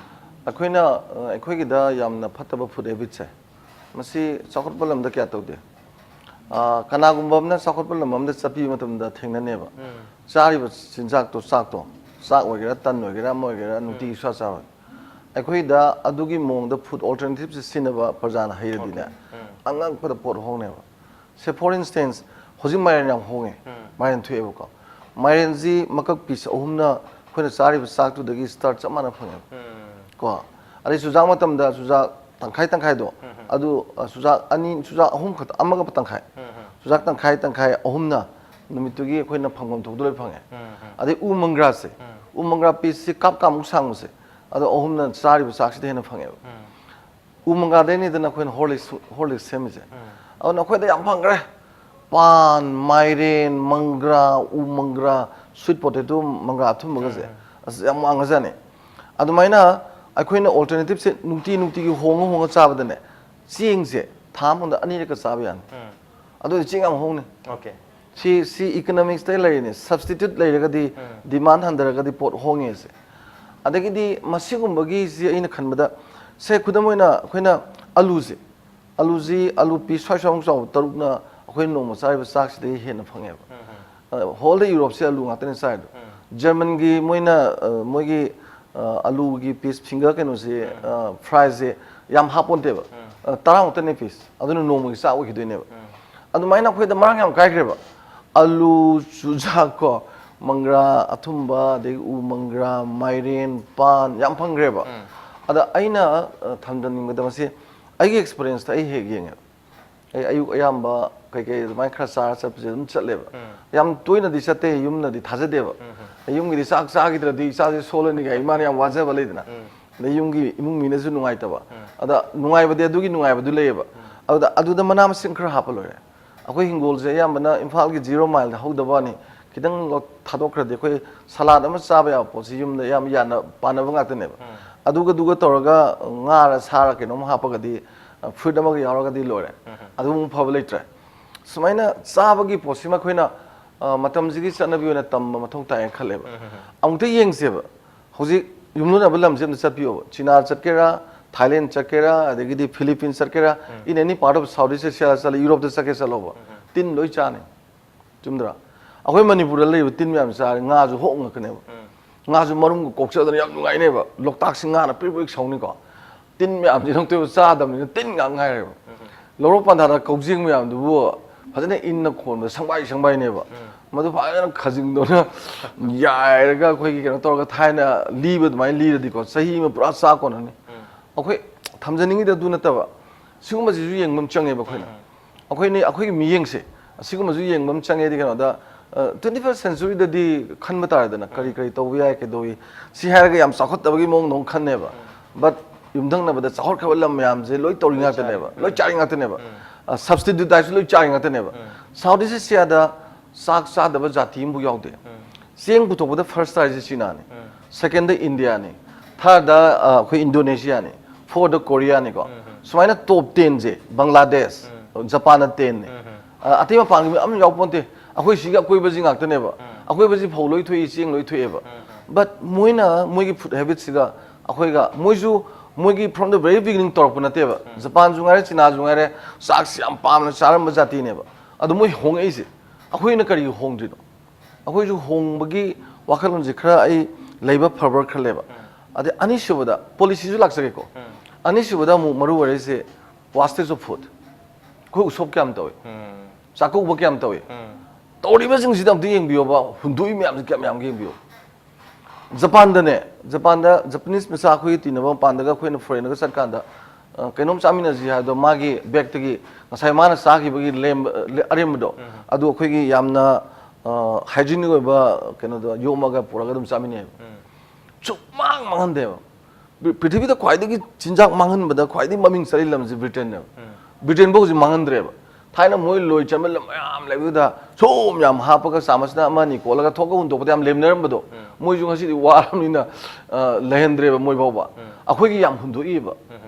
ꯑꯩꯈꯣꯏꯅ, ꯑ, ꯑꯩꯈꯣꯏꯒꯤꯗ ꯌꯥꯝꯅ ꯐꯠꯇꯕ food habitꯁꯦ, ꯃꯁꯤ ꯆꯥꯎꯈꯠꯄ ꯂꯝꯗ ꯀꯌꯥ ꯇꯧꯗꯦ꯫ ꯑ, ꯀꯅꯥꯒꯨꯝꯕ ꯑꯃꯅ ꯆꯥꯎꯈꯠꯄ ꯂꯝ ꯑꯃꯗ ꯆꯠꯄꯤꯕ ꯃꯇꯝꯗ ꯊꯦꯡꯅꯅꯦꯕ꯫ ꯎꯝ, ꯆꯥꯔꯤꯕ ꯆꯤꯟꯖꯥꯛꯇꯣ, ꯆꯥꯛꯇꯣ, ꯆꯥꯛ ꯑꯣꯏꯒꯦꯔꯥ, ꯇꯟ ꯑꯣꯏꯒꯦꯔꯥ, ꯑꯃ ꯑꯣꯏꯒꯦꯔꯥ, ꯅꯨꯡꯇꯤꯒꯤ ꯁꯨꯡꯆꯥ ꯆꯥꯔꯣꯏ꯫ ꯑꯩꯈꯣꯏꯗ ꯑꯗꯨꯒꯤ ꯃꯑꯣꯡꯗ food alternativeꯁꯦ ꯁꯤꯖꯤꯟꯅꯕ ꯄ꯭ꯔꯖꯥꯅ ꯍꯩꯔꯗꯤꯅꯦ, ꯎꯝ, ꯑꯉꯛꯄꯗ ꯄꯣꯠ ꯍꯣꯡꯅꯦꯕ꯫ ꯁꯦ, for instance, ꯍꯧꯖꯤꯛ ꯃꯥꯏꯔꯦꯟ ꯌꯥꯝ ꯍꯣꯡꯉꯦ꯫ ꯎꯝ, ꯃꯥꯏꯔꯦꯟ ꯊꯣꯛꯑꯦꯕꯀꯣ꯫ ꯃꯥꯏꯔꯦꯟꯁꯤ ꯃꯀꯛ piece ꯑꯍꯨꯝꯅ ꯑꯩꯈꯣꯏꯅ ꯆꯥꯔꯤꯕ ꯆꯥꯛꯇꯨꯗꯒꯤ starch ꯆꯞ ꯃꯥꯟꯅ ꯐꯪꯉꯦꯕ꯫ ꯎꯝ, ꯀꯣ꯫ ꯑꯗꯩ ꯆꯨꯖꯥꯛ ꯃꯇꯝꯗ ꯆꯨꯖꯥꯛ ꯇꯪꯈꯥꯏ ꯇꯪꯈꯥꯏꯗꯣ, ꯎꯝ, ꯎꯝ, ꯑꯗꯨ, ꯑ, ꯆꯨꯖꯥꯛ ꯑꯅꯤ, ꯆꯨꯖꯥꯛ ꯑꯍꯨꯝ ꯈꯛꯇ, ꯑꯃꯒ ꯇꯪꯈꯥꯏ꯫ ꯎꯝ, ꯎꯝ, ꯆꯨꯖꯥꯛ ꯇꯪꯈꯥꯏ ꯇꯪꯈꯥꯏ ꯑꯍꯨꯝꯅ ꯅꯨꯃꯤꯠꯇꯨꯒꯤ ꯑꯩꯈꯣꯏꯅ ꯐꯪꯐꯝ ꯊꯣꯛꯄꯗꯣ ꯂꯣꯏ ꯐꯪꯉꯦ꯫ ꯎꯝ, ꯎꯝ, ꯑꯗꯩ ꯎ ꯃꯪꯒ꯭ꯔꯥꯁꯦ, ꯎꯝ, ꯎ ꯃꯪꯒ꯭ꯔꯥ pieceꯁꯤ ꯀꯥꯞ ꯀꯥꯞꯃꯨꯛ ꯁꯥꯡꯕꯁꯦ, ꯑꯗꯣ ꯑꯍꯨꯝꯅ ꯆꯥꯔꯤꯕ ꯆꯥꯛꯁꯤꯗ ꯍꯦꯟꯅ ꯐꯪꯉꯦꯕ꯫ ꯎꯝ, ꯎ ꯃꯪꯒ꯭ꯔꯥꯗꯩꯅꯤꯗꯅ ꯑꯩꯈꯣꯏꯅ Horlicks, Horlicks ꯁꯦꯝꯃꯤꯁꯦ꯫ ꯎꯝ, ꯑꯗꯨꯅ ꯑꯩꯈꯣꯏꯗ ꯌꯥꯝ ꯐꯪꯈ꯭ꯔꯦ꯫ ꯄꯥꯟ, ꯃꯥꯏꯔꯦꯟ, ꯃꯪꯒ꯭ꯔꯥ, ꯎ ꯃꯪꯒ꯭ꯔꯥ, sweet potato, ꯃꯪꯒ꯭ꯔꯥ ꯑꯊꯨꯝꯕꯒꯁꯦ꯫ ꯎꯝ, ꯑꯁ, ꯌꯥꯝ ꯋꯥꯡꯉꯖꯥꯠꯅꯤ꯫ ꯑꯗꯨꯃꯥꯏꯅ ꯑꯩꯈꯣꯏꯅ alternativeꯁꯦ ꯅꯨꯡꯇꯤ ꯅꯨꯡꯇꯤꯒꯤ ꯍꯣꯡꯉ ꯍꯣꯡꯉ ꯆꯥꯕꯗꯅꯦ, ꯆꯦꯡꯁꯦ ꯊꯥ ꯑꯃꯗ ꯑꯅꯤꯔꯛꯀ ꯆꯥꯕ ꯌꯥꯅꯤ꯫ ꯎꯝ, ꯑꯗꯨꯗꯤ ꯆꯦꯡ ꯌꯥꯝ ꯍꯣꯡꯅꯤ꯫ okay, ꯁꯤ, ꯁꯤ economicsꯇ ꯂꯩꯔꯤꯅꯦ꯫ Substitute ꯂꯩꯔꯒꯗꯤ, ꯎꯝ, demand ꯍꯟꯊꯔꯒꯗꯤ ꯄꯣꯠ ꯍꯣꯡꯉꯦꯁꯦ꯫ ꯑꯗꯒꯤꯗꯤ ꯃꯁꯤꯒꯨꯝꯕꯒꯤꯁꯤ ꯑꯩꯅ ꯈꯟꯕꯗ, ꯁꯦ, ꯈꯨꯗꯝ ꯑꯣꯏꯅ ꯑꯩꯈꯣꯏꯅ ꯑꯂꯨꯁꯦ, ꯑꯂꯨꯁꯤ, ꯑꯂꯨ piece ꯁ꯭ꯋꯥꯏ ꯁ꯭ꯋꯥꯏꯃꯨꯛ ꯆꯥꯎꯕ ꯇꯔꯨꯛꯅ ꯑꯩꯈꯣꯏꯅ ꯅꯣꯡꯃ ꯆꯥꯔꯤꯕ ꯆꯥꯛꯁꯤꯗꯒꯤ ꯍꯦꯟꯅ ꯐꯪꯉꯦꯕ꯫ ꯎꯝ, ꯎꯝ, ꯑ, whole of Europeꯁꯦ ꯑꯂꯨ ꯉꯥꯛꯇꯅꯦ ꯆꯥꯏꯗꯣ꯫ ꯎꯝ, Germanꯒꯤ ꯃꯣꯏꯅ, ꯑ, ꯃꯣꯏꯒꯤ, ꯑ, ꯑꯂꯨꯒꯤ piece finger ꯀꯩꯅꯣꯁꯦ, ꯑ, priceꯁꯦ ꯌꯥꯝ ꯍꯥꯞꯄꯣꯟꯇꯦꯕ꯫ ꯎꯝ, ꯇꯔꯥꯃꯨꯛꯇꯅꯦ ꯄꯤꯁ, ꯑꯗꯨꯅ ꯅꯣꯡꯃꯒꯤ ꯆꯥꯛ ꯑꯣꯏꯈꯤꯗꯣꯏꯅꯦꯕ꯫ ꯑꯗꯨꯃꯥꯏꯅ ꯑꯩꯈꯣꯏꯗ ꯃꯔꯥꯡ ꯌꯥꯝ ꯀꯥꯏꯈ꯭ꯔꯦꯕ꯫ ꯑꯂꯨ, ꯆꯨꯖꯥꯛ ꯀꯣ, ꯃꯪꯒ꯭ꯔꯥ ꯑꯊꯨꯝꯕ, ꯑꯗꯒꯤ ꯎ ꯃꯪꯒ꯭ꯔꯥ, ꯃꯥꯏꯔꯦꯟ, ꯄꯥꯟ ꯌꯥꯝ ꯐꯪꯈ꯭ꯔꯦꯕ꯫ ꯑꯗ ꯑꯩꯅ ꯑ, ꯊꯝꯖꯅꯤꯡꯕꯗ, ꯃꯁꯤ ꯑꯩꯒꯤ ꯑꯦꯛꯁꯄꯤꯔꯤꯌꯦꯟꯁꯇ ꯑꯩ ꯍꯦꯛ ꯌꯦꯡꯉꯦ꯫ ꯑꯩ ꯑꯌꯨꯛ ꯑꯌꯥꯝꯕ ꯀꯩꯀꯩ ꯑꯗꯨꯃꯥꯏꯅ ꯈꯔ ꯆꯥꯔ ꯆꯠꯄꯁꯦ ꯑꯗꯨꯝ ꯆꯠꯂꯦꯕ꯫ ꯌꯥꯝ ꯇꯣꯏꯅꯗꯤ ꯆꯠꯇꯦ, ꯌꯨꯝꯅꯗꯤ ꯊꯥꯖꯗꯦꯕ꯫ ꯑꯩ ꯌꯨꯝꯒꯤꯗꯤ ꯆꯥꯛ ꯆꯥꯈꯤꯗ꯭ꯔꯗꯤ ꯏꯆꯥꯁꯦ ꯁꯣꯜꯂꯅꯤ ꯀꯥꯏ ꯏꯃꯥꯅ ꯌꯥꯝ ꯋꯥꯖꯕ ꯂꯩꯗꯅ꯫ ꯑꯗꯩ ꯌꯨꯝꯒꯤ ꯏꯃꯨꯡ ꯃꯤꯅꯁꯨ ꯅꯨꯡꯉꯥꯏꯇꯕ꯫ ꯑꯗ ꯅꯨꯡꯉꯥꯏꯕꯗꯤ ꯑꯗꯨꯒꯤ ꯅꯨꯡꯉꯥꯏꯕꯗꯨ ꯂꯩꯌꯦꯕ꯫ ꯑꯗꯨꯗ ꯑꯗꯨꯗ ꯃꯅꯥ ꯃꯁꯤꯡ ꯈꯔ ꯍꯥꯞꯄ ꯂꯣꯏꯔꯦ꯫ ꯑꯩꯈꯣꯏ ꯍꯤꯡꯒꯣꯜꯁꯦ ꯑꯌꯥꯝꯕꯅ ꯏꯝꯐꯥꯜꯒꯤ ꯖꯤꯔꯣ ꯃꯥꯏꯜꯗ ꯍꯧꯗꯕ ꯋꯥꯅꯤ, ꯈꯤꯇꯪ ꯂꯧ-, ꯊꯥꯗꯣꯛꯈ꯭ꯔꯗꯤ ꯑꯩꯈꯣꯏ ꯁꯂꯥꯗ ꯑꯃ ꯆꯥꯕ ꯌꯥꯕ ꯄꯣꯠꯁꯤ ꯌꯨꯝꯗ ꯌꯥꯝ ꯌꯥꯟꯅ ꯄꯥꯟꯅꯕ ꯉꯥꯛꯇꯅꯦꯕ꯫ ꯑꯗꯨꯒꯗꯨꯒ ꯇꯧꯔꯒ ꯉꯥꯔ ꯁꯥꯔ ꯀꯩꯅꯣꯝ ꯍꯥꯞꯄꯒꯗꯤ, ꯐ꯭ꯔꯨꯏꯠ ꯑꯃꯒ ꯌꯥꯎꯔꯒꯗꯤ ꯂꯣꯏꯔꯦ꯫ ꯑꯗꯨꯃꯨꯛ ꯐꯕ ꯂꯩꯇ꯭ꯔꯦ꯫ ꯁꯨꯃꯥꯏꯅ ꯆꯥꯕꯒꯤ ꯄꯣꯠꯁꯤꯃ ꯑꯩꯈꯣꯏꯅ, ꯑ, ꯃꯇꯝꯁꯤꯒꯤ ꯆꯠꯅꯕꯤ ꯑꯣꯏꯅ ꯇꯝꯕ ꯃꯊꯧ ꯇꯥꯏꯌꯦꯅ ꯈꯜꯂꯦꯕ꯫ ꯑꯃꯨꯛꯇ ꯌꯦꯡꯁꯦꯕ, ꯍꯧꯖꯤꯛ ꯌꯨꯝꯂꯣꯟꯅꯕ ꯂꯝꯁꯦ ꯑꯝꯇ ꯆꯠꯄꯤꯌꯣꯕ, ꯆꯤꯅꯥ ꯆꯠꯀꯦꯔꯥ, ꯊꯥꯏꯂꯦꯟ ꯆꯠꯀꯦꯔꯥ, ꯑꯗꯒꯤꯗꯤ ꯐꯤꯂꯤꯄꯤꯟꯁ ꯆꯠꯀꯦꯔꯥ, in any part of Southeast Asia ꯆꯠꯂ, ꯌꯨꯔꯣꯞꯇ ꯆꯠꯀꯦ ꯆꯠꯂꯣꯕ, ꯇꯤꯟ ꯂꯣꯏ ꯆꯥꯅꯤ꯫ ꯆꯨꯝꯗ꯭ꯔꯥ? ꯑꯩꯈꯣꯏ ꯃꯅꯤꯄꯨꯔꯗ ꯂꯩꯔꯤꯕ ꯇꯤꯟ ꯃꯌꯥꯝ ꯆꯥꯔꯦ, ꯉꯥꯁꯨ ꯍꯣꯛꯉꯛꯀꯅꯦꯕ꯫ ꯉꯥꯁꯨ ꯃꯔꯨꯝꯒ ꯀꯣꯛꯆꯗꯅ ꯌꯥꯝ ꯅꯨꯡꯉꯥꯏꯅꯦꯕ꯫ ꯂꯣꯛꯇꯥꯛꯁꯤ ꯉꯥꯅ ꯄ꯭ꯔꯤꯛ ꯄ꯭ꯔꯤꯛ ꯁꯧꯅꯤꯀꯣ꯫ ꯇꯤꯟ ꯃꯌꯥꯝꯁꯤ ꯂꯧꯊꯣꯛꯑ ꯆꯥꯗꯕꯅꯤꯅ ꯇꯤꯟ ꯉꯥꯛ ꯉꯥꯏꯔꯦꯕ꯫ ꯂꯧꯔꯣꯛ ꯄꯟꯊꯥꯗ ꯀꯧꯖꯦꯡ ꯃꯌꯥꯝꯗꯨꯕꯨ ꯐꯖꯅ ꯏꯟꯅ ꯈꯣꯟꯕꯗ ꯁꯪꯕꯥꯏ ꯁꯪꯕꯥꯏꯅꯦꯕ꯫ ꯃꯗꯨ ꯐꯖꯅ ꯈꯖꯤꯡꯗꯧꯅ ꯌꯥꯏꯔꯒ ꯑꯩꯈꯣꯏꯒꯤ ꯀꯩꯅꯣ ꯇꯧꯔꯒ ꯊꯥꯏꯅ ꯂꯤꯕ ꯑꯗꯨꯃꯥꯏꯅ ꯂꯤꯔꯗꯤꯀꯣ, ꯆꯍꯤ ꯑꯃ ꯄꯨꯔꯥ ꯆꯥ ꯀꯣꯟꯅꯅꯤ꯫ ꯑꯩꯈꯣꯏ ꯊꯝꯖꯅꯤꯡꯉꯤꯗ ꯑꯗꯨ ꯅꯠꯇꯕ, ꯁꯤꯒꯨꯝꯕꯁꯤꯁꯨ ꯌꯦꯡꯕ ꯑꯃ ꯆꯪꯉꯦꯕ ꯑꯩꯈꯣꯏꯅ꯫ ꯑꯩꯈꯣꯏꯅ, ꯑꯩꯈꯣꯏꯒꯤ ꯃꯤꯠꯌꯦꯡꯁꯦ ꯑꯁꯤꯒꯨꯝꯕꯁꯨ ꯌꯦꯡꯕ ꯑꯃ ꯆꯪꯉꯦꯗꯤ ꯀꯩꯅꯣꯗ, ꯇ꯭ꯋꯦꯟꯇꯤ ꯐꯥꯔꯁ ꯁꯦꯟꯆꯨꯔꯤꯗꯗꯤ ꯈꯟꯕ ꯇꯥꯔꯦꯗꯅ, ꯀꯔꯤ ꯀꯔꯤ ꯇꯧꯕ ꯌꯥꯏ, ꯀꯩꯗꯧꯏ, ꯁꯤ ꯍꯥꯏꯔꯒ ꯌꯥꯝ ꯆꯥꯎꯈꯠꯇꯕꯒꯤ ꯃꯑꯣꯡꯗ ꯑꯃꯨꯛ ꯈꯟꯅꯦꯕ꯫ ꯕꯠ ꯌꯨꯝꯊꯪꯅꯕꯗ ꯆꯥꯎꯈꯠꯈ꯭ꯔꯕ ꯂꯝ ꯃꯌꯥꯝꯁꯦ ꯂꯣꯏ ꯇꯧꯔꯤ ꯉꯥꯛꯇꯅꯦꯕ, ꯂꯣꯏ ꯆꯥꯔꯤ ꯉꯥꯛꯇꯅꯦꯕ꯫ ꯁꯕꯁꯇꯤꯇ꯭ꯌꯨꯠ ꯗꯥꯏꯠꯁꯨ ꯂꯣꯏ ꯆꯥꯔꯤ ꯉꯥꯛꯇꯅꯦꯕ꯫ ꯁꯥꯎꯠ ꯏꯁ ꯑꯦꯁꯤꯌꯥꯗ ꯆꯥꯛ ꯆꯥꯗꯕ ꯖꯥꯇꯤ ꯑꯃꯐꯥꯎ ꯌꯥꯎꯗꯦ꯫ ꯆꯦꯡ ꯄꯨꯊꯣꯛꯄꯗ ꯐꯥꯔꯁ ꯇꯥꯔꯤꯁꯦ ꯆꯤꯅꯥꯅꯤ, ꯁꯦꯀꯦꯟꯗ ꯏꯟꯗꯤꯌꯥꯅꯤ, ꯊꯥꯔꯗ, ꯑ, ꯑꯩꯈꯣꯏ ꯏꯟꯗꯣꯅꯦꯁꯤꯌꯥꯅꯤ, ꯐꯣꯔꯗ ꯀꯣꯔꯤꯌꯥꯅꯤꯀꯣ꯫ ꯁꯨꯃꯥꯏꯅ ꯇꯣꯞ ꯇꯦꯟꯁꯦ ꯕꯪꯒ꯭ꯂꯥꯗꯦꯁ, ꯖꯄꯥꯟꯅ ꯇꯦꯟꯅꯤ꯫ ꯑ, ꯑꯇꯩ ꯃꯄꯥꯟꯒꯤ ꯃꯤ ꯑꯝ ꯌꯥꯎ ꯄꯣꯟꯇꯦ꯫ ꯑꯩꯈꯣꯏ ꯁꯤꯒꯤ ꯑꯀꯣꯏꯕꯁꯤ ꯉꯥꯛꯇꯅꯦꯕ꯫ ꯑꯀꯣꯏꯕꯁꯤ ꯐꯧ ꯂꯣꯏ ꯊꯣꯛꯏ, ꯆꯦꯡ ꯂꯣꯏ ꯊꯣꯛꯑꯦꯕ꯫ ꯕꯠ ꯃꯣꯏꯅ ꯃꯣꯏꯒꯤ ꯐꯨꯗ ꯍꯦꯕꯤꯠꯁꯤꯒ ꯑꯩꯈꯣꯏꯒ, ꯃꯣꯏꯁꯨ ꯃꯣꯏꯒꯤ from the very beginning ꯇꯧꯔꯛꯄ ꯅꯠꯇꯦꯕ꯫ ꯖꯄꯥꯟꯁꯨ ꯉꯥꯏꯔꯦ, ꯆꯤꯅꯥꯁꯨ ꯉꯥꯏꯔꯦ, ꯆꯥꯛꯁꯤ ꯌꯥꯝ ꯄꯥꯝꯅ ꯆꯥꯔꯝꯕ ꯖꯥꯇꯤꯅꯦꯕ꯫ ꯑꯗꯣ ꯃꯣꯏ ꯍꯣꯡꯉꯛꯏꯁꯦ ꯑꯩꯈꯣꯏꯅ ꯀꯔꯤꯒꯤ ꯍꯣꯡꯗ꯭ꯔꯤꯅꯣ? ꯑꯩꯈꯣꯏꯁꯨ ꯍꯣꯡꯕꯒꯤ ꯋꯥꯈꯜꯂꯣꯟꯁꯦ ꯈꯔ ꯑꯩ ꯂꯩꯕ ꯐꯕ꯭ꯔꯥ ꯈꯜꯂꯦꯕ꯫ ꯑꯗꯩ ꯑꯅꯤꯁꯨꯕꯗ ꯄꯣꯂꯤꯁꯤꯁꯨ ꯂꯥꯛꯆꯒꯦꯀꯣ꯫ ꯑꯅꯤꯁꯨꯕꯗ ꯑꯃꯨꯛ ꯃꯔꯨ ꯑꯣꯏꯔꯛꯏꯁꯦ Wastage of food. ꯑꯩꯈꯣꯏ ꯎꯁꯣꯞ ꯀꯌꯥꯝ ꯇꯧꯏ? ꯆꯥꯛꯀꯧꯕ ꯀꯌꯥꯝ ꯇꯧꯏ? ꯇꯧꯔꯤꯕꯁꯤꯡꯁꯤꯗ ꯑꯝꯇ ꯌꯦꯡꯕꯤꯌꯣꯕ, ꯍꯨꯟꯗꯣꯛꯏ ꯃꯌꯥꯝꯁꯤ ꯀꯌꯥꯝ ꯌꯥꯝꯒꯦ ꯌꯦꯡꯕꯤꯌꯣ꯫ ꯖꯄꯥꯟꯗꯅꯦ, ꯖꯄꯥꯟꯗ ꯖꯄꯅꯤꯁ ꯃꯆꯥ ꯑꯩꯈꯣꯏꯒꯤ ꯇꯤꯟꯅꯕ ꯃꯄꯥꯟꯗꯒ ꯑꯩꯈꯣꯏꯅ ꯐꯣꯔꯦꯟꯗꯒ ꯆꯠꯀꯥꯟꯗ, ꯑ, ꯀꯩꯅꯣꯝ ꯆꯥꯃꯤꯟꯅꯁꯤ ꯍꯥꯏꯕꯗꯣ, ꯃꯥꯒꯤ ꯕꯦꯛꯇꯒꯤ ꯉꯁꯥꯏ ꯃꯥꯅ ꯆꯥꯈꯤꯕꯒꯤ ꯂꯦꯝꯕ, ꯑ, ꯑꯔꯦꯝꯕꯗꯣ, ꯑꯗꯨ ꯑꯩꯈꯣꯏꯒꯤ ꯌꯥꯝꯅ, ꯑ, ꯍꯥꯏꯖꯤꯅꯤꯛ ꯑꯣꯏꯕ ꯀꯩꯅꯣꯗꯣ ꯌꯣꯝꯃꯒ ꯄꯨꯔꯒ ꯑꯗꯨꯝ ꯆꯥꯃꯤꯟꯅꯩꯌꯦꯕ꯫ ꯁꯨꯛꯃꯥꯡ ꯃꯥꯡꯍꯟꯗꯦꯕ꯫ ꯄ꯭ꯔꯤ-, ꯄ꯭ꯔꯤꯊꯤꯕꯤꯗ ꯈ꯭ꯋꯥꯏꯗꯒꯤ ꯆꯤꯟꯖꯥꯛ ꯃꯥꯡꯍꯟꯕꯗ ꯈ꯭ꯋꯥꯏꯗꯒꯤ ꯃꯃꯤꯡ ꯆꯠꯂꯤ ꯂꯝꯁꯤ ꯕ꯭ꯔꯤꯇꯦꯟꯅꯦꯕ꯫ ꯕ꯭ꯔꯤꯇꯦꯟꯐꯥꯎ ꯍꯧꯖꯤꯛ ꯃꯥꯡꯍꯟꯗ꯭ꯔꯦꯕ꯫ ꯊꯥꯏꯅ ꯃꯣꯏ ꯂꯣꯏ ꯆꯟꯕ ꯂꯝ ꯃꯌꯥꯝ ꯂꯩꯕꯗꯨꯗ ꯁꯨꯝ ꯌꯥꯝ ꯍꯥꯞꯄꯒ ꯆꯥꯃꯁꯅ ꯑꯃ ꯑꯅꯤ ꯀꯣꯠꯂꯒ ꯊꯣꯛꯑꯒ ꯍꯨꯟꯗꯣꯛꯄꯗ ꯌꯥꯝ ꯂꯦꯝꯅꯔꯝꯕꯗꯣ, ꯃꯣꯏꯁꯨ ꯉꯁꯤꯗꯤ ꯋꯥꯔꯕꯅꯤꯅ, ꯑ, ꯂꯩꯍꯟꯗ꯭ꯔꯦꯕ ꯃꯣꯏ ꯐꯥꯎꯕ꯫ ꯑꯩꯈꯣꯏꯒꯤ ꯌꯥꯝ ꯍꯨꯟꯗꯣꯛꯏꯕ꯫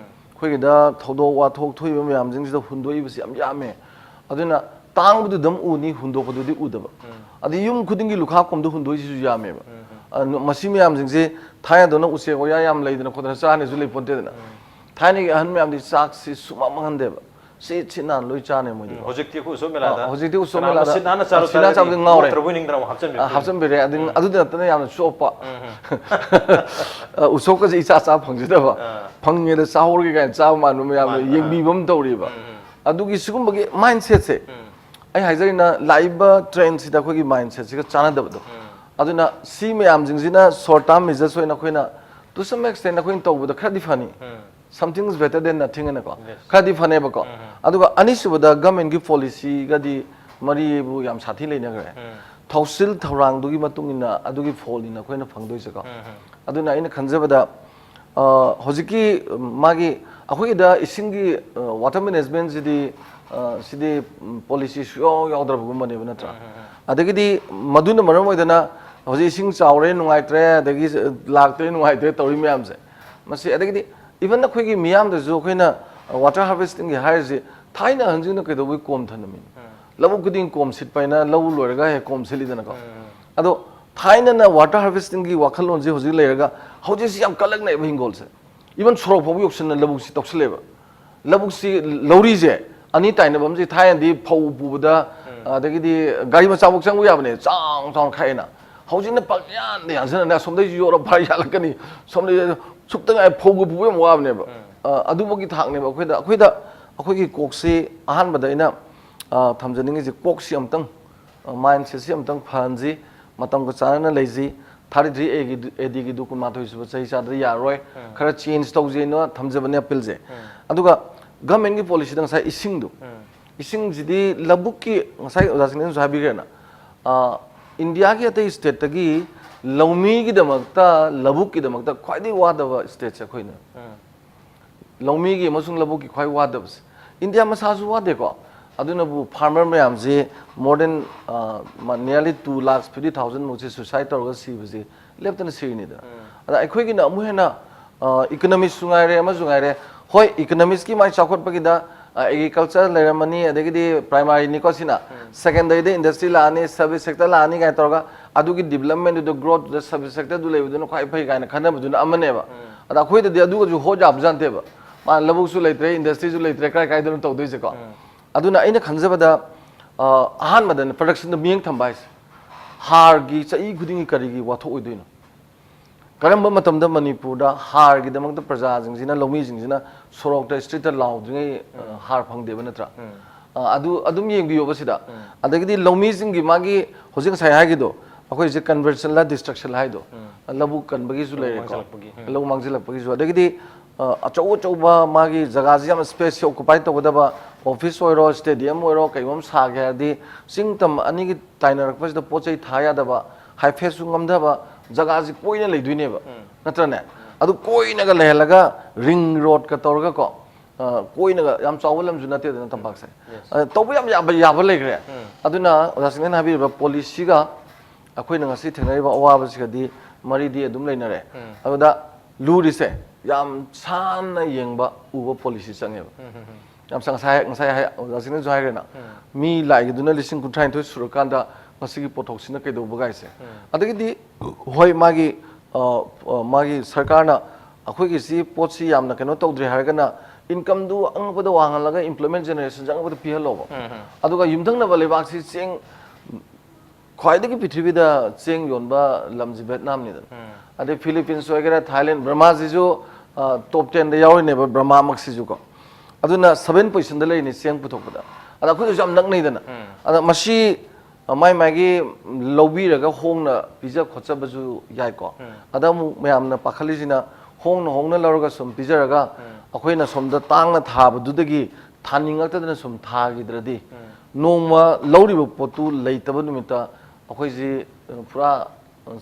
ꯑꯩꯈꯣꯏꯒꯤꯗ ꯊꯧꯗꯣꯛ ꯋꯥꯊꯣꯛ ꯊꯣꯛꯏꯕ ꯃꯌꯥꯝꯁꯤꯡꯁꯤꯗ ꯍꯨꯟꯗꯣꯛꯏꯕꯁꯤ ꯌꯥꯝ ꯌꯥꯝꯃꯦ꯫ ꯑꯗꯨꯅ ꯇꯥꯡꯕꯗꯨꯗꯪ ꯎꯅꯤ, ꯍꯨꯟꯗꯣꯛꯄꯗꯨꯗꯤ ꯎꯗꯕ꯫ ꯑꯗꯩ ꯌꯨꯝ ꯈꯨꯗꯤꯡꯒꯤ ꯂꯨꯈꯥ ꯀꯣꯝꯗ ꯍꯨꯟꯗꯣꯛꯏꯁꯤꯁꯨ ꯌꯥꯝꯃꯦꯕ꯫ ꯑ, ꯅ-, ꯃꯁꯤ ꯃꯌꯥꯝꯁꯤꯡꯁꯦ ꯊꯥꯏꯅꯗꯧꯅ ꯎꯆꯦꯛ ꯋꯥꯌꯥ ꯌꯥꯝ ꯂꯩꯗꯅ ꯈꯣꯠꯇꯅ ꯆꯥꯅꯤꯁꯨ ꯂꯩ ꯄꯣꯟꯇꯦꯗꯅ꯫ ꯊꯥꯏꯅꯒꯤ ꯑꯍꯟ ꯃꯌꯥꯝꯗꯤ ꯆꯥꯛꯁꯤ ꯁꯨꯃꯥꯡ ꯃꯥꯡꯍꯟꯗꯦꯕ꯫ ꯁꯤ ꯁꯤꯠ ꯅꯥꯟ ꯂꯣꯏ ꯆꯥꯅꯤ ꯃꯣꯏꯗꯤ꯫ ꯎꯝ, ꯍꯧꯖꯤꯛꯇꯤ ꯑꯩꯈꯣꯏ ꯎꯁꯣꯞ ꯑ, ꯃꯦꯂꯥꯗ ꯍꯧꯖꯤꯛꯇꯤ ꯎꯁꯣꯞ ꯀꯅꯥꯒꯨꯝꯕ ꯃꯦꯂꯥꯗ ꯁꯤꯠ ꯅꯥꯟꯅ ꯆꯥꯔꯨ ꯁꯤꯠ ꯅꯥꯟ ꯇꯥꯔꯒꯗꯤ ꯆꯥꯕꯗꯤ ꯉꯥꯎꯔꯦ꯫ ꯃꯣꯠꯇ꯭ꯔꯕꯣꯏ ꯅꯤꯡꯗꯅ ꯑꯃꯨꯛ ꯍꯥꯞꯆꯤꯟꯕꯤꯔꯛꯇꯣꯏꯅꯤ꯫ ꯑ, ꯍꯥꯞꯆꯤꯟꯕꯤꯔꯦ꯫ ꯑꯗꯨ, ꯎꯝ꯫ ꯑꯗꯨꯗ ꯅꯠꯇꯅ ꯌꯥꯝꯅ ꯆꯣꯞꯄ꯫ ꯎꯝ꯫ ꯑ, ꯎꯁꯣꯞꯀꯁꯦ ꯏꯆꯥ ꯆꯥ ꯐꯪꯖꯗꯕ꯫ ꯑ꯫ ꯐꯪꯉꯦꯗ ꯆꯥꯍꯧꯔꯒꯦ ꯀꯥꯏꯅ ꯆꯥꯕ ꯃꯥꯟꯕ ꯃꯌꯥꯝꯗꯣ ꯃꯥꯟꯕ, ꯑ꯫ ꯌꯦꯡꯕꯤꯕ ꯑꯃ ꯇꯧꯔꯤꯕ꯫ ꯎꯝ, ꯎꯝ꯫ ꯑꯗꯨꯒꯤ ꯁꯤꯒꯨꯝꯕꯒꯤ mindsetꯁꯦ, ꯎꯝ꯫ ꯑꯩ ꯍꯥꯏꯖꯔꯤꯅ ꯂꯥꯛꯏꯕ trendꯁꯤꯗ ꯑꯩꯈꯣꯏꯒꯤ mindsetꯁꯤꯒ ꯆꯥꯟꯅꯗꯕꯗꯣ꯫ ꯎꯝ꯫ ꯑꯗꯨꯅ ꯁꯤ ꯃꯌꯥꯝꯁꯤꯡꯁꯤꯅ short term measures ꯑꯣꯏꯅ ꯑꯩꯈꯣꯏꯅ to some extent ꯑꯩꯈꯣꯏꯅ ꯇꯧꯕꯗ ꯈꯔꯗꯤ ꯐꯅꯤ꯫ ꯎꯝ꯫ Something is better than nothing ꯍꯥꯏꯅꯀꯣ꯫ Yes꯫ ꯈꯔꯗꯤ ꯐꯅꯦꯕꯀꯣ꯫ ꯎꯝ, ꯎꯝ꯫ ꯑꯗꯨꯒ ꯑꯅꯤꯁꯨꯕꯗ governmentꯀꯤ policyꯒꯗꯤ ꯃꯔꯤꯕꯨ ꯌꯥꯝ ꯁꯥꯊꯤ ꯂꯩꯅꯈ꯭ꯔꯦ꯫ ꯎꯝ꯫ ꯊꯧꯁꯤꯜ ꯊꯧꯔꯥꯡꯗꯨꯒꯤ ꯃꯇꯨꯡ ꯏꯟꯅ ꯑꯗꯨꯒꯤ ꯐꯣꯜꯅꯤꯅ ꯑꯩꯈꯣꯏꯅ ꯐꯪꯗꯣꯏꯁꯦꯀꯣ꯫ ꯎꯝ, ꯎꯝ꯫ ꯑꯗꯨꯅ ꯑꯩꯅ ꯈꯟꯖꯕꯗ, ꯑ, ꯍꯧꯖꯤꯛꯀꯤ, ꯎꯝ, ꯃꯥꯒꯤ ꯑꯩꯈꯣꯏꯒꯤꯗ ꯏꯁꯤꯡꯒꯤ, ꯑ, water managementꯁꯤꯗꯤ, ꯑ, ꯁꯤꯗꯤ, ꯎꯝ, policy ꯁꯨꯌꯥꯎ ꯌꯥꯎꯗ꯭ꯔꯕꯒꯨꯝꯕꯅꯦꯕ, ꯅꯠꯇ꯭ꯔꯥ? ꯎꯝ, ꯎꯝ, ꯎꯝ꯫ ꯑꯗꯒꯤꯗꯤ ꯃꯗꯨꯅ ꯃꯔꯝ ꯑꯣꯏꯗꯅ ꯍꯧꯖꯤꯛ ꯏꯁꯤꯡ ꯆꯥꯎꯔꯦ ꯅꯨꯡꯉꯥꯏꯇ꯭ꯔꯦ, ꯑꯗꯒꯤ, ꯑ, ꯂꯥꯛꯇ꯭ꯔꯦ ꯅꯨꯡꯉꯥꯏꯇ꯭ꯔꯦ ꯇꯧꯔꯤ ꯃꯌꯥꯝꯁꯦ, ꯃꯁꯤ, ꯑꯗꯒꯤꯗꯤ even ꯑꯩꯈꯣꯏꯒꯤ ꯃꯤꯌꯥꯝꯗꯁꯨ ꯑꯩꯈꯣꯏꯅ water harvestingꯒꯤ ꯍꯥꯏꯔꯤꯁꯤ ꯊꯥꯏꯅ ꯑꯍꯟꯁꯤꯡꯅ ꯀꯩꯗꯧꯕꯩ ꯀꯣꯝ ꯊꯅꯝꯃꯤꯅꯣ? ꯎꯝ꯫ ꯂꯧꯕꯨꯛ ꯈꯨꯗꯤꯡ ꯀꯣꯝ ꯁꯤꯠꯄ ꯍꯥꯏꯅ ꯂꯧ ꯂꯣꯏꯔꯒ ꯍꯦꯛ ꯀꯣꯝ ꯁꯤꯠꯂꯤꯗꯅꯀꯣ꯫ ꯎꯝ꯫ ꯑꯗꯣ ꯊꯥꯏꯅꯅ water harvestingꯒꯤ ꯋꯥꯈꯜꯂꯣꯟꯁꯦ ꯍꯧꯖꯤꯛ ꯂꯩꯔꯒ ꯍꯧꯖꯤꯛꯁꯤ ꯌꯥꯝ ꯀꯜꯂꯛꯅꯩꯕ ꯍꯤꯡꯒꯣꯜꯁꯦ꯫ Even ꯁꯣꯔꯣꯛ ꯐꯥꯎꯕ ꯌꯧꯁꯤꯟꯅ ꯂꯧꯕꯨꯛꯁꯤ ꯇꯧꯁꯤꯜꯂꯦꯕ꯫ ꯂꯧꯕꯨꯛꯁꯤ, ꯂꯧꯔꯤꯁꯦ ꯑꯅꯤ ꯇꯥꯏꯅꯕ ꯑꯃꯁꯦ ꯊꯥꯏꯅꯗꯤ ꯐꯧ ꯄꯨꯕꯗ, ꯎꯝ꯫ ꯑꯗꯒꯤꯗꯤ ꯒꯥꯔꯤ ꯃꯆꯥꯐꯥꯎ ꯆꯪꯕ ꯌꯥꯕꯅꯦ, ꯆꯥꯎꯅ ꯆꯥꯎꯅ ꯈꯥꯛꯑꯦꯅ꯫ ꯍꯧꯖꯤꯛꯅ ꯄꯪꯌꯥꯟꯗ ꯌꯥꯟꯁꯤꯟꯅꯅꯦ, ꯑꯁꯣꯝꯗꯒꯤꯁꯨ ꯌꯣꯔ ꯐꯥꯔ ꯌꯥꯜꯂꯛꯀꯅꯤ, ꯁꯣꯝꯗꯒꯤ ꯁꯨꯞꯇ ꯉꯥꯏ ꯐꯧꯒ ꯄꯨꯕ ꯌꯥꯝ ꯋꯥꯕꯅꯦꯕ꯫ ꯎꯝ꯫ ꯑ, ꯑꯗꯨꯃꯛꯀꯤ ꯊꯥꯛꯅꯦꯕ ꯑꯩꯈꯣꯏꯗ, ꯑꯩꯈꯣꯏꯗ ꯑꯩꯈꯣꯏꯒꯤ ꯀꯣꯛꯁꯤ ꯑꯍꯥꯟꯕꯗ ꯑꯩꯅ, ꯑ, ꯊꯝꯖꯅꯤꯡꯉꯤꯁꯤ, ꯀꯣꯛꯁꯤ ꯑꯃꯨꯛꯇꯪ, ꯑ, mindsetꯁꯤ ꯑꯃꯨꯛꯇꯪ ꯐꯍꯟꯁꯤ, ꯃꯇꯝꯒ ꯆꯥꯟꯅꯅ ꯂꯩꯁꯤ꯫ Thirty three A ꯒꯤ, A Dꯒꯤꯗꯨ ꯀꯨꯟꯃꯥꯊꯣꯏ ꯁꯨꯕ ꯆꯍꯤ ꯆꯥꯗ꯭ꯔꯗꯤ ꯌꯥꯔꯔꯣꯏ, ꯎꯝ꯫ ꯈꯔ change ꯇꯧꯁꯦꯅ ꯊꯝꯖꯕꯅꯦ appealꯁꯦ꯫ ꯎꯝ꯫ ꯑꯗꯨꯒ governmentꯀꯤ policyꯗ ꯉꯁꯥꯏ ꯏꯁꯤꯡꯗꯣ, ꯎꯝ꯫ ꯏꯁꯤꯡꯁꯤꯗꯤ ꯂꯧꯕꯨꯛꯀꯤ, ꯉꯁꯥꯏ ꯑꯣꯖꯥ ꯁꯤꯡꯅꯁꯨ ꯍꯥꯏꯕꯤꯈ꯭ꯔꯦꯅ, ꯑ, ꯏꯟꯗꯤꯌꯥꯒꯤ ꯑꯇꯩ stateꯇꯒꯤ ꯂꯧꯃꯤꯒꯤꯗꯃꯛꯇ, ꯂꯧꯕꯨꯛꯀꯤꯗꯃꯛꯇ ꯈ꯭ꯋꯥꯏꯗꯒꯤ ꯋꯥꯗꯕ stateꯁꯦ ꯑꯩꯈꯣꯏꯅ꯫ ꯎꯝ꯫ ꯂꯧꯃꯤꯒꯤ ꯑꯃꯁꯨꯡ ꯂꯧꯕꯨꯛꯀꯤ ꯈ꯭ꯋꯥꯏ ꯋꯥꯗꯕꯁꯦ꯫ ꯏꯟꯗꯤꯌꯥ ꯃꯁꯥꯁꯨ ꯋꯥꯗꯦꯀꯣ, ꯑꯗꯨꯅꯕꯨ farmer ꯃꯌꯥꯝꯁꯤ more than, ꯑ, ꯃ-, nearly two lakhs fifty thousand ꯃꯨꯛꯁꯦ suicide ꯇꯧꯔꯒ ꯁꯤꯕꯁꯤ ꯂꯦꯞꯇꯅ ꯁꯤꯔꯤꯅꯤꯗꯅ꯫ ꯎꯝ꯫ ꯑꯗ ꯑꯩꯈꯣꯏꯒꯤꯅ ꯑꯃꯨꯛ ꯍꯦꯟꯅ, ꯑ, economistꯁꯨ ꯉꯥꯏꯔꯦ, ꯑꯃꯁꯨ ꯉꯥꯏꯔꯦ, ꯍꯣꯏ, economistꯀꯤ ꯃꯥꯏ ꯆꯥꯎꯈꯠꯄꯒꯤꯗ, ꯑ, agriculture ꯂꯩꯔꯝꯃꯅꯤ, ꯑꯗꯒꯤꯗꯤ primaryꯅꯤꯀꯣ ꯁꯤꯅ, ꯎꯝ꯫ Secondaryꯗ industry ꯂꯥꯛꯑꯅꯤ, service sector ꯂꯥꯛꯑꯅꯤ ꯀꯥꯏꯅ ꯇꯧꯔꯒ, ꯑꯗꯨꯒꯤ developmentꯗꯨꯗ, growthꯇꯨꯗ service sectorꯗꯨ ꯂꯩꯕꯗꯨꯅ ꯈ꯭ꯋꯥꯏ ꯐꯩ ꯀꯥꯏꯅ ꯈꯟꯅꯕꯗꯨꯅ ꯑꯃꯅꯦꯕ꯫ ꯎꯝ꯫ ꯑꯗ ꯑꯩꯈꯣꯏꯗꯗꯤ ꯑꯗꯨꯒꯁꯨ ꯍꯣꯠ ꯌꯥꯕꯖꯥꯠ ꯅꯠꯇꯦꯕ꯫ ꯃꯥ ꯂꯧꯕꯨꯛꯁꯨ ꯂꯩꯇ꯭ꯔꯦ, industryꯁꯨ ꯂꯩꯇ꯭ꯔꯦ, ꯀꯥꯏ ꯀꯥꯏꯗꯅꯣ ꯇꯧꯗꯣꯏꯁꯦꯀꯣ? ꯎꯝ꯫ ꯑꯗꯨꯅ ꯑꯩꯅ ꯈꯟꯖꯕꯗ, ꯑ, ꯑꯍꯥꯟꯕꯗ productionꯗ ꯃꯤꯠꯌꯦꯡ ꯊꯝꯕ ꯍꯥꯏꯁꯦ, ꯍꯥꯔꯒꯤ ꯆꯍꯤ ꯈꯨꯗꯤꯡꯒꯤ ꯀꯔꯤꯒꯤ ꯋꯥꯊꯣꯛ ꯑꯣꯏꯗꯣꯏꯅꯣ? ꯀꯔꯝꯕ ꯃꯇꯝꯗ ꯃꯅꯤꯄꯨꯔꯗ ꯍꯥꯔꯒꯤꯗꯃꯛꯇ ꯄ꯭ꯔꯖꯥꯁꯤꯡꯁꯤꯅ, ꯂꯧꯃꯤꯁꯤꯡꯁꯤꯅ ꯁꯣꯔꯣꯛꯇ, streetꯇ ꯂꯥꯎꯗ꯭ꯔꯤꯉꯩ, ꯑ, ꯎꯝ꯫ ꯍꯥꯔ ꯐꯪꯗꯦꯕ ꯅꯠꯇ꯭ꯔꯥ? ꯎꯝ꯫ ꯑ, ꯑꯗꯨ ꯑꯗꯨꯝ ꯌꯦꯡꯕꯤꯌꯣꯕ ꯁꯤꯗ꯫ ꯎꯝ꯫ ꯑꯗꯒꯤꯗꯤ ꯂꯧꯃꯤꯁꯤꯡꯒꯤ ꯃꯥꯒꯤ ꯍꯧꯖꯤꯛ ꯉꯁꯥꯏ ꯍꯥꯏꯒꯤꯗꯣ, ꯑꯩꯈꯣꯏꯁꯦ conversionꯂ destructionꯂ ꯍꯥꯏꯗꯣ, ꯎꯝ꯫ ꯂꯧꯕꯨꯛ ꯀꯟꯕꯒꯤꯁꯨ ꯂꯧ ꯂꯩꯔꯦꯀꯣ꯫ ꯃꯥꯡꯁꯤꯜꯂꯛꯄꯒꯤ, ꯎꯝ꯫ ꯂꯧ ꯃꯥꯡꯁꯤꯜꯂꯛꯄꯒꯤꯁꯨ꯫ ꯑꯗꯒꯤꯗꯤ, ꯑ, ꯑꯆꯧ ꯑꯆꯧꯕ ꯃꯥꯒꯤ ꯖꯒꯥꯁꯤ ꯌꯥꯝ space occupy ꯇꯧꯒꯗꯕ, office ꯑꯣꯏꯔꯣ, stadium ꯑꯣꯏꯔꯣ, ꯀꯩꯒꯨꯝꯕ ꯑꯃ ꯁꯥꯒꯦ ꯍꯥꯏꯔꯗꯤ ꯆꯤꯡ ꯇꯝ ꯑꯅꯤꯒꯤ ꯇꯥꯏꯅꯔꯛꯄꯁꯤꯗ ꯄꯣꯠ ꯆꯩ ꯊꯥ ꯌꯥꯗꯕ, ꯍꯥꯏꯐꯦꯠꯁꯨ ꯉꯝꯗꯕ ꯖꯒꯥꯁꯤ ꯀꯣꯏꯅ ꯂꯩꯗꯣꯏꯅꯦꯕ, ꯎꯝ꯫ ꯅꯠꯇ꯭ꯔꯅꯦ? ꯎꯝ꯫ ꯑꯗꯨ ꯀꯣꯏꯅꯒ ꯂꯩꯍꯜꯂꯒ ring roadꯀ ꯇꯧꯔꯒꯀꯣ, ꯑ, ꯀꯣꯏꯅꯒ, ꯌꯥꯝ ꯆꯥꯎꯕ ꯂꯝꯁꯨ ꯅꯠꯇꯦꯗꯅ ꯇꯝꯄꯥꯛꯁꯦ꯫ Yes. ꯑ, ꯇꯧꯕ ꯌꯥꯝ ꯌꯥꯕ, ꯌꯥꯕ ꯂꯩꯈ꯭ꯔꯦ꯫ ꯎꯝ꯫ ꯑꯗꯨꯅ ꯑꯣꯖꯥ ꯁꯤꯡꯅ ꯍꯥꯏꯕꯤꯔꯤꯕ policyꯒ ꯑꯩꯈꯣꯏꯅ ꯉꯁꯤ ꯊꯦꯡꯅꯔꯤꯕ ꯑꯋꯥꯕꯁꯤꯒꯗꯤ ꯃꯔꯤꯗꯤ ꯑꯗꯨꯝ ꯂꯩꯅꯔꯦ꯫ ꯎꯝ꯫ ꯑꯗꯨꯗ ꯂꯨꯔꯤꯁꯦ ꯌꯥꯝ ꯁꯥꯟꯅ ꯌꯦꯡꯕ, ꯎꯕ policy ꯆꯪꯉꯦꯕ꯫ ꯎꯝ, ꯎꯝ, ꯎꯝ꯫ ꯌꯥꯝ ꯁꯥ-, ꯉꯁꯥꯏ, ꯉꯁꯥꯏ ꯍꯥꯏ-, ꯑꯣꯖꯥ ꯁꯤꯡꯅꯁꯨ ꯍꯥꯏꯈ꯭ꯔꯦꯅ, ꯎꯝ꯫ ꯃꯤ ꯂꯥꯛꯏꯗꯨꯅ ꯂꯤꯁꯤꯡ ꯀꯨꯟꯊ꯭ꯔꯥꯅꯤꯊꯣꯏ ꯁꯨꯔꯀꯥꯟꯗ ꯃꯁꯤꯒꯤ ꯄꯣꯠꯊꯣꯛꯁꯤꯅ ꯀꯩꯗꯧꯕ ꯀꯥꯏꯁꯦ꯫ ꯎꯝ꯫ ꯑꯗꯒꯤꯗꯤ ꯍꯣꯏ, ꯃꯥꯒꯤ, ꯑ, ꯑ, ꯃꯥꯒꯤ ꯁꯔꯀꯥꯔꯅ ꯑꯩꯈꯣꯏꯒꯤ ꯁꯤ ꯄꯣꯠꯁꯤ ꯌꯥꯝꯅ ꯀꯩꯅꯣ ꯇꯧꯗ꯭ꯔꯦ ꯍꯥꯏꯔꯒꯅ incomeꯗꯨ ꯑꯉꯛꯄꯗ ꯋꯥꯡꯍꯜꯂꯒ employment generationꯁꯦ ꯑꯉꯛꯄꯗ ꯄꯤꯍꯜꯂꯣꯕ꯫ ꯎꯝ, ꯎꯝ꯫ ꯑꯗꯨꯒ ꯌꯨꯝꯊꯪꯅꯕ ꯂꯩꯕꯥꯛꯁꯤ ꯆꯦꯡ ꯈ꯭ꯋꯥꯏꯗꯒꯤ ꯄ꯭ꯔꯤꯊꯤꯕꯤꯗ ꯆꯦꯡ ꯌꯣꯟꯕ ꯂꯝꯁꯤ ꯚꯦꯠꯅꯥꯝꯅꯤꯗꯅ꯫ ꯎꯝ꯫ ꯑꯗꯩ ꯐꯤꯂꯤꯄꯤꯟꯁ ꯑꯣꯏꯒꯦꯔꯥ, ꯊꯥꯏꯂꯦꯟ, ꯕꯔꯃꯥꯁꯤꯁꯨ, ꯑ, top tenꯗ ꯌꯥꯎꯔꯤꯅꯦꯕ, ꯕꯔꯃꯥꯃꯛꯁꯤꯁꯨꯀꯣ꯫ ꯑꯗꯨꯅ seven positionꯗ ꯂꯩꯔꯤꯅꯤ ꯆꯦꯡ ꯄꯨꯊꯣꯛꯄꯗ꯫ ꯑꯗ ꯑꯩꯈꯣꯏꯒꯁꯨ ꯌꯥꯝ ꯅꯛꯅꯩꯗꯅ꯫ ꯎꯝ꯫ ꯑꯗ ꯃꯁꯤ ꯃꯥꯏ ꯃꯥꯏꯒꯤ ꯂꯧꯕꯤꯔꯒ ꯍꯣꯡꯅ ꯄꯤꯖ ꯈꯣꯠꯆꯕꯁꯨ ꯌꯥꯏꯀꯣ꯫ ꯎꯝ꯫ ꯑꯗ ꯑꯃꯨꯛ ꯃꯌꯥꯝꯅ ꯄꯥꯈꯠꯂꯤꯁꯤꯅ ꯍꯣꯡꯅ ꯍꯣꯡꯅ ꯂꯧꯔꯒ ꯁꯨꯝ ꯄꯤꯖꯔꯒ ꯎꯝ꯫ ꯑꯩꯈꯣꯏꯅ ꯁꯣꯝꯗ ꯇꯥꯡꯅ ꯊꯥꯕꯗꯨꯗꯒꯤ ꯊꯥꯅꯤꯡꯉꯛꯇꯗꯅ ꯁꯨꯝ ꯊꯥꯈꯤꯗ꯭ꯔꯗꯤ ꯎꯝ꯫ ꯅꯣꯡꯃ ꯂꯧꯔꯤꯕ ꯄꯣꯠꯇꯨ ꯂꯩꯇꯕ ꯅꯨꯃꯤꯠꯇ ꯑꯩꯈꯣꯏꯁꯤ ꯄꯨꯔꯥ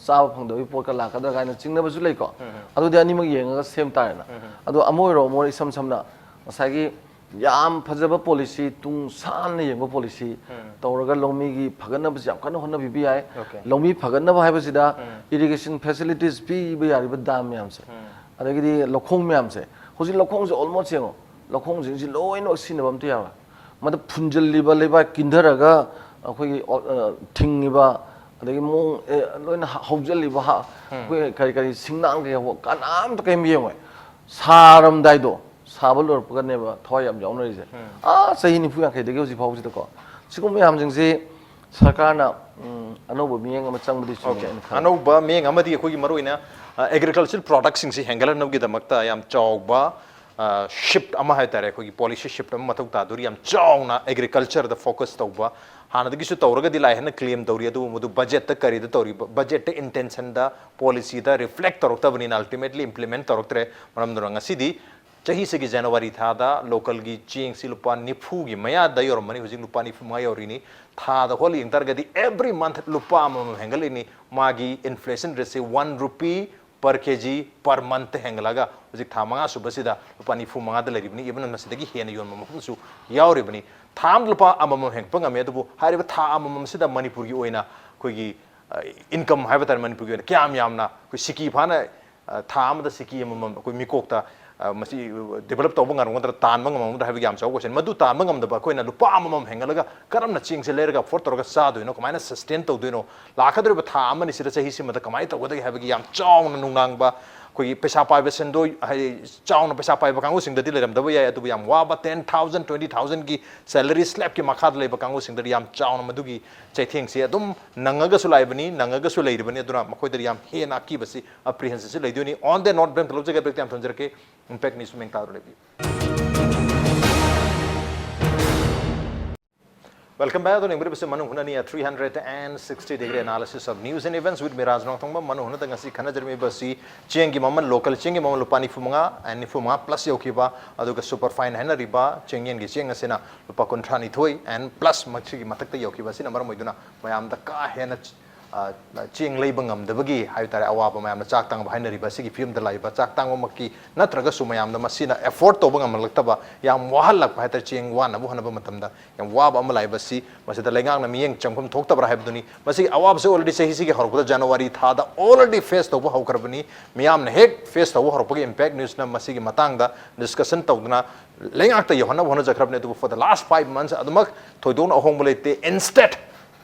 ꯆꯥꯕ ꯐꯪꯗꯕꯒꯤ ꯄꯣꯠꯀ ꯂꯥꯛꯀꯗ꯭ꯔꯥ ꯀꯥꯏꯅ ꯆꯤꯡꯅꯕꯁꯨ ꯂꯩꯀꯣ꯫ ꯎꯝ꯫ ꯑꯗꯨꯗꯤ ꯑꯅꯤꯃꯛ ꯌꯦꯡꯉꯒ ꯁꯦꯝ ꯇꯥꯔꯦꯅ꯫ ꯎꯝ꯫ ꯑꯗꯣ ꯑꯃ ꯑꯣꯏꯔꯣ ꯑꯃ ꯑꯣꯏꯔꯣ ꯏꯁꯝ ꯁꯝꯅ ꯉꯁꯥꯏꯒꯤ ꯌꯥꯝ ꯐꯖꯕ policy, ꯇꯨꯡ ꯁꯥꯟꯅ ꯌꯦꯡꯕ policy ꯎꯝ꯫ ꯇꯧꯔꯒ ꯂꯧꯃꯤꯒꯤ ꯐꯒꯠꯅꯕꯁꯤ ꯌꯥꯝ ꯀꯟꯅ ꯍꯣꯠꯅꯕꯤꯕ ꯌꯥꯏ꯫ Okay꯫ ꯂꯧꯃꯤ ꯐꯒꯠꯅꯕ ꯍꯥꯏꯕꯁꯤꯗ ꯎꯝ꯫ Irrigation facilities ꯄꯤꯕ ꯌꯥꯔꯤꯕ dam ꯃꯌꯥꯝꯁꯦ, ꯎꯝ꯫ ꯑꯗꯒꯤꯗꯤ ꯂꯧꯈꯣꯡ ꯃꯌꯥꯝꯁꯦ, ꯍꯧꯖꯤꯛ ꯂꯧꯈꯣꯡꯁꯦ almost ꯌꯦꯡꯉꯣ, ꯂꯧꯈꯣꯡꯁꯤꯡꯁꯤ ꯂꯣꯏꯅꯃꯛ ꯁꯤꯖꯤꯟꯅꯕ ꯑꯝꯇ ꯌꯥꯔꯣꯏ꯫ ꯃꯗꯨ ꯐꯨꯟꯖꯜꯂꯤꯕ ꯂꯩꯕꯥꯛ ꯀꯤꯟꯊꯔꯒ ꯑꯩꯈꯣꯏꯒꯤ, ꯑ, ꯊꯤꯡꯉꯤꯕ, ꯑꯗꯒꯤ ꯃꯑꯣꯡ, ꯑꯦ, ꯂꯣꯏꯅ ꯍ-, ꯍꯧꯖꯜꯂꯤꯕ ꯍ-, ꯎꯝ꯫ ꯑꯩꯈꯣꯏ ꯀꯔꯤ ꯀꯔꯤ ꯁꯤꯡꯅꯥꯡ ꯀꯩ ꯍꯧꯕ ꯀꯅꯥꯝꯇ ꯀꯔꯤꯝ ꯌꯦꯡꯉꯣꯏ꯫ ꯁꯥꯔꯝꯗꯥꯏꯗꯣ, ꯁꯥꯕ ꯂꯣꯏꯔꯛꯄꯒꯅꯦꯕ ꯊꯋꯥꯏ ꯌꯥꯝ ꯌꯥꯎꯅꯔꯤꯁꯦ꯫ ꯎꯝ꯫ ꯑꯥ, ꯆꯍꯤ ꯅꯤꯐꯨ ꯌꯥꯡꯈꯩꯗꯒꯤ ꯍꯧꯖꯤꯛ ꯐꯥꯎꯕꯁꯤꯗꯀꯣ꯫ ꯁꯤꯒꯨꯝꯕ ꯃꯌꯥꯝꯁꯤꯡꯁꯤ ꯁꯔꯀꯥꯔꯅ, ꯎꯝ, ꯑꯅꯧꯕ ꯃꯤꯠꯌꯦꯡ ꯑꯃ ꯆꯪꯕꯗꯤ ꯆꯨꯝꯃꯤ Okay꯫ ꯍꯥꯏꯅ ꯈꯜꯂꯤ꯫ ꯑꯅꯧꯕ ꯃꯤꯠꯌꯦꯡ ꯑꯃꯗꯤ ꯑꯩꯈꯣꯏꯒꯤ ꯃꯔꯨꯑꯣꯏꯅ, ꯑ, agricultural productꯁꯤꯡꯁꯤ ꯍꯦꯟꯒꯠꯍꯟꯅꯕꯒꯤꯗꯃꯛꯇ ꯌꯥꯝ ꯆꯥꯎꯕ, ꯑ, shift ꯑꯃ ꯍꯥꯏ ꯇꯥꯔꯦ, ꯑꯩꯈꯣꯏꯒꯤ policy shift ꯑꯃ ꯃꯊꯧ ꯇꯥꯗꯣꯔꯤ꯫ ꯌꯥꯝ ꯆꯥꯎꯅ agricultureꯗ focus ꯇꯧꯕ, ꯍꯥꯟꯅꯗꯒꯤꯁꯨ ꯇꯧꯔꯒꯗꯤ ꯂꯥꯛꯑꯦ ꯍꯥꯏꯅ claim ꯇꯧꯔꯤ, ꯑꯗꯨꯕꯨ ꯃꯗꯨ budgetꯇ ꯀꯔꯤꯗ ꯇꯧꯔꯤꯕ, budgetꯇ intentionꯗ policyꯗ reflect ꯇꯧꯔꯛꯇꯕꯅꯤꯅ ultimately implement ꯇꯧꯔꯛꯇ꯭ꯔꯦ꯫ ꯃꯔꯝ ꯑꯗꯨꯅ ꯉꯁꯤꯗꯤ ꯆꯍꯤꯁꯤꯒꯤ January ꯊꯥꯗ localꯒꯤ ꯆꯦꯡꯁꯤ ꯂꯨꯄꯥ ꯅꯤꯐꯨꯒꯤ ꯃꯌꯥꯗ ꯌꯧꯔꯝꯕꯅꯤ, ꯍꯧꯖꯤꯛ ꯂꯨꯄꯥ ꯅꯤꯐꯨ ꯃꯉꯥ ꯌꯧꯔꯤꯅꯤ꯫ ꯊꯥꯗ ꯍꯣꯜ ꯌꯦꯡ ꯇꯥꯔꯒꯗꯤ every month ꯂꯨꯄꯥ ꯑꯃꯃꯝ ꯍꯦꯟꯒꯠꯂꯤꯅꯤ꯫ ꯃꯥꯒꯤ inflation rateꯁꯤ one rupee per kg per month ꯍꯦꯟꯒꯠꯂꯒ ꯍꯧꯖꯤꯛ ꯊꯥ ꯃꯉꯥ ꯁꯨꯕꯁꯤꯗ ꯂꯨꯄꯥ ꯅꯤꯐꯨ ꯃꯉꯥꯗ ꯂꯩꯔꯤꯕꯅꯤ꯫ Even ꯃꯁꯤꯗꯒꯤ ꯍꯦꯟꯅ ꯌꯣꯟꯕ ꯃꯐꯝꯁꯨ ꯌꯥꯎꯔꯤꯕꯅꯤ꯫ ꯊꯥ ꯑꯃꯗ ꯂꯨꯄꯥ ꯑꯃꯃꯝ ꯍꯦꯟꯒꯠꯄ ꯉꯝꯃꯤ, ꯑꯗꯨꯕꯨ ꯍꯥꯏꯔꯤꯕ ꯊꯥ ꯑꯃꯃꯝꯁꯤꯗ ꯃꯅꯤꯄꯨꯔꯒꯤ ꯑꯣꯏꯅ ꯑꯩꯈꯣꯏꯒꯤ, ꯑ, income ꯍꯥꯏꯕ ꯇꯥꯔꯦ, ꯃꯅꯤꯄꯨꯔꯒꯤ ꯑꯣꯏꯅ ꯀꯌꯥꯝ ꯌꯥꯝꯅ ꯑꯩꯈꯣꯏ ꯁꯤꯀꯤ ꯐꯥꯅ, ꯑ, ꯊꯥ ꯑꯃꯗ ꯁꯤꯀꯤ ꯑꯃꯃꯝ ꯑꯩꯈꯣꯏ ꯃꯤꯀꯣꯛꯇ, ꯑ, ꯃꯁꯤ develop ꯇꯧꯕ ꯉꯝꯒꯗ꯭ꯔꯥ, ꯇꯥꯟꯕ ꯉꯝꯒꯗ꯭ꯔꯥ ꯍꯥꯏꯕꯒꯤ ꯌꯥꯝ ꯆꯥꯎꯕ question꯫ ꯃꯗꯨ ꯇꯥꯟꯕ ꯉꯝꯗꯕ ꯑꯩꯈꯣꯏꯅ ꯂꯨꯄꯥ ꯑꯃꯃꯝ ꯍꯦꯟꯒꯠꯂꯒ ꯀꯔꯝꯅ ꯆꯦꯡꯁꯦ ꯂꯩꯔꯒ afford ꯇꯧꯔꯒ ꯆꯥꯗꯣꯏꯅꯣ, ꯀꯃꯥꯏꯅ sustain ꯇꯧꯗꯣꯏꯅꯣ, ꯂꯥꯛꯀꯗꯧꯔꯤꯕ ꯊꯥ ꯑꯃꯅꯤꯁꯤꯗ, ꯆꯍꯤꯁꯤꯃꯗ ꯀꯃꯥꯏꯅ ꯇꯧꯒꯗꯒꯦ ꯍꯥꯏꯕꯒꯤ ꯌꯥꯝ ꯆꯥꯎꯅ ꯅꯨꯡꯅꯥꯡꯕ ꯑꯩꯈꯣꯏꯒꯤ ꯄꯩꯁꯥ ꯄꯥꯏꯕ ꯁꯦꯟꯗꯣꯏ, ꯍꯥꯏꯗꯤ ꯆꯥꯎꯅ ꯄꯩꯁꯥ ꯄꯥꯏꯕ ꯀꯥꯡꯕꯨꯁꯤꯡꯗꯗꯤ ꯂꯩꯔꯝꯗꯕ ꯌꯥꯏ, ꯑꯗꯨꯕꯨ ꯌꯥꯝ ꯋꯥꯕ ten thousand, twenty thousandꯒꯤ salary slabꯀꯤ ꯃꯈꯥꯗ ꯂꯩꯕ ꯀꯥꯡꯕꯨꯁꯤꯡꯗꯗꯤ ꯌꯥꯝ ꯆꯥꯎꯅ ꯃꯗꯨꯒꯤ ꯆꯩꯊꯦꯡꯁꯤ ꯑꯗꯨꯝ ꯅꯪꯉꯒꯁꯨ ꯂꯥꯛꯏꯕꯅꯤ, ꯅꯪꯉꯒꯁꯨ ꯂꯩꯔꯤꯕꯅꯤ꯫ ꯑꯗꯨꯅ ꯃꯈꯣꯏꯗꯗꯤ ꯌꯥꯝ ꯍꯦꯟꯅ ꯑꯀꯤꯕꯁꯤ, apprehensionꯁꯤ ꯂꯩꯗꯣꯏꯅꯤ꯫ On that note, ꯕ꯭ꯔꯦꯝ ꯊꯂꯣꯞ ꯖꯒꯠ ꯕ꯭ꯔꯦꯛꯇ ꯌꯥꯝ ꯊꯝꯖꯔꯛꯀꯦ꯫ Impact News ꯃꯦꯡ ꯇꯥꯗꯨꯅ ꯂꯩꯕꯤꯌꯨ꯫ Welcome back. ꯑꯗꯣ ꯌꯦꯡꯕꯤꯔꯤꯕꯁꯤ ꯃꯅꯨꯡ ꯍꯨꯠꯅꯅꯤ, a three hundred and sixty degree analysis of news and events with Miraj ꯅꯣꯡꯊꯣꯡꯕ꯫ ꯃꯅꯨꯡ ꯍꯨꯠꯅꯗ ꯉꯁꯤ ꯈꯟꯅꯖꯔꯝꯃꯤꯕꯁꯤ ꯆꯦꯡꯒꯤ ꯃꯃꯜ, local ꯆꯦꯡꯒꯤ ꯃꯃꯜ ꯂꯨꯄꯥ ꯅꯤꯐꯨ ꯃꯉꯥ, and ꯅꯤꯐꯨ ꯃꯉꯥ plus ꯌꯧꯈꯤꯕ, ꯑꯗꯨꯒ super fine ꯍꯥꯏꯅꯔꯤꯕ ꯆꯦꯡꯌꯦꯟꯒꯤ ꯆꯦꯡ ꯑꯁꯤꯅ ꯂꯨꯄꯥ ꯀꯨꯟꯊ꯭ꯔꯥ ꯅꯤꯊꯣꯏ and plus ꯃꯁꯤꯒꯤ ꯃꯊꯛꯇ ꯌꯧꯈꯤꯕ ꯑꯁꯤꯅ ꯃꯔꯝ ꯑꯣꯏꯗꯨꯅ ꯃꯌꯥꯝꯗ ꯀꯥ ꯍꯦꯟꯅ, ꯑ, ꯆꯦꯡ ꯂꯩꯕ ꯉꯝꯗꯕꯒꯤ ꯍꯥꯏꯕ ꯇꯥꯔꯦ, ꯑꯋꯥꯕ ꯃꯌꯥꯝꯅ ꯆꯥꯛ ꯇꯥꯡꯕ ꯍꯥꯏꯅꯔꯤꯕ ꯑꯁꯤꯒꯤ ꯐꯤꯕꯝꯗ ꯂꯥꯛꯏꯕ, ꯆꯥꯛ ꯇꯥꯡꯕꯃꯛꯀꯤ ꯅꯠꯇ꯭ꯔꯒꯁꯨ ꯃꯌꯥꯝꯗ ꯃꯁꯤꯅ afford ꯇꯧꯕ ꯉꯝꯂꯛꯇꯕ, ꯌꯥꯝ ꯋꯥꯍꯜꯂꯛꯄ ꯍꯥꯏ ꯇꯥꯔꯦ, ꯆꯦꯡ ꯋꯥꯅꯕ ꯍꯣꯠꯅꯕ ꯃꯇꯝꯗ ꯌꯥꯝ ꯋꯥꯕ ꯑꯃ ꯂꯥꯛꯏꯕꯁꯤ ꯃꯁꯤꯗ ꯂꯩꯉꯥꯛꯅ ꯃꯤꯠꯌꯦꯡ ꯆꯪꯐꯝ ꯊꯣꯛꯇꯕ꯭ꯔꯥ ꯍꯥꯏꯕꯗꯨꯅꯤ꯫ ꯃꯁꯤꯒꯤ ꯑꯋꯥꯕꯁꯤ already ꯆꯍꯤꯁꯤꯒꯤ ꯍꯧꯔꯛꯄꯗ January ꯊꯥꯗ already face ꯇꯧꯕ ꯍꯧꯈ꯭ꯔꯕꯅꯤ꯫ ꯃꯤꯌꯥꯝꯅ ꯍꯦꯛ face ꯇꯧꯕ ꯍꯧꯔꯛꯄꯒꯤ impact newsꯅ ꯃꯁꯤꯒꯤ ꯃꯇꯥꯡꯗ discussion ꯇꯧꯗꯨꯅ ꯂꯩꯉꯥꯛꯇ ꯌꯧꯍꯟꯅꯕ ꯍꯣꯠꯅꯖꯈ꯭ꯔꯕꯅꯤ꯫ ꯑꯗꯨꯕꯨ for the last five months ꯑꯗꯨꯃꯛ ꯊꯣꯏꯗꯣꯛꯅ ꯑꯍꯣꯡꯕ ꯂꯩꯇꯦ꯫ Instead,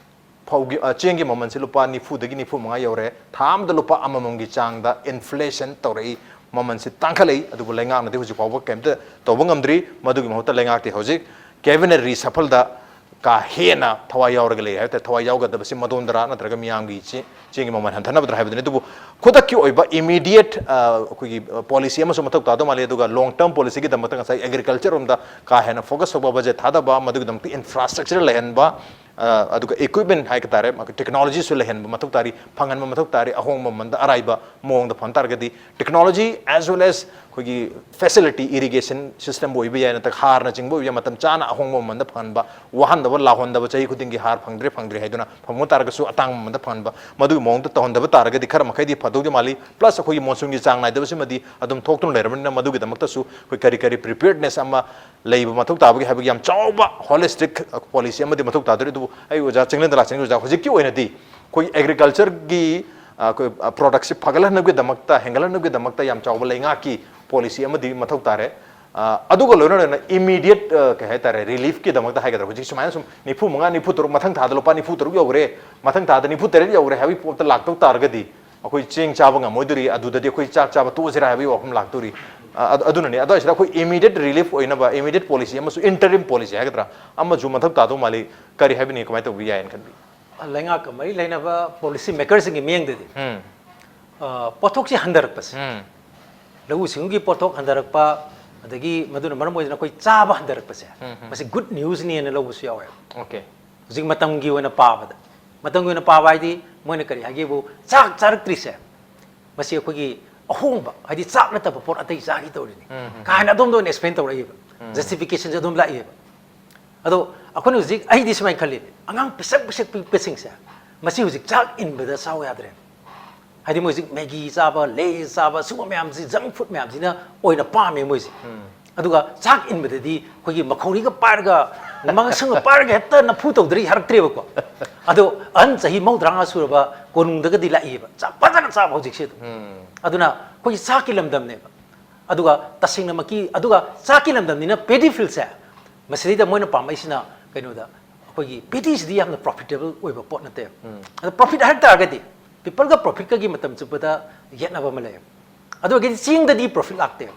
ꯐꯧꯒꯤ, ꯑ, ꯆꯦꯡꯒꯤ ꯃꯃꯜꯁꯤ ꯂꯨꯄꯥ ꯅꯤꯐꯨꯗꯒꯤ ꯅꯤꯐꯨ ꯃꯉꯥ ꯌꯧꯔꯦ꯫ ꯊꯥ ꯑꯃꯗ ꯂꯨꯄꯥ ꯑꯃꯃꯝꯒꯤ ꯆꯥꯡꯗ inflation ꯇꯧꯔꯛꯏ, ꯃꯃꯜꯁꯤ ꯇꯥꯡꯈꯠꯂꯛꯏ꯫ ꯑꯗꯨꯕꯨ ꯂꯩꯉꯥꯛꯅꯗꯤ ꯍꯧꯖꯤꯛ ꯐꯥꯎꯕ ꯀꯩꯝꯇ ꯇꯧꯕ ꯉꯝꯗ꯭ꯔꯤ꯫ ꯃꯗꯨꯒꯤ ꯃꯍꯨꯠꯇ ꯂꯩꯉꯥꯛꯇꯤ ꯍꯧꯖꯤꯛ cabinet reshuffleꯗ ꯀꯥ ꯍꯦꯟꯅ ꯊꯋꯥꯏ ꯌꯥꯎꯔꯒ ꯂꯩ ꯍꯥꯏꯕ ꯇꯥꯔꯦ꯫ ꯊꯋꯥꯏ ꯌꯥꯎꯒꯗꯕꯁꯤ ꯃꯗꯣꯝꯗꯔꯥ ꯅꯠꯇ꯭ꯔꯒ ꯃꯤꯌꯥꯝꯒꯤ ꯆꯦ-, ꯆꯦꯡꯒꯤ ꯃꯃꯜ ꯍꯟꯊꯅꯕꯗ꯭ꯔꯥ ꯍꯥꯏꯕꯗꯨꯅꯤ꯫ ꯑꯗꯨꯕꯨ ꯈꯨꯗꯛꯀꯤ ꯑꯣꯏꯕ immediate, ꯑ, ꯑꯩꯈꯣꯏꯒꯤ, ꯑ, policy ꯑꯃꯁꯨ ꯃꯊꯧ ꯇꯥꯗꯧ ꯃꯥꯜꯂꯤ꯫ ꯑꯗꯨꯒ long term policyꯒꯤꯗꯃꯛꯇ ꯉꯁꯥꯏ agriculture ꯔꯣꯝꯗ ꯀꯥ ꯍꯦꯟꯅ focus ꯇꯧꯕ, budget ꯊꯥꯗꯕ, ꯃꯗꯨꯒꯤꯗꯃꯛꯇ infrastructure ꯂꯩꯍꯟꯕ, ꯑ, ꯑꯗꯨꯒ equipment ꯍꯥꯏ ꯇꯥꯔꯦ, technologyꯁꯨ ꯂꯩꯍꯟꯕ ꯃꯊꯧ ꯇꯥꯔꯤ, ꯐꯪꯍꯟꯕ ꯃꯊꯧ ꯇꯥꯔꯤ꯫ ꯑꯍꯣꯡꯕ ꯃꯃꯜꯗ ꯑꯔꯥꯏꯕ ꯃꯑꯣꯡꯗ ꯐꯪ ꯇꯥꯔꯒꯗꯤ technology as well as ꯑꯩꯈꯣꯏꯒꯤ facility, irrigation systemꯕꯨ ꯑꯣꯏꯕ ꯌꯥꯏ, ꯅꯠꯇ꯭ꯔꯒ ꯍꯥꯔꯅꯆꯤꯡꯕ ꯑꯣꯏꯕ ꯌꯥꯏ, ꯃꯇꯝ ꯆꯥꯅ ꯑꯍꯣꯡꯕ ꯃꯃꯜꯗ ꯐꯪꯍꯟꯕ, ꯋꯥꯍꯟꯗꯕ, ꯂꯥꯎꯍꯟꯗꯕ, ꯆꯍꯤ ꯈꯨꯗꯤꯡꯒꯤ ꯍꯥꯔ ꯐꯪꯗ꯭ꯔꯦ, ꯐꯪꯗ꯭ꯔꯦ ꯍꯥꯏꯗꯨꯅ ꯐꯪꯕ ꯇꯥꯔꯒꯁꯨ ꯑꯇꯥꯡꯕ ꯃꯃꯜꯗ ꯐꯪꯍꯟꯕ, ꯃꯗꯨꯒꯤ ꯃꯑꯣꯡꯗ ꯇꯧꯍꯟꯗꯕ ꯇꯥꯔꯒꯗꯤ ꯈꯔ ꯃꯈꯩꯗꯤ ꯐꯗꯧꯗꯤ ꯃꯥꯜꯂꯤ꯫ Plus ꯑꯩꯈꯣꯏꯒꯤ monsoonꯒꯤ ꯆꯥꯡ ꯅꯥꯏꯗꯕꯁꯤꯃꯗꯤ ꯑꯗꯨꯝ ꯊꯣꯛꯇꯨꯅ ꯂꯩꯔꯕꯅꯤꯅ ꯃꯗꯨꯒꯤꯗꯃꯛꯇꯁꯨ ꯑꯩꯈꯣꯏ ꯀꯔꯤ ꯀꯔꯤ preparedness ꯑꯃ ꯂꯩꯕ ꯃꯊꯧ ꯇꯥꯕꯒꯦ ꯍꯥꯏꯕꯒꯤ ꯌꯥꯝ ꯆꯥꯎꯕ holistic policy ꯑꯃꯗꯤ ꯃꯊꯧ ꯇꯥꯗꯣꯔꯤ꯫ ꯑꯗꯨꯕꯨ ꯑꯩ ꯑꯣꯖꯥ ꯆꯤꯡꯂꯦꯟꯗ ꯂꯥꯛꯆꯅꯤꯡꯉꯤ꯫ ꯑꯣꯖꯥ, ꯍꯧꯖꯤꯛꯀꯤ ꯑꯣꯏꯅꯗꯤ ꯑꯩꯈꯣꯏ agricultureꯒꯤ, ꯑ, ꯑꯩꯈꯣꯏ, ꯑ, productꯁꯤ ꯐꯒꯠꯍꯟꯅꯕꯒꯤꯗꯃꯛꯇ, ꯍꯦꯟꯒꯠꯍꯟꯅꯕꯒꯤꯗꯃꯛꯇ ꯌꯥꯝ ꯆꯥꯎꯕ ꯂꯩꯉꯥꯛꯀꯤ policy ꯑꯃꯗꯤ ꯃꯊꯧ ꯇꯥꯔꯦ꯫ ꯑ, ꯑꯗꯨꯒ ꯂꯣꯏꯅ ꯂꯣꯏꯅ immediate, ꯑ, ꯀꯩ ꯍꯥꯏꯇꯥꯔꯦ, reliefꯀꯤꯗꯃꯛꯇ ꯍꯥꯏꯒꯗ꯭ꯔꯥ, ꯍꯧꯖꯤꯛ ꯁꯨꯃꯥꯏꯅ ꯁꯨꯝ ꯅꯤꯐꯨ ꯃꯉꯥ, ꯅꯤꯐꯨ ꯇꯔꯨꯛ, ꯃꯊꯪ ꯊꯥꯗ ꯂꯨꯄꯥ ꯅꯤꯐꯨ ꯇꯔꯨꯛ ꯌꯧꯈ꯭ꯔꯦ, ꯃꯊꯪ ꯊꯥꯗ ꯅꯤꯐꯨ ꯇꯔꯦꯠ ꯌꯧꯈ꯭ꯔꯦ ꯍꯥꯏꯕꯒꯤ ꯄꯣꯠꯇ ꯂꯥꯛꯇꯧ ꯇꯥꯔꯒꯗꯤ ꯑꯩꯈꯣꯏ ꯆꯦꯡ ꯆꯥꯕ ꯉꯝꯃꯣꯏꯗꯣꯔꯤ, ꯑꯗꯨꯗꯗꯤ ꯑꯩꯈꯣꯏ ꯆꯥꯛ ꯆꯥꯕ ꯇꯣꯛꯑꯁꯤꯔꯥ ꯍꯥꯏꯕꯒꯤ ꯋꯥꯐꯝ ꯂꯥꯛꯇꯣꯔꯤ꯫ ꯑ, ꯑꯗꯨ-, ꯑꯗꯨꯅꯅꯤ꯫ ꯑꯗꯣ ꯑꯁꯤꯗ ꯑꯩꯈꯣꯏ immediate relief ꯑꯣꯏꯅꯕ immediate policy ꯑꯃꯁꯨ interim policy ꯍꯥꯏꯒꯗ꯭ꯔꯥ, ꯑꯃꯁꯨ ꯃꯊꯧ ꯇꯥꯗꯧ ꯃꯥꯜꯂꯤ꯫ ꯀꯔꯤ ꯍꯥꯏꯕꯤꯅꯤꯡꯉꯤ, ꯀꯃꯥꯏꯅ ꯇꯧꯕ ꯌꯥꯏꯅ ꯈꯟꯕꯤ? ꯂꯩꯉꯥꯛꯀ ꯃꯔꯤ ꯂꯩꯅꯕ policy makerꯁꯤꯡꯒꯤ ꯃꯤꯠꯌꯦꯡꯗꯗꯤ, ꯎꯝ꯫ ꯑ, ꯄꯣꯠꯊꯣꯛꯁꯤ ꯍꯟꯊꯔꯛꯄꯁꯦ, ꯎꯝ꯫ ꯂꯧꯎ ꯁꯤꯡꯎꯒꯤ ꯄꯣꯠꯊꯣꯛ ꯍꯟꯊꯔꯛꯄ, ꯑꯗꯒꯤ ꯃꯗꯨꯅ ꯃꯔꯝ ꯑꯣꯏꯗꯨꯅ ꯑꯩꯈꯣꯏ ꯆꯥꯕ ꯍꯟꯊꯔꯛꯄꯁꯦ, ꯎꯝ, ꯎꯝ. ꯃꯁꯤ ꯒꯨꯗ ꯅ꯭ꯌꯨꯁꯅꯦꯅ ꯂꯧꯕꯁꯨ ꯌꯥꯎꯋꯦꯕ꯫ ꯑꯣꯀꯦ꯫ ꯍꯧꯖꯤꯛ ꯃꯇꯝꯒꯤ ꯑꯣꯏꯅ ꯄꯥꯕꯗ, ꯃꯇꯝꯒꯤ ꯑꯣꯏꯅ ꯄꯥꯕ ꯍꯥꯏꯗꯤ ꯃꯣꯏꯅ ꯀꯔꯤ ꯍꯥꯏꯒꯦꯕꯨ, ꯆꯥꯛ ꯆꯥꯔꯛꯇ꯭ꯔꯤꯁꯦ ꯃꯁꯤ ꯑꯩꯈꯣꯏꯒꯤ ꯑꯍꯣꯡꯕ, ꯍꯥꯏꯗꯤ ꯆꯥꯛ ꯅꯠꯇꯕ ꯄꯣꯠ ꯑꯇꯩ ꯆꯥꯈꯤ ꯇꯧꯔꯤꯅꯤ ꯎꯝ, ꯎꯝ. ꯀꯥ ꯍꯦꯟꯅ ꯑꯗꯣꯝꯗ ꯑꯣꯏꯅ ꯑꯦꯛꯁꯄ꯭ꯂꯦꯟ ꯇꯧꯔꯛꯏꯕ꯫ ꯎꯝ. ꯖꯁꯇꯤꯐꯤꯀꯦꯁꯟꯁꯦ ꯑꯗꯨꯝ ꯂꯥꯛꯏꯕ꯫ ꯑꯗꯣ ꯑꯩꯈꯣꯏꯅ ꯍꯧꯖꯤꯛ, ꯑꯩꯗꯤ ꯁꯨꯃꯥꯏꯅ ꯈꯜꯂꯤ, ꯑꯉꯥꯡ ꯄꯤꯁꯛ ꯄꯤꯁꯛ ꯄꯤꯛꯄꯁꯤꯡꯁꯦ ꯃꯁꯤ ꯍꯧꯖꯤꯛ ꯆꯥꯛ ꯏꯟꯕꯗ ꯆꯥꯎ ꯌꯥꯗ꯭ꯔꯦ꯫ ꯍꯥꯏꯗꯤ ꯃꯣꯏ ꯍꯧꯖꯤꯛ ꯃꯦꯒꯤ ꯆꯥꯕ, ꯂꯦ ꯆꯥꯕ, ꯁꯤꯒꯨꯝꯕ ꯃꯌꯥꯝꯁꯤ, ꯖꯪ ꯐꯨꯗ ꯃꯌꯥꯝꯁꯤꯅ ꯑꯣꯏꯅ ꯄꯥꯝꯃꯦ ꯃꯣꯏꯁꯦ꯫ ꯎꯝ. ꯑꯗꯨꯒ ꯆꯥꯛ ꯏꯟꯕꯗꯗꯤ ꯑꯩꯈꯣꯏꯒꯤ ꯃꯈꯧꯔꯤꯒ ꯄꯥꯏꯔꯒ, ꯃꯁꯪꯒ ꯄꯥꯏꯔꯒ ꯍꯦꯛꯇ ꯅꯝꯐꯨ ꯇꯧꯗ꯭ꯔꯗꯤ ꯌꯥꯔꯛꯇ꯭ꯔꯦꯕꯀꯣ꯫ ꯑꯗꯣ ꯑꯍꯟ ꯆꯍꯤ ꯃꯧꯗ꯭ꯔꯥꯉꯥ ꯁꯨꯔꯕ ꯀꯣꯅꯨꯡꯗꯒꯗꯤ ꯂꯥꯛꯏꯕ, ꯆꯥꯛ ꯐꯖꯅ ꯆꯥꯕ ꯍꯧꯖꯤꯛꯁꯦ ꯑꯗꯨꯝ꯫ ꯎꯝ. ꯑꯗꯨꯅ ꯑꯩꯈꯣꯏꯒꯤ ꯆꯥꯛꯀꯤ ꯂꯝꯗꯝꯅꯦꯕ꯫ ꯑꯗꯨꯒ ꯇꯁꯦꯡꯅꯃꯛꯀꯤ, ꯑꯗꯨꯒ ꯆꯥꯛꯀꯤ ꯂꯝꯗꯝꯅꯤꯅ ꯄꯦꯗꯤ ꯐꯤꯜꯁꯦ, ꯃꯁꯤꯗꯩꯗ ꯃꯣꯏꯅ ꯄꯥꯝꯃꯛꯏꯁꯤꯅ ꯀꯩꯅꯣꯗ, ꯑꯩꯈꯣꯏꯒꯤ ꯄꯦꯗꯤꯁꯤꯗꯤ ꯌꯥꯝꯅ ꯄ꯭ꯔꯣꯐꯤꯇꯦꯕꯜ ꯑꯣꯏꯕ ꯄꯣꯠ ꯅꯠꯇꯦꯕ꯫ ꯎꯝ. ꯑꯗꯣ ꯄ꯭ꯔꯣꯐꯤꯠ ꯍꯥꯏꯔꯛ ꯇꯥꯔꯒꯗꯤ, ꯄꯤꯄꯜꯒ ꯄ꯭ꯔꯣꯐꯤꯠꯀꯒꯤ ꯃꯇꯝ ꯆꯨꯞꯄꯗ ꯌꯦꯠꯅꯕ ꯑꯃ ꯂꯩꯌꯦꯕ꯫ ꯑꯗꯨꯒꯤꯗꯤ ꯆꯦꯡꯗꯗꯤ ꯄ꯭ꯔꯣꯐꯤꯠ ꯂꯥꯛꯇꯦꯕ,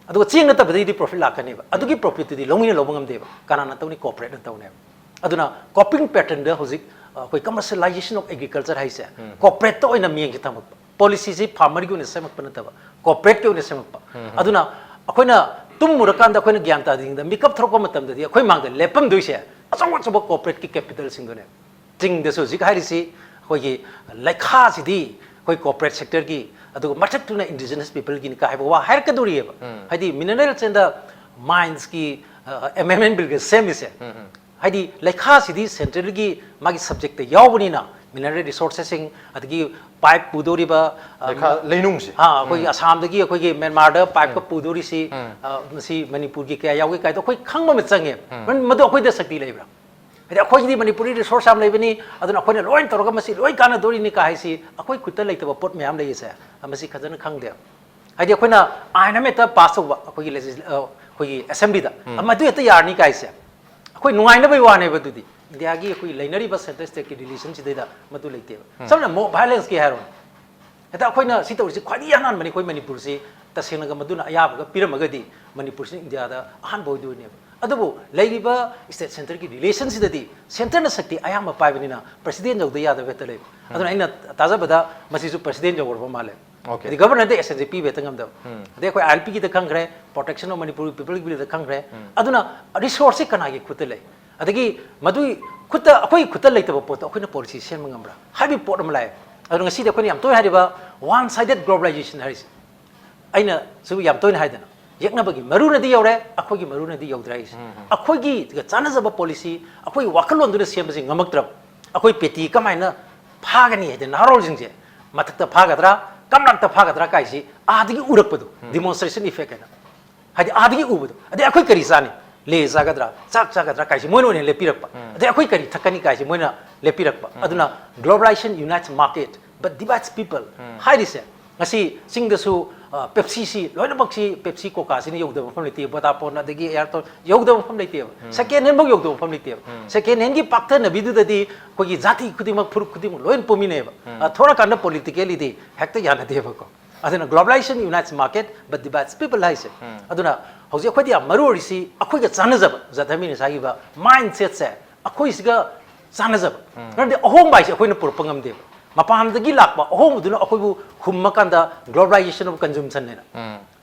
ꯑꯗꯨꯒ ꯆꯦꯡ ꯅꯠꯇꯕꯗꯩꯗꯤ ꯄ꯭ꯔꯣꯐꯤꯠ ꯂꯥꯛꯀꯅꯦꯕ꯫ ꯑꯗꯨꯒꯤ ꯄ꯭ꯔꯣꯐꯤꯠꯇꯨꯗꯤ ꯂꯧꯃꯤꯅ ꯂꯧꯕ ꯉꯝꯗꯦꯕ꯫ ꯀꯅꯥꯅ ꯇꯧꯅꯤ? ꯀꯣꯔꯄꯣꯔꯦꯠꯅ ꯇꯧꯅꯦꯕ꯫ ꯑꯗꯨꯅ ꯀꯣꯄꯤꯡ ꯄꯦꯇꯔꯟꯗ ꯍꯧꯖꯤꯛ, ꯑ, ꯑꯩꯈꯣꯏ ꯀꯃꯔꯁꯤꯌꯦꯂꯥꯏꯖꯦꯁꯟ ꯑꯣꯐ ꯑꯦꯒ꯭ꯔꯤꯀꯜꯆꯔ ꯍꯥꯏꯁꯦ, ꯎꯝ. ꯀꯣꯔꯄꯣꯔꯦꯠꯇ ꯑꯣꯏꯅ ꯃꯤꯠꯌꯦꯡꯁꯦ ꯊꯝꯃꯛꯄ꯫ ꯄꯣꯂꯤꯁꯤꯁꯤ ꯐꯥꯔꯃꯔꯒꯤ ꯑꯣꯏꯅ ꯁꯦꯝꯃꯛꯄ ꯅꯠꯇꯕ, ꯀꯣꯔꯄꯣꯔꯦꯠꯀꯤ ꯑꯣꯏꯅ ꯁꯦꯝꯃꯛꯄ꯫ ꯎꯝ. ꯑꯗꯨꯅ ꯑꯩꯈꯣꯏꯅ ꯇꯨꯝꯃꯨꯔꯀꯥꯟꯗ ꯑꯩꯈꯣꯏꯅ ꯒ꯭ꯌꯥꯟ ꯇꯥꯗ꯭ꯔꯤꯉꯩꯗ ꯃꯤꯀꯞ ꯊꯣꯛꯂꯛꯄ ꯃꯇꯝꯗꯗꯤ ꯑꯩꯈꯣꯏ ꯃꯥꯡꯗ ꯂꯦꯞꯄꯝꯗꯣꯏꯁꯦ ꯑꯆꯧ ꯑꯆꯧꯕ ꯀꯣꯔꯄꯣꯔꯦꯠꯀꯤ ꯀꯦꯄꯤꯇꯦꯜꯁꯤꯡꯗꯨꯅꯦ꯫ ꯆꯤꯡꯗꯁꯨ ꯍꯧꯖꯤꯛ ꯍꯥꯏꯔꯤꯁꯤ ꯑꯩꯈꯣꯏꯒꯤ ꯂꯩꯈꯥꯁꯤꯗꯤ ꯑꯩꯈꯣꯏ ꯀꯣꯔꯄꯣꯔꯦꯠ ꯁꯦꯛꯇꯔꯒꯤ, ꯑꯗꯨꯒ ꯃꯊꯛꯇꯨꯅ ꯏꯟꯗꯤꯖꯤꯅꯁ ꯄꯤꯄꯜꯒꯤꯅꯤ ꯀꯥ ꯍꯥꯏꯕ ꯋꯥ ꯍꯥꯏꯔꯛꯀꯗꯣꯔꯤꯑꯕ꯫ ꯎꯝ. ꯍꯥꯏꯗꯤ minerals and the minesꯀꯤ, ꯑ, ꯑꯦꯃꯦꯟꯃꯦꯟ ꯕꯤꯜꯒ ꯁꯦꯝꯃꯤꯁꯦ꯫ ꯎꯝ, ꯎꯝ. ꯍꯥꯏꯗꯤ ꯂꯩꯈꯥꯁꯤꯗꯤ ꯁꯦꯟꯇ꯭ꯔꯦꯜꯒꯤ ꯃꯥꯒꯤ ꯁꯕꯖꯦꯛꯇ ꯌꯥꯎꯕꯅꯤꯅ, mineral resourcesꯁꯤꯡ, ꯑꯗꯒꯤ ꯄꯥꯏꯞ ꯄꯨꯗꯣꯔꯤꯕ, ꯑ, ꯂꯩꯈꯥ, ꯂꯩꯅꯨꯡꯁꯦ꯫ ꯑꯥ, ꯑꯩꯈꯣꯏꯒꯤ ꯎꯝ. ꯑꯁꯥꯝꯗꯒꯤ ꯑꯩꯈꯣꯏꯒꯤ ꯃ꯭ꯌꯥꯟꯃꯥꯔꯗ ꯄꯥꯏꯞꯀ ꯎꯝ. ꯄꯨꯗꯣꯔꯤꯁꯤ, ꯎꯝ. ꯑ, ꯃꯁꯤ ꯃꯅꯤꯄꯨꯔꯒꯤ ꯀꯌꯥ ꯌꯥꯎꯒꯦ ꯀꯥꯏꯗꯣ ꯑꯩꯈꯣꯏ ꯈꯪꯕ ꯑꯃ ꯆꯪꯉꯦ꯫ ꯎꯝ. ꯃꯔꯝ ꯃꯗꯨ ꯑꯩꯈꯣꯏꯗ ꯁꯛꯇꯤ ꯂꯩꯕ꯭ꯔꯥ? ꯍꯥꯏꯗꯤ ꯑꯩꯈꯣꯏꯒꯤꯗꯤ ꯃꯅꯤꯄꯨꯔꯤ ꯔꯤꯁꯣꯔꯁ ꯌꯥꯝ ꯂꯩꯕꯅꯤ, ꯑꯗꯨꯅ ꯑꯩꯈꯣꯏꯅ ꯂꯣꯏ ꯇꯧꯔꯒ ꯃꯁꯤ ꯂꯣꯏ ꯀꯥꯟꯅꯗꯣꯔꯤꯅꯤ ꯀꯥ ꯍꯥꯏꯁꯤ ꯑꯩꯈꯣꯏ ꯈꯨꯠꯇ ꯂꯩꯇꯕ ꯄꯣꯠ ꯃꯌꯥꯝ ꯂꯩꯔꯤꯁꯦ, ꯃꯁꯤ ꯐꯖꯅ ꯈꯪꯗꯦ꯫ ꯍꯥꯏꯗꯤ ꯑꯩꯈꯣꯏꯅ ꯑꯥꯏꯟ ꯑꯃ ꯍꯦꯛꯇ ꯄꯥꯁ ꯇꯧꯕ, ꯑꯩꯈꯣꯏꯒꯤ ꯂꯦꯖꯤꯁ-, ꯑ, ꯑꯩꯈꯣꯏꯒꯤ ꯑꯦꯁꯦꯝꯕ꯭ꯂꯤꯗ, ꯎꯝ. ꯑꯃ ꯑꯗꯨ ꯍꯦꯛꯇ ꯌꯥꯔꯅꯤ ꯀꯥꯏꯁꯦ, ꯑꯩꯈꯣꯏ ꯅꯨꯡꯉꯥꯏꯅꯕꯒꯤ ꯋꯥꯅꯦꯕ꯫ ꯑꯗꯨꯗꯤ ꯏꯟꯗꯤꯌꯥꯒꯤ ꯑꯩꯈꯣꯏ ꯂꯩꯅꯔꯤꯕ ꯁꯦꯟꯇꯔ ꯁ꯭ꯇꯦꯠꯀꯤ ꯔꯤꯂꯦꯁꯟꯁꯤꯗꯩꯗ ꯃꯗꯨ ꯂꯩꯇꯦꯕ꯫ ꯎꯝ. ꯁꯝꯅ ꯃꯣꯕ ꯚꯥꯏꯂꯦꯟꯁꯀꯤ ꯍꯥꯏꯔꯣꯅꯦ, ꯍꯦꯛꯇ ꯑꯩꯈꯣꯏꯅ ꯁꯤ ꯇꯧꯔꯤꯁꯤ ꯈ꯭ꯋꯥꯏꯗꯒꯤ ꯑꯍꯥꯟꯕꯅꯤ꯫ ꯑꯩꯈꯣꯏ ꯃꯅꯤꯄꯨꯔꯁꯤ ꯇꯁꯦꯡꯅꯒ ꯃꯗꯨꯅ ꯑꯌꯥꯕꯒ ꯄꯤꯔꯝꯃꯒꯗꯤ ꯃꯅꯤꯄꯨꯔꯁꯤ ꯏꯟꯗꯤꯌꯥꯗ ꯑꯍꯥꯟꯕ ꯑꯣꯏꯗꯣꯏꯅꯦꯕ꯫ ꯑꯗꯨꯕꯨ ꯂꯩꯔꯤꯕ ꯁ꯭ꯇꯦꯠ ꯁꯦꯟꯇꯔꯒꯤ ꯔꯤꯂꯦꯁꯟꯁꯤꯗꯗꯤ ꯁꯦꯟꯇꯔꯅ ꯁꯛꯇꯤ ꯑꯌꯥꯝꯕ ꯄꯥꯏꯕꯅꯤꯅ ꯄ꯭ꯔꯁꯤꯗꯦꯟ ꯌꯧꯗ ꯌꯥꯗꯕ ꯍꯦꯛꯇ ꯂꯩꯕ꯫ ꯑꯗꯨꯅ ꯑꯩꯅ ꯇꯥꯖꯕꯗ ꯃꯁꯤꯁꯨ ꯄ꯭ꯔꯁꯤꯗꯦꯟ ꯌꯧꯔꯕ ꯃꯥꯜꯂꯦ꯫ Okay. ꯍꯥꯏꯗꯤ ꯒꯚꯔꯅꯔꯗ ꯑꯦꯁ ꯑꯦꯟ ꯖꯤ ꯄꯤꯕ ꯍꯦꯛꯇ ꯉꯝꯗꯕ꯫ ꯎꯝ꯫ ꯑꯗꯩ ꯑꯩꯈꯣꯏ ꯑꯥꯏ ꯑꯦꯜ ꯄꯤꯒꯤꯗ ꯈꯪꯈ꯭ꯔꯦ, Protection of Manipur People Bill ꯗ ꯈꯪꯈ꯭ꯔꯦ꯫ ꯎꯝ꯫ ꯑꯗꯨꯅ ꯔꯤꯁꯣꯔꯁꯁꯤ ꯀꯅꯥꯒꯤ ꯈꯨꯠꯇ ꯂꯩ? ꯑꯗꯒꯤ ꯃꯗꯨꯒꯤ ꯈꯨꯠꯇ, ꯑꯩꯈꯣꯏꯒꯤ ꯈꯨꯠꯇ ꯂꯩꯇꯕ ꯄꯣꯠꯇꯣ ꯑꯩꯈꯣꯏꯅ ꯄꯣꯂꯤꯁꯤ ꯁꯦꯝꯕ ꯉꯝꯕ꯭ꯔꯥ ꯍꯥꯏꯕꯒꯤ ꯄꯣꯠ ꯑꯃ ꯂꯥꯛꯑꯦ꯫ ꯑꯗꯨꯅ ꯉꯁꯤꯗꯤ ꯑꯩꯈꯣꯏꯅ ꯌꯥꯝ ꯇꯣꯏꯅ ꯍꯥꯏꯔꯤꯕ one sided globalization ꯍꯥꯏꯔꯤꯁꯦ, ꯑꯩꯅꯁꯨ ꯌꯥꯝ ꯇꯣꯏꯅ ꯍꯥꯏꯗꯅ, ꯌꯦꯛꯅꯕꯒꯤ ꯃꯔꯨꯅꯗꯤ ꯌꯧꯔꯦ, ꯑꯩꯈꯣꯏꯒꯤ ꯃꯔꯨꯅꯗꯤ ꯌꯧꯗ꯭ꯔꯦ ꯍꯥꯏꯁꯦ꯫ ꯎꯝ, ꯎꯝ꯫ ꯑꯩꯈꯣꯏꯒꯤ ꯆꯥꯟꯅꯖꯕ ꯄꯣꯂꯤꯁꯤ, ꯑꯩꯈꯣꯏꯒꯤ ꯋꯥꯈꯜꯂꯣꯟꯗꯨꯅ ꯁꯦꯝꯕꯁꯤ ꯉꯝꯃꯛꯇ꯭ꯔꯕ, ꯑꯩꯈꯣꯏ ꯄꯦꯇꯤ ꯀꯃꯥꯏꯅ ꯐꯥꯒꯅꯤ ꯍꯥꯏꯗꯤ ꯅꯍꯥꯔꯣꯜꯁꯤꯡꯁꯦ ꯃꯊꯛꯇ ꯐꯥꯒꯗ꯭ꯔꯥ, ꯀꯝꯂꯛꯇ ꯐꯥꯒꯗ꯭ꯔꯥ ꯀꯥꯏꯁꯤ ꯑꯥꯗꯒꯤ ꯎꯔꯛꯄꯗꯣ, ꯎꯝ꯫ Demonstration effect ꯍꯥꯏꯅ꯫ ꯍꯥꯏꯗꯤ ꯑꯥꯗꯒꯤ ꯎꯕꯗꯣ꯫ ꯑꯗꯩ ꯑꯩꯈꯣꯏ ꯀꯔꯤ ꯆꯥꯅꯤ? ꯂꯦ ꯆꯥꯒꯗ꯭ꯔꯥ? ꯆꯥꯛ ꯆꯥꯒꯗ꯭ꯔꯥ ꯀꯥꯏꯁꯤ ꯃꯣꯏꯅ ꯑꯣꯏꯅ ꯂꯦꯞꯄꯤꯔꯛꯄ꯫ ꯎꯝ꯫ ꯑꯗꯩ ꯑꯩꯈꯣꯏ ꯀꯔꯤ ꯊꯛꯀꯅꯤ ꯀꯥꯏꯁꯤ ꯃꯣꯏꯅ ꯂꯦꯞꯄꯤꯔꯛꯄ꯫ ꯎꯝ꯫ ꯑꯗꯨꯅ globalization unites market but divides people ꯎꯝ꯫ ꯍꯥꯏꯔꯤꯁꯦ, ꯉꯁꯤ ꯆꯤꯡꯗꯁꯨ, ꯑ, ꯄꯦꯞꯁꯤꯁꯤ ꯂꯣꯏꯅꯃꯛꯁꯤ, ꯄꯦꯞꯁꯤ ꯀꯣꯀꯥꯁꯤꯅ ꯌꯧꯗꯕ ꯃꯐꯝ ꯂꯩꯇꯦ, ꯕꯣꯗꯥꯐꯣꯟ ꯑꯗꯒꯤ ꯑꯦꯌꯥꯔꯇꯦꯜ ꯌꯧꯗꯕ ꯃꯐꯝ ꯂꯩꯇꯦꯕ꯫ ꯎꯝ꯫ ꯁꯦꯀꯦꯟ ꯍꯦꯟꯐꯧ ꯌꯧꯗꯕ ꯃꯐꯝ ꯂꯩꯇꯦꯕ꯫ ꯎꯝ꯫ ꯁꯦꯀꯦꯟ ꯍꯦꯟꯒꯤ ꯄꯥꯛꯊꯅꯕꯤꯗꯨꯗꯗꯤ ꯑꯩꯈꯣꯏꯒꯤ ꯖꯥꯇꯤ ꯈꯨꯗꯤꯡꯃꯛ, ꯐꯨꯔꯨꯞ ꯈꯨꯗꯤꯡꯃꯛ ꯂꯣꯏꯅ ꯄꯨꯝꯃꯤꯟꯅꯩꯕ꯫ ꯎꯝ꯫ ꯑ, ꯊꯣꯔꯛꯀꯥꯟꯗ ꯄꯣꯂꯤꯇꯤꯀꯦꯜꯂꯤꯗꯤ ꯍꯦꯛꯇ ꯌꯥꯅꯗꯦꯕꯀꯣ꯫ ꯑꯗꯨꯅ globalization unites market but divides people ꯍꯥꯏꯁꯦ꯫ ꯎꯝ꯫ ꯑꯗꯨꯅ ꯍꯧꯖꯤꯛ ꯑꯩꯈꯣꯏꯗ ꯌꯥꯝ ꯃꯔꯨ ꯑꯣꯏꯔꯤꯁꯤ ꯑꯩꯈꯣꯏꯒ ꯆꯥꯟꯅꯖꯕ, ꯖꯥꯊꯃꯤꯅ ꯍꯥꯏꯈꯤꯕ mindset ꯁꯦ ꯑꯩꯈꯣꯏꯁꯤꯒ ꯆꯥꯟꯅꯖꯕ꯫ ꯎꯝ꯫ ꯃꯔꯝꯗꯤ ꯑꯍꯣꯡꯕ ꯍꯥꯏꯁꯦ ꯑꯩꯈꯣꯏꯅ ꯄꯨꯔꯛꯄ ꯉꯝꯗꯦꯕ꯫ ꯃꯄꯥꯟꯗꯒꯤ ꯂꯥꯛꯄ ꯑꯍꯣꯡꯕꯗꯨꯅ ꯑꯩꯈꯣꯏꯕꯨ ꯍꯨꯝꯃꯀꯥꯟꯗ globalization of consumption ꯍꯥꯏꯅ꯫ ꯎꯝ꯫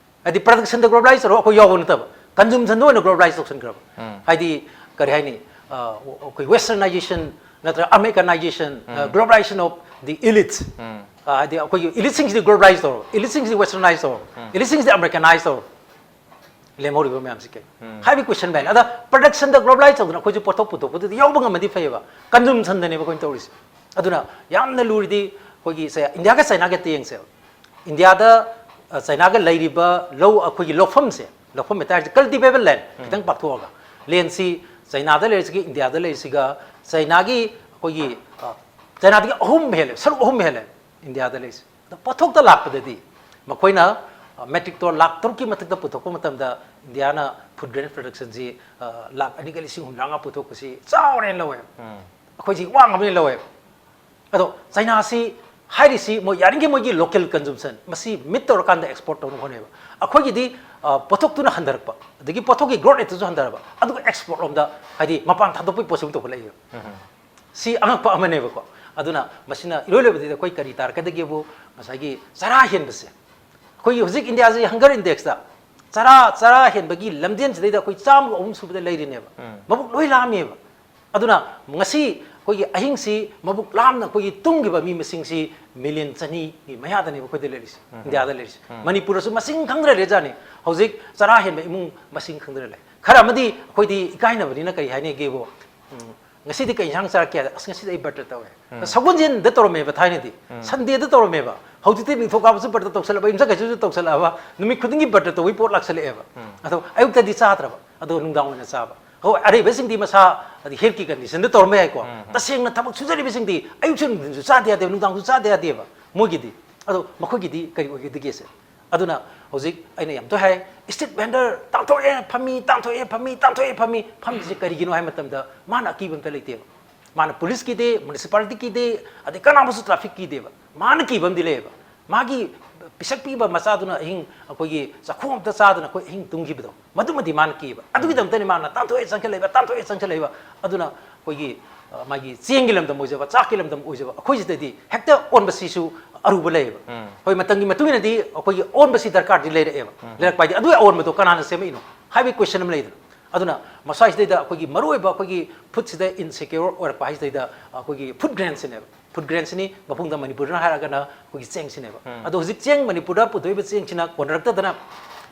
ꯍꯥꯏꯗꯤ production ꯗ globalize ꯇꯧꯔꯒ ꯑꯩꯈꯣꯏ ꯌꯥꯎꯕ ꯅꯠꯇꯕ, consumption ꯗ ꯑꯣꯏꯅ globalize ꯇꯧꯁꯟꯈ꯭ꯔꯕ꯫ ꯎꯝ꯫ ꯍꯥꯏꯗꯤ ꯀꯔꯤ ꯍꯥꯏꯅꯤ? ꯑ, ꯑꯩꯈꯣꯏ westernization ꯅꯠꯇ꯭ꯔꯒ Americanization, ꯑ, ꯎꯝ꯫ Globalization of the elites꯫ ꯎꯝ꯫ ꯑ, ꯍꯥꯏꯗꯤ ꯑꯩꯈꯣꯏꯒꯤ elite ꯁꯤꯡꯁꯤꯗꯤ globalize ꯇꯧꯔꯕ, elite ꯁꯤꯡꯁꯤꯗꯤ westernize ꯇꯧꯔꯕ, ꯎꯝ꯫ Elite ꯁꯤꯡꯁꯤꯗꯤ Americanize ꯇꯧꯔꯕ꯫ ꯂꯦꯝꯍꯧꯔꯤꯕ ꯃꯌꯥꯝꯁꯤ ꯀꯩ? ꯎꯝ꯫ ꯍꯥꯏꯕꯒꯤ question ꯃꯌꯥꯝ꯫ ꯑꯗ production ꯗ globalize ꯇꯧꯗꯅ ꯑꯩꯈꯣꯏꯁꯨ ꯄꯣꯠꯊꯣꯛ ꯄꯨꯊꯣꯛꯄꯗꯨꯗꯤ ꯌꯥꯎꯕ ꯉꯝꯃꯗꯤ ꯐꯩꯌꯦꯕ꯫ Consumption ꯗꯅꯦꯕ ꯑꯩꯈꯣꯏꯅ ꯇꯧꯔꯤꯁꯦ꯫ ꯑꯗꯨꯅ ꯌꯥꯝꯅ ꯂꯨꯔꯤꯗꯤ ꯑꯩꯈꯣꯏꯒꯤ ꯁꯦ ꯏꯟꯗꯤꯌꯥꯒ ꯆꯥꯏꯅꯥꯒ ꯍꯦꯛꯇ ꯌꯦꯡꯁꯦꯕ꯫ ꯏꯟꯗꯤꯌꯥꯗ, ꯑ, ꯆꯥꯏꯅꯥꯒ ꯂꯩꯔꯤꯕ ꯂꯧ, ꯑꯩꯈꯣꯏꯒꯤ ꯂꯧꯐꯝꯁꯦ, ꯂꯧꯐꯝ ꯍꯥꯏꯇꯥꯔꯗꯤ cultivable land ꯎꯝ꯫ ꯈꯤꯇꯪ ꯄꯥꯛꯊꯣꯛꯑꯒ, land ꯁꯤ ꯆꯥꯏꯅꯥꯗ ꯂꯩꯔꯤꯁꯤꯒ ꯏꯟꯗꯤꯌꯥꯗ ꯂꯩꯔꯤꯁꯤꯒ, ꯆꯥꯏꯅꯥꯒꯤ ꯑꯩꯈꯣꯏꯒꯤ, ꯑ, ꯆꯥꯏꯅꯥꯗꯒꯤ ꯑꯍꯨꯝ ꯍꯦꯜꯂꯦ, ꯁꯔꯨꯛ ꯑꯍꯨꯝ ꯍꯦꯜꯂꯦ ꯏꯟꯗꯤꯌꯥꯗ ꯂꯩꯔꯤꯁꯦ꯫ ꯑꯗꯣ ꯄꯣꯠꯊꯣꯛꯇ ꯂꯥꯛꯄꯗꯗꯤ ꯃꯈꯣꯏꯅ, ꯑ, metric ton ꯂꯥꯈ ꯇꯔꯨꯛꯀꯤ ꯃꯊꯛꯇ ꯄꯨꯊꯣꯛꯄ ꯃꯇꯝꯗ ꯏꯟꯗꯤꯌꯥꯅ food grain production ꯁꯤ, ꯑ, ꯂꯥꯈ ꯑꯅꯤꯒ ꯂꯤꯁꯤꯡ ꯍꯨꯝꯗ꯭ꯔꯥ ꯃꯉꯥ ꯄꯨꯊꯣꯛꯄꯁꯤ ꯆꯥꯎꯔꯦꯅ ꯂꯧꯋꯦ꯫ ꯎꯝ꯫ ꯑꯩꯈꯣꯏꯁꯤ ꯋꯥꯡꯉꯕꯅꯤ ꯂꯧꯋꯦ꯫ ꯑꯗꯣ ꯆꯥꯏꯅꯥꯁꯤ ꯍꯥꯏꯔꯤꯁꯤ ꯃꯣꯏ ꯌꯥꯔꯤꯈꯩ ꯃꯣꯏꯒꯤ local consumption ꯃꯁꯤ meet ꯇꯧꯔꯀꯥꯟꯗ export ꯇꯧꯅꯕ ꯍꯣꯠꯅꯩꯕ꯫ ꯑꯩꯈꯣꯏꯒꯤꯗꯤ, ꯑ, ꯄꯣꯠꯊꯣꯛꯇꯨꯅ ꯍꯟꯊꯔꯛꯄ, ꯑꯗꯒꯤ ꯄꯣꯠꯊꯣꯛꯀꯤ growth rate ꯇꯨꯁꯨ ꯍꯟꯊꯔꯕ, ꯑꯗꯨꯒ export ꯂꯣꯝꯗ ꯍꯥꯏꯗꯤ ꯃꯄꯥꯟ ꯊꯥꯗꯣꯛꯄꯒꯤ ꯄꯣꯠꯁꯤ ꯑꯃꯨꯛ ꯇꯧꯈꯠꯂꯛꯏꯕ꯫ ꯎꯝ꯫ ꯁꯤ ꯑꯉꯛꯄ ꯑꯃꯅꯦꯕꯀꯣ꯫ ꯑꯗꯨꯅ ꯃꯁꯤꯅ ꯏꯔꯣꯏ ꯂꯣꯏꯕꯗꯩꯗ ꯑꯩꯈꯣꯏ ꯀꯔꯤ ꯇꯥꯔꯛꯀꯗꯒꯦꯕꯨ, ꯉꯁꯥꯏꯒꯤ ꯆꯔꯥ ꯍꯦꯟꯕꯁꯦ, ꯑꯩꯈꯣꯏꯒꯤ ꯍꯧꯖꯤꯛ ꯏꯟꯗꯤꯌꯥꯁꯤ hunger indexꯇ ꯆꯔꯥ, ꯆꯔꯥ ꯍꯦꯟꯕꯒꯤ ꯂꯝꯖꯦꯟꯁꯤꯗꯩꯗ ꯑꯩꯈꯣꯏ ꯆꯥꯝꯃꯒ ꯑꯍꯨꯝ ꯁꯨꯕꯗ ꯂꯩꯔꯤꯅꯦꯕ꯫ ꯎꯝ꯫ ꯃꯕꯨꯛ ꯂꯣꯏ ꯂꯥꯝꯃꯦꯕ꯫ ꯑꯗꯨꯅ ꯉꯁꯤ ꯑꯩꯈꯣꯏꯒꯤ ꯑꯍꯤꯡꯁꯤ ꯃꯕꯨꯛ ꯂꯥꯝꯅ ꯑꯩꯈꯣꯏꯒꯤ ꯇꯨꯝꯈꯤꯕ ꯃꯤ ꯃꯁꯤꯡꯁꯤ ꯃꯤꯂꯤꯌꯟ ꯆꯅꯤꯒꯤ ꯃꯌꯥꯗꯅꯦꯕ ꯑꯩꯈꯣꯏꯗ ꯂꯩꯔꯤꯁꯦ, ꯎꯝ꯫ ꯏꯟꯗꯤꯌꯥꯗ ꯂꯩꯔꯤꯁꯦ꯫ ꯎꯝ꯫ ꯃꯅꯤꯄꯨꯔꯗꯁꯨ ꯃꯁꯤꯡ ꯈꯪꯗ꯭ꯔ ꯂꯩꯖꯥꯠꯅꯤ꯫ ꯍꯧꯖꯤꯛ ꯆꯔꯥ ꯍꯦꯟꯕ ꯏꯃꯨꯡ ꯃꯁꯤꯡ ꯈꯪꯗ꯭ꯔ ꯂꯩ꯫ ꯈꯔ ꯑꯃꯗꯤ ꯑꯩꯈꯣꯏꯗꯤ ꯏꯀꯥꯏꯅꯕꯅꯤꯅ ꯀꯔꯤ ꯍꯥꯏꯅꯤꯒꯦꯕꯨ, ꯎꯝ, "ꯉꯁꯤꯗꯤ ꯀꯩ ꯏꯟꯁꯥꯡ ꯆꯥꯔꯛꯀꯦ?" ꯍꯥꯏꯗ, "ꯑꯁ, ꯉꯁꯤꯗꯤ ꯑꯩ ꯕ꯭ꯔꯠꯇ ꯇꯧꯋꯦ꯫ ꯎꯝ꯫ ꯁꯒꯣꯜꯁꯦꯟꯗ ꯇꯧꯔꯝꯃꯦꯕ ꯊꯥꯏꯅꯗꯤ, ꯎꯝ꯫ ꯁꯟꯗꯦꯗ ꯇꯧꯔꯝꯃꯦꯕ꯫ ꯍꯧꯖꯤꯛꯇꯤ ꯅꯤꯡꯊꯧꯀꯥꯕꯁꯨ ꯕ꯭ꯔꯠꯇ ꯇꯧꯁꯜꯂꯛꯑꯕ, ꯌꯨꯝꯁꯀꯩꯁꯁꯨ ꯇꯧꯁꯜꯂꯛꯑꯕ, ꯅꯨꯃꯤꯠ ꯈꯨꯗꯤꯡꯒꯤ ꯕ꯭ꯔꯠꯇ ꯇꯧꯕꯒꯤ ꯄꯣꯠ ꯂꯥꯛꯁꯜꯂꯛꯑꯦꯕ꯫ ꯎꯝ꯫ ꯑꯗꯣ ꯑꯌꯨꯛꯇꯗꯤ ꯆꯥꯗ꯭ꯔꯕ, ꯑꯗꯨꯒ ꯅꯨꯡꯗꯥꯡ ꯑꯣꯏꯅ ꯆꯥꯕ꯫ ꯍꯣꯏ, ꯑꯔꯩꯕꯁꯤꯡꯗꯤ ꯃꯁꯥ ꯍꯥꯏꯗꯤ healthꯀꯤ conditionꯗ ꯇꯧꯔꯝꯕ ꯌꯥꯏꯀꯣ꯫ ꯎꯝ꯫ ꯇꯁꯦꯡꯅ ꯊꯕꯛ ꯁꯨꯖꯔꯤꯕꯁꯤꯡꯗꯤ ꯑꯌꯨꯛꯁꯨ ꯅꯨꯡꯊꯤꯟꯁꯨ ꯆꯥꯗ ꯌꯥꯗꯦꯕ, ꯅꯨꯡꯗꯥꯡꯁꯨ ꯆꯥꯗ ꯌꯥꯗꯦꯕ ꯃꯣꯏꯒꯤꯗꯤ꯫ ꯑꯗꯣ ꯃꯈꯣꯏꯒꯤꯗꯤ ꯀꯔꯤ ꯑꯣꯏꯒꯗꯒꯦꯁꯦ? ꯑꯗꯨꯅ ꯍꯧꯖꯤꯛ ꯑꯩꯅ ꯌꯥꯝ ꯇꯣꯏ ꯍꯥꯏ, street vendor ꯇꯥꯟꯊꯣꯛꯑꯦ ꯐꯝꯃꯤ, ꯇꯥꯟꯊꯣꯛꯑꯦ ꯐꯝꯃꯤ, ꯇꯥꯟꯊꯣꯛꯑꯦ ꯐꯝꯃꯤ꯫ ꯐꯝꯃꯤꯁꯦ ꯀꯔꯤꯒꯤꯅꯣ ꯍꯥꯏꯕ ꯃꯇꯝꯗ ꯃꯥꯅ ꯑꯀꯤꯕ ꯑꯝꯇ ꯂꯩꯇꯦꯕ꯫ ꯃꯥꯅ police ꯀꯤꯗꯦ, municipality ꯀꯤꯗꯦ, ꯑꯗꯩ ꯀꯅꯥꯕꯨꯁꯨ traffic ꯀꯤꯗꯦꯕ꯫ ꯃꯥꯅ ꯀꯤꯕ ꯑꯃꯗꯤ ꯂꯩꯌꯦꯕ꯫ ꯃꯥꯒꯤ ꯄꯤꯁꯛ ꯄꯤꯕ ꯃꯆꯥꯗꯨꯅ ꯑꯍꯤꯡ ꯑꯩꯈꯣꯏꯒꯤ ꯆꯥꯛꯈꯣꯝ ꯑꯝꯇ ꯆꯥꯗꯅ ꯑꯩꯈꯣꯏ ꯑꯍꯤꯡ ꯇꯨꯝꯈꯤꯕꯗꯣ, ꯃꯗꯨꯃꯗꯤ ꯃꯥꯅ ꯀꯤꯕ꯫ ꯑꯗꯨꯒꯤꯗꯃꯛꯇꯅꯤ ꯃꯥꯅ ꯇꯥꯟꯊꯣꯛꯑꯦ ꯆꯪꯁꯤꯜꯂꯛꯏꯕ, ꯇꯥꯟꯊꯣꯛꯑꯦ ꯆꯪꯁꯤꯜꯂꯛꯏꯕ꯫ ꯑꯗꯨꯅ ꯑꯩꯈꯣꯏꯒꯤ, ꯑ, ꯃꯥꯒꯤ ꯆꯦꯡꯒꯤ ꯂꯝꯗꯝ ꯑꯣꯏꯖꯕ, ꯆꯥꯛꯀꯤ ꯂꯝꯗꯝ ꯑꯣꯏꯖꯕ ꯑꯩꯈꯣꯏꯁꯤꯗꯗꯤ ꯍꯦꯛꯇ ꯑꯣꯟꯕꯁꯤꯁꯨ ꯑꯔꯨꯕ ꯂꯩꯌꯦꯕ꯫ ꯎꯝ꯫ ꯍꯣꯏ, ꯃꯇꯝꯒꯤ ꯃꯇꯨꯡ ꯏꯟꯅꯗꯤ ꯑꯩꯈꯣꯏꯒꯤ ꯑꯣꯟꯕꯁꯤ ꯗꯔꯀꯥꯔꯗꯤ ꯂꯩꯔꯛꯑꯦꯕ꯫ ꯎꯝ꯫ ꯂꯩꯔꯛꯄ ꯍꯥꯏꯗꯤ ꯑꯗꯨꯒꯤ ꯑꯑꯣꯟꯕꯗꯣ ꯀꯅꯥꯅ ꯁꯦꯝꯃꯛꯏꯅꯣ ꯍꯥꯏꯕꯒꯤ question ꯑꯃ ꯂꯩꯗꯅ꯫ ꯑꯗꯨꯅ ꯃꯁ꯭ꯋꯥꯏꯁꯤꯗꯩꯗ ꯑꯩꯈꯣꯏꯒꯤ ꯃꯔꯨꯑꯣꯏꯕ ꯑꯩꯈꯣꯏꯒꯤ foodꯁꯤꯗ insecure ꯑꯣꯏꯔꯛꯄ ꯍꯥꯏꯁꯤꯗꯩꯗ ꯑꯩꯈꯣꯏꯒꯤ food grainꯁꯤꯅꯦꯕ꯫ Food grainꯁꯤꯅꯤ ꯃꯄꯨꯡꯗ ꯃꯅꯤꯄꯨꯔꯗꯅ ꯍꯥꯏꯔꯒꯅ ꯑꯩꯈꯣꯏꯒꯤ ꯆꯦꯡꯁꯤꯅꯦꯕ꯫ ꯎꯝ꯫ ꯑꯗꯣ ꯍꯧꯖꯤꯛ ꯆꯦꯡ ꯃꯅꯤꯄꯨꯔꯗ ꯄꯨꯊꯣꯛꯏꯕ ꯆꯦꯡꯁꯤꯅ ꯀꯣꯟꯅꯔꯛꯇꯗꯅ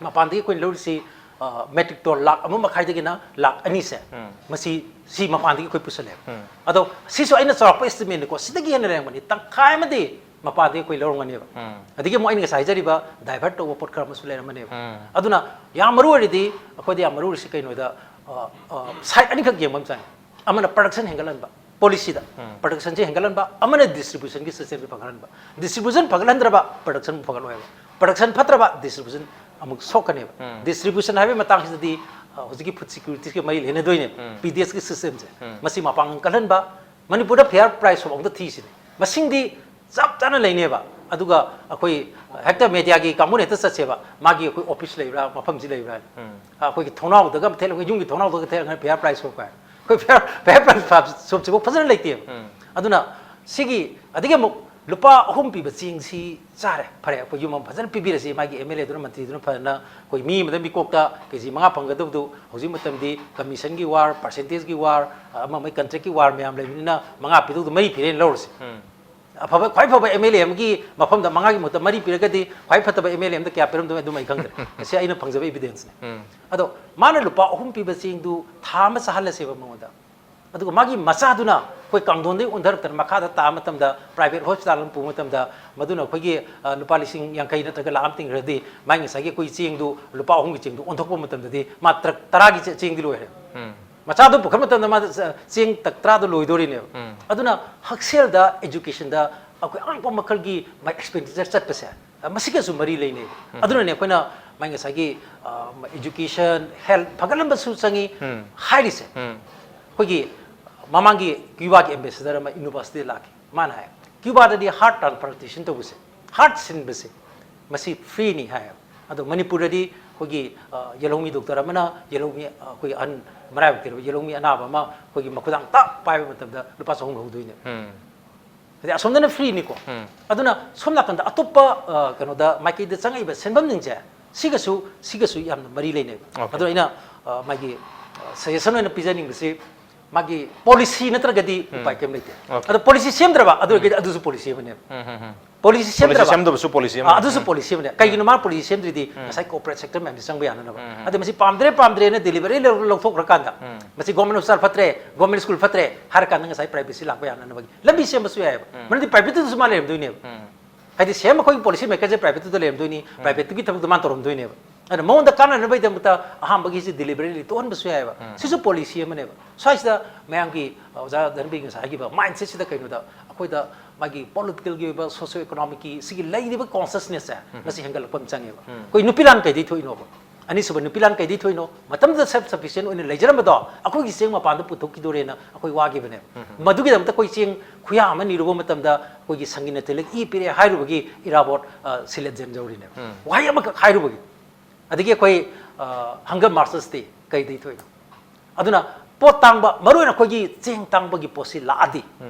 ꯃꯄꯥꯟꯗꯒꯤ ꯑꯩꯈꯣꯏꯅ ꯂꯧꯔꯤꯁꯤ, ꯑ, metric ton ꯂꯥꯛ ꯑꯃ ꯃꯈꯥꯏꯗꯒꯤꯅ ꯂꯥꯛ ꯑꯅꯤꯁꯦ, ꯎꯝ꯫ ꯃꯁꯤ, ꯁꯤ ꯃꯄꯥꯟꯗꯒꯤ ꯑꯩꯈꯣꯏ ꯄꯨꯁꯜꯂꯦꯕ꯫ ꯎꯝ꯫ ꯑꯗꯣ ꯁꯤꯁꯨ ꯑꯩꯅ ꯆꯥꯎꯔꯥꯛꯄ estimateꯅꯤꯀꯣ, ꯁꯤꯗꯒꯤ ꯍꯦꯟꯅ ꯂꯩꯔꯝꯒꯅꯤ, ꯇꯪꯈꯥꯏ ꯑꯃꯗꯤ ꯃꯄꯥꯟꯗꯒꯤ ꯑꯩꯈꯣꯏ ꯂꯧꯔꯝꯒꯅꯦꯕ꯫ ꯎꯝ꯫ ꯑꯗꯒꯤ ꯑꯃꯨꯛ ꯑꯩꯅ ꯉꯁꯥꯏ ꯍꯥꯏꯖꯔꯤꯕ divert ꯇꯧꯕ ꯄꯣꯠ ꯈꯔ ꯑꯃꯁꯨ ꯂꯩꯔꯝꯒꯅꯦꯕ꯫ ꯎꯝ꯫ ꯑꯗꯨꯅ ꯌꯥꯝ ꯃꯔꯨ ꯑꯣꯏꯔꯤꯗꯤ ꯑꯩꯈꯣꯏꯗ ꯌꯥꯝ ꯃꯔꯨ ꯑꯣꯏꯔꯤꯁꯤ ꯀꯩꯅꯣꯗ, ꯑ, ꯑ, side ꯑꯅꯤꯈꯛ ꯌꯦꯡꯕ ꯑꯃ ꯆꯪꯉꯤ꯫ ꯑꯃꯅ production ꯍꯦꯟꯒꯠꯍꯟꯕ, policyꯗ ꯎꯝ꯫ Productionꯁꯦ ꯍꯦꯟꯒꯠꯍꯟꯕ, ꯑꯃꯅ distributionꯒꯤ systemꯁꯦ ꯐꯒꯠꯍꯟꯕ꯫ Distribution ꯐꯒꯠꯍꯟꯗ꯭ꯔꯕ production ꯐꯒꯠꯂꯣꯏꯕ, production ꯐꯠꯇ꯭ꯔꯕ distribution ꯑꯃꯨꯛ ꯁꯣꯛꯀꯅꯦꯕ꯫ ꯎꯝ꯫ Distribution ꯍꯥꯏꯕꯒꯤ ꯃꯇꯥꯡꯁꯤꯗꯗꯤ, ꯑ, ꯍꯧꯖꯤꯛꯀꯤ food securityꯒ ꯃꯔꯤ ꯂꯩꯅꯗꯣꯏꯅꯦꯕ꯫ ꯎꯝ꯫ PDSꯀꯤ systemꯁꯦ꯫ ꯎꯝ꯫ ꯃꯁꯤ ꯃꯄꯥꯡꯒꯜ ꯀꯜꯍꯟꯕ, ꯃꯅꯤꯄꯨꯔꯗ fair price ꯍꯥꯏꯕ ꯑꯝꯇ ꯊꯤꯁꯤꯅꯦ꯫ ꯃꯁꯤꯡꯗꯤ ꯆꯞ ꯆꯥꯅ ꯂꯩꯅꯦꯕ꯫ ꯑꯗꯨꯒ ꯑꯩꯈꯣꯏ ꯍꯦꯛꯇ mediaꯒꯤ ꯀꯥꯡꯕꯨꯅ ꯍꯦꯛꯇ ꯆꯠꯁꯦꯕ, "ꯃꯥꯒꯤ ꯑꯩꯈꯣꯏ office ꯂꯩꯕ꯭ꯔꯥ, ꯃꯐꯝꯁꯤ ꯂꯩꯕ꯭ꯔꯥ?" ꯎꯝ꯫ ꯑꯩꯈꯣꯏꯒꯤ ꯊꯣꯡꯅꯥꯎꯗꯒ ꯑꯃ ꯊꯦꯠꯂꯒ, ꯌꯨꯝꯒꯤ ꯊꯣꯡꯅꯥꯎꯗꯒ ꯊꯦꯠꯂꯒ fair price shop ꯀꯥꯏ꯫ ꯑꯩꯈꯣꯏ fair, fair price shopꯁꯤꯐꯥꯎ ꯐꯖꯅ ꯂꯩꯇꯦꯕ꯫ ꯎꯝ꯫ ꯑꯗꯨꯅ ꯁꯤꯒꯤ ꯑꯗꯒꯤ ꯑꯃꯨꯛ ꯂꯨꯄꯥ ꯑꯍꯨꯝ ꯄꯤꯕ ꯆꯦꯡꯁꯤ ꯆꯥꯔꯦ, ꯐꯔꯦ, ꯑꯩꯈꯣꯏ ꯌꯨꯝ ꯑꯃ ꯐꯖꯅ ꯄꯤꯕꯤꯔꯁꯤ, ꯃꯥꯒꯤ ꯑꯦꯝ ꯑꯦꯜ ꯑꯦꯗꯨꯅ, ꯃꯟꯇ꯭ꯔꯤꯗꯨꯅ ꯐꯖꯅ, ꯑꯩꯈꯣꯏ ꯃꯤ ꯑꯃꯗ ꯃꯤꯀꯣꯛꯇ ꯀꯦ ꯖꯤ ꯃꯉꯥ ꯐꯪꯒꯗꯕꯗꯨ ꯍꯧꯖꯤꯛ ꯃꯇꯝꯗꯤ ꯀꯃꯤꯁꯟꯒꯤ ꯋꯥꯔ, ꯄꯥꯔꯁꯦꯟꯇꯦꯖꯀꯤ ꯋꯥꯔ, ꯑꯃ ꯑꯃꯒꯤ ꯀꯟꯇ꯭ꯔꯦꯛꯀꯤ ꯋꯥꯔ ꯃꯌꯥꯝ ꯂꯩꯕꯅꯤꯅ ꯃꯉꯥ ꯄꯤꯗꯧꯗꯣ ꯃꯔꯤ ꯄꯤꯔꯦꯅ ꯂꯧꯔꯁꯤ꯫ ꯎꯝ꯫ ꯑꯐꯕ, ꯈ꯭ꯋꯥꯏ ꯐꯕ ꯑꯦꯝ ꯑꯦꯜ ꯑꯦ ꯑꯃꯒꯤ ꯃꯐꯝꯗ ꯃꯉꯥꯒꯤ ꯃꯍꯨꯠꯇ ꯃꯔꯤ ꯄꯤꯔꯒꯗꯤ ꯈ꯭ꯋꯥꯏ ꯐꯠꯇꯕ ꯑꯦꯝ ꯑꯦꯜ ꯑꯦ ꯑꯃꯗ ꯀꯌꯥ ꯄꯤꯔꯝꯗꯣꯏꯅꯣ ꯑꯗꯨꯝ ꯑꯩ ꯈꯪꯗ꯭ꯔꯦ꯫ ꯃꯁꯤ ꯑꯩꯅ ꯐꯪꯖꯕ ꯏꯕꯤꯗꯦꯟꯁꯅꯤ꯫ ꯎꯝ꯫ ꯑꯗꯣ ꯃꯥꯅ ꯂꯨꯄꯥ ꯑꯍꯨꯝ ꯄꯤꯕ ꯆꯦꯡꯗꯨ ꯊꯥ ꯑꯃ ꯆꯥꯍꯜꯂꯁꯦꯕ ꯃꯉꯣꯟꯗ꯫ ꯑꯗꯨꯒ ꯃꯥꯒꯤ ꯃꯆꯥꯗꯨꯅ ꯑꯩꯈꯣꯏ ꯀꯥꯡꯊꯣꯟꯗꯒꯤ ꯑꯣꯟꯊꯔꯛꯇꯅ ꯃꯈꯥꯗ ꯇꯥꯕ ꯃꯇꯝꯗ, ꯄ꯭ꯔꯥꯏꯚꯦꯠ ꯍꯣꯁꯄꯤꯇꯥꯜ ꯑꯃ ꯄꯨꯕ ꯃꯇꯝꯗ, ꯃꯗꯨꯅ ꯑꯩꯈꯣꯏꯒꯤ, ꯑ, ꯂꯨꯄꯥ ꯂꯤꯁꯤꯡ ꯌꯥꯡꯈꯩ ꯅꯠꯇ꯭ꯔꯒ ꯂꯥꯈ ꯑꯃ ꯇꯤꯡꯈ꯭ꯔꯗꯤ, ꯃꯥꯒꯤ ꯉꯁꯥꯏꯒꯤ ꯑꯩꯈꯣꯏ ꯆꯦꯡꯗꯨ, ꯂꯨꯄꯥ ꯑꯍꯨꯝꯒꯤ ꯆꯦꯡꯗꯨ ꯑꯣꯟꯊꯣꯛꯄ ꯃꯇꯝꯗꯗꯤ ꯃꯥ ꯇ꯭ꯔꯛ ꯇꯔꯥꯒꯤ ꯆꯦ-, ꯆꯦꯡꯗꯤ ꯂꯣꯏꯔꯦ꯫ ꯎꯝ꯫ ꯃꯆꯥꯗꯨ ꯄꯨꯈꯠ ꯃꯇꯝꯗ ꯃꯥ ꯆ-, ꯆꯦꯡ ꯇꯛ ꯇꯔꯥꯗꯣ ꯂꯣꯏꯗꯣꯔꯤꯅꯦꯕ꯫ ꯎꯝ꯫ ꯑꯗꯨꯅ ꯍꯛꯁꯦꯜꯗ, ꯑꯦꯖꯨꯀꯦꯁꯟꯗ ꯑꯩꯈꯣꯏ ꯑꯉꯛꯄ ꯃꯈꯜꯒꯤ ꯃꯥꯏ ꯑꯦꯛꯁꯄꯦꯟꯗꯤꯆꯔ ꯆꯠꯄꯁꯦ, ꯑ, ꯃꯁꯤꯒꯁꯨ ꯃꯔꯤ ꯂꯩꯅꯩ꯫ ꯎꯝ꯫ ꯑꯗꯨꯅꯅꯦ ꯑꯩꯈꯣꯏꯅ ꯃꯥꯏ ꯉꯁꯥꯏꯒꯤ, ꯑ, education, health ꯐꯒꯠꯍꯟꯕꯁꯨ ꯆꯪꯉꯤ ꯎꯝ꯫ ꯍꯥꯏꯔꯤꯁꯦ꯫ ꯎꯝ꯫ ꯑꯩꯈꯣꯏꯒꯤ ꯃꯃꯥꯡꯒꯤ ꯀ꯭ꯌꯨꯕꯥꯒꯤ ambassador ꯑꯃ university ꯗ ꯂꯥꯛꯈꯤ꯫ ꯃꯥꯅ ꯍꯥꯏ, ꯀ꯭ꯌꯨꯕꯥꯗꯗꯤ heart transplantation ꯇꯧꯕꯁꯦ, heart ꯁꯤꯟꯕꯁꯦ, ꯃꯁꯤ free ꯅꯤ ꯍꯥꯏꯌꯦꯕ꯫ ꯑꯗꯣ ꯃꯅꯤꯄꯨꯔꯗꯗꯤ ꯑꯩꯈꯣꯏꯒꯤ, ꯑ, ꯌꯦꯜꯍꯧꯃꯤ doctor ꯑꯃꯅ ꯌꯦꯜꯍꯧꯃꯤ, ꯑ, ꯑꯩꯈꯣꯏꯒꯤ ꯑꯍꯟ ꯃꯔꯥꯏꯕꯛ ꯊꯤꯔꯕ ꯌꯦꯜꯍꯧꯃꯤ ꯑꯅꯥꯕ ꯑꯃ ꯑꯩꯈꯣꯏꯒꯤ ꯃꯈꯨꯗꯥꯡ ꯇꯛ ꯄꯥꯏꯕ ꯃꯇꯝꯗ ꯂꯨꯄꯥ ꯆꯍꯨꯝ ꯂꯧꯍꯧꯗꯣꯏꯅꯦꯕ꯫ ꯎꯝ꯫ ꯍꯥꯏꯗꯤ ꯑꯁꯣꯝꯗꯅ free ꯅꯤꯀꯣ꯫ ꯎꯝ꯫ ꯑꯗꯨꯅ ꯁꯣꯝ ꯅꯥꯀꯟꯗ ꯑꯇꯣꯞꯄ, ꯑ, ꯀꯩꯅꯣꯗ, ꯃꯥꯏꯀꯩꯗ ꯆꯪꯉꯛꯏꯕ ꯁꯦꯟꯐꯝꯁꯤꯡꯁꯦ, ꯁꯤꯒꯁꯨ, ꯁꯤꯒꯁꯨ ꯌꯥꯝꯅ ꯃꯔꯤ ꯂꯩꯅꯩꯕ꯫ Okay꯫ ꯑꯗꯣ ꯑꯩꯅ, ꯑ, ꯃꯥꯒꯤ, ꯑ, suggestion ꯑꯣꯏꯅ ꯄꯤꯖꯅꯤꯡꯕꯁꯤ, ꯃꯥꯒꯤ policy ꯅꯠꯇ꯭ꯔꯒꯗꯤ ꯎꯝ꯫ ꯎꯄꯥꯏ ꯀꯩꯝ ꯂꯩꯇꯦ꯫ Okay꯫ ꯑꯗꯣ policy ꯁꯦꯝꯗ꯭ꯔꯕ, ꯑꯗꯨ ꯑꯣꯏꯔꯒꯗꯤ ꯎꯝ꯫ ꯑꯗꯨꯁꯨ policy ꯑꯃꯅꯦꯕ꯫ ꯎꯝ, ꯎꯝ, ꯎꯝ꯫ Policy policy ꯁꯦꯝꯗ꯭ꯔꯕ? ꯁꯦꯝꯗꯕꯁꯨ policy ꯑꯥ, ꯑꯃꯅꯦ꯫ ꯑꯗꯨꯁꯨ ꯎꯝ꯫ Policy ꯑꯃꯅꯦ꯫ ꯀꯩꯒꯤꯅꯣ ꯎꯝ꯫ ꯃꯥ policy ꯁꯦꯝꯗ꯭ꯔꯤꯗꯤ? ꯎꯝ꯫ ꯉꯁꯥꯏ corporate sector ꯃꯌꯥꯝꯁꯦ ꯆꯪꯕ ꯌꯥꯅꯅꯕ꯫ ꯎꯝ, ꯎꯝ꯫ ꯑꯗꯣ ꯃꯁꯤ ꯄꯥꯝꯗ꯭ꯔꯦ, ꯄꯥꯝꯗ꯭ꯔꯦꯅ delivery ꯂꯧ-, ꯂꯧꯊꯣꯛꯈ꯭ꯔꯀꯥꯟꯗ, ꯎꯝ꯫ ꯃꯁꯤ government hospital ꯐꯠꯇ꯭ꯔꯦ, government school ꯐꯠꯇ꯭ꯔꯦ ꯍꯥꯏꯔꯀꯥꯟꯗ ꯉꯁꯥꯏ private ꯁꯤ ꯂꯥꯛꯄ ꯌꯥꯅꯅꯕꯒꯤ ꯂꯝꯕꯤ ꯁꯦꯝꯕꯁꯨ ꯌꯥꯏꯑꯕ꯫ ꯎꯝ꯫ ꯃꯔꯝꯗꯤ private ꯇꯨꯗꯁꯨ ꯃꯥ ꯂꯩꯔꯝꯗꯣꯏꯅꯦꯕ꯫ ꯎꯝ꯫ ꯍꯥꯏꯗꯤ ꯁꯦꯝ ꯑꯩꯈꯣꯏꯒꯤ policy maker ꯁꯦ private ꯇꯨꯗ ꯂꯩꯔꯝꯗꯣꯏꯅꯤ, ꯎꯝ꯫ Private ꯇꯨꯒꯤ ꯊꯕꯛꯇꯣ ꯃꯥꯅ ꯇꯧꯔꯝꯗꯣꯏꯅꯦꯕ꯫ ꯑꯗꯨꯅ ꯃꯉꯣꯟꯗ ꯀꯥꯟꯅꯅꯕꯒꯤꯗꯃꯛꯇ ꯑꯍꯥꯟꯕꯒꯤ ꯁꯤ delivery ꯂꯧꯊꯣꯛꯍꯟꯕꯁꯨ ꯌꯥꯏꯑꯕ꯫ ꯎꯝ꯫ ꯁꯤꯁꯨ policy ꯑꯃꯅꯦꯕ꯫ ꯁ꯭ꯋꯥꯏꯁꯤꯗ ꯃꯌꯥꯝꯒꯤ, ꯑꯣꯖꯥ ꯙꯔꯃꯕꯤꯔ ꯉꯁꯥꯏ ꯍꯥꯏꯈꯤꯕ mindset ꯁꯤꯗ ꯀꯩꯅꯣꯗ ꯑꯩꯈꯣꯏꯗ ꯃꯥꯒꯤ political ꯒꯤ ꯑꯣꯏꯕ, socio economic ꯀꯤ ꯁꯤꯒꯤ ꯂꯩꯔꯤꯕ consciousness ꯁꯦ ꯎꯝ꯫ ꯃꯁꯤ ꯍꯦꯟꯒꯠꯂꯛꯄ ꯑꯃ ꯆꯪꯉꯦꯕ꯫ ꯎꯝ꯫ ꯑꯩꯈꯣꯏ ꯅꯨꯄꯤ ꯂꯥꯟ ꯀꯩꯗꯩ ꯊꯣꯛꯏꯅꯣꯕ? ꯑꯅꯤꯁꯨꯕ ꯅꯨꯄꯤ ꯂꯥꯟ ꯀꯩꯗꯩ ꯊꯣꯛꯏꯅꯣ? ꯃꯇꯝꯗꯨꯗ self sufficient ꯑꯣꯏꯅ ꯂꯩꯖꯔꯝꯕꯗꯣ ꯑꯩꯈꯣꯏꯒꯤ ꯆꯦꯡ ꯃꯄꯥꯟꯗ ꯄꯨꯊꯣꯛꯈꯤꯗꯣꯔꯦꯅ ꯑꯩꯈꯣꯏ ꯋꯥꯈꯤꯕꯅꯦꯕ꯫ ꯎꯝ꯫ ꯃꯗꯨꯒꯤꯗꯃꯛꯇ ꯑꯩꯈꯣꯏ ꯆꯦꯡ ꯈꯨꯌꯥ ꯑꯃ ꯅꯤꯔꯨꯕ ꯃꯇꯝꯗ ꯑꯩꯈꯣꯏꯒꯤ ꯁꯪꯒꯤꯠꯅ ꯊꯤꯜꯂꯒ ꯏ ꯄꯤꯔꯛꯑꯦ ꯍꯥꯏꯔꯨꯕꯒꯤ ꯏꯔꯥꯕꯣꯠ, ꯑ, ꯁꯤꯂꯦꯠ ꯖꯦꯝꯖꯧꯔꯤꯅꯦꯕ꯫ ꯎꯝ꯫ ꯋꯥꯍꯩ ꯑꯃꯈꯛ ꯍꯥꯏꯔꯨꯕꯒꯤ꯫ ꯑꯗꯒꯤ ꯑꯩꯈꯣꯏ, ꯑ, hunger marches ꯇꯤ ꯀꯩꯗꯩ ꯊꯣꯛꯏꯅꯣ? ꯑꯗꯨꯅ ꯄꯣꯠ ꯇꯥꯡꯕ, ꯃꯔꯨꯑꯣꯏꯅ ꯑꯩꯈꯣꯏꯒꯤ ꯆꯦꯡ ꯇꯥꯡꯕꯒꯤ ꯄꯣꯠꯁꯤ ꯂꯥꯛꯑꯗꯤ,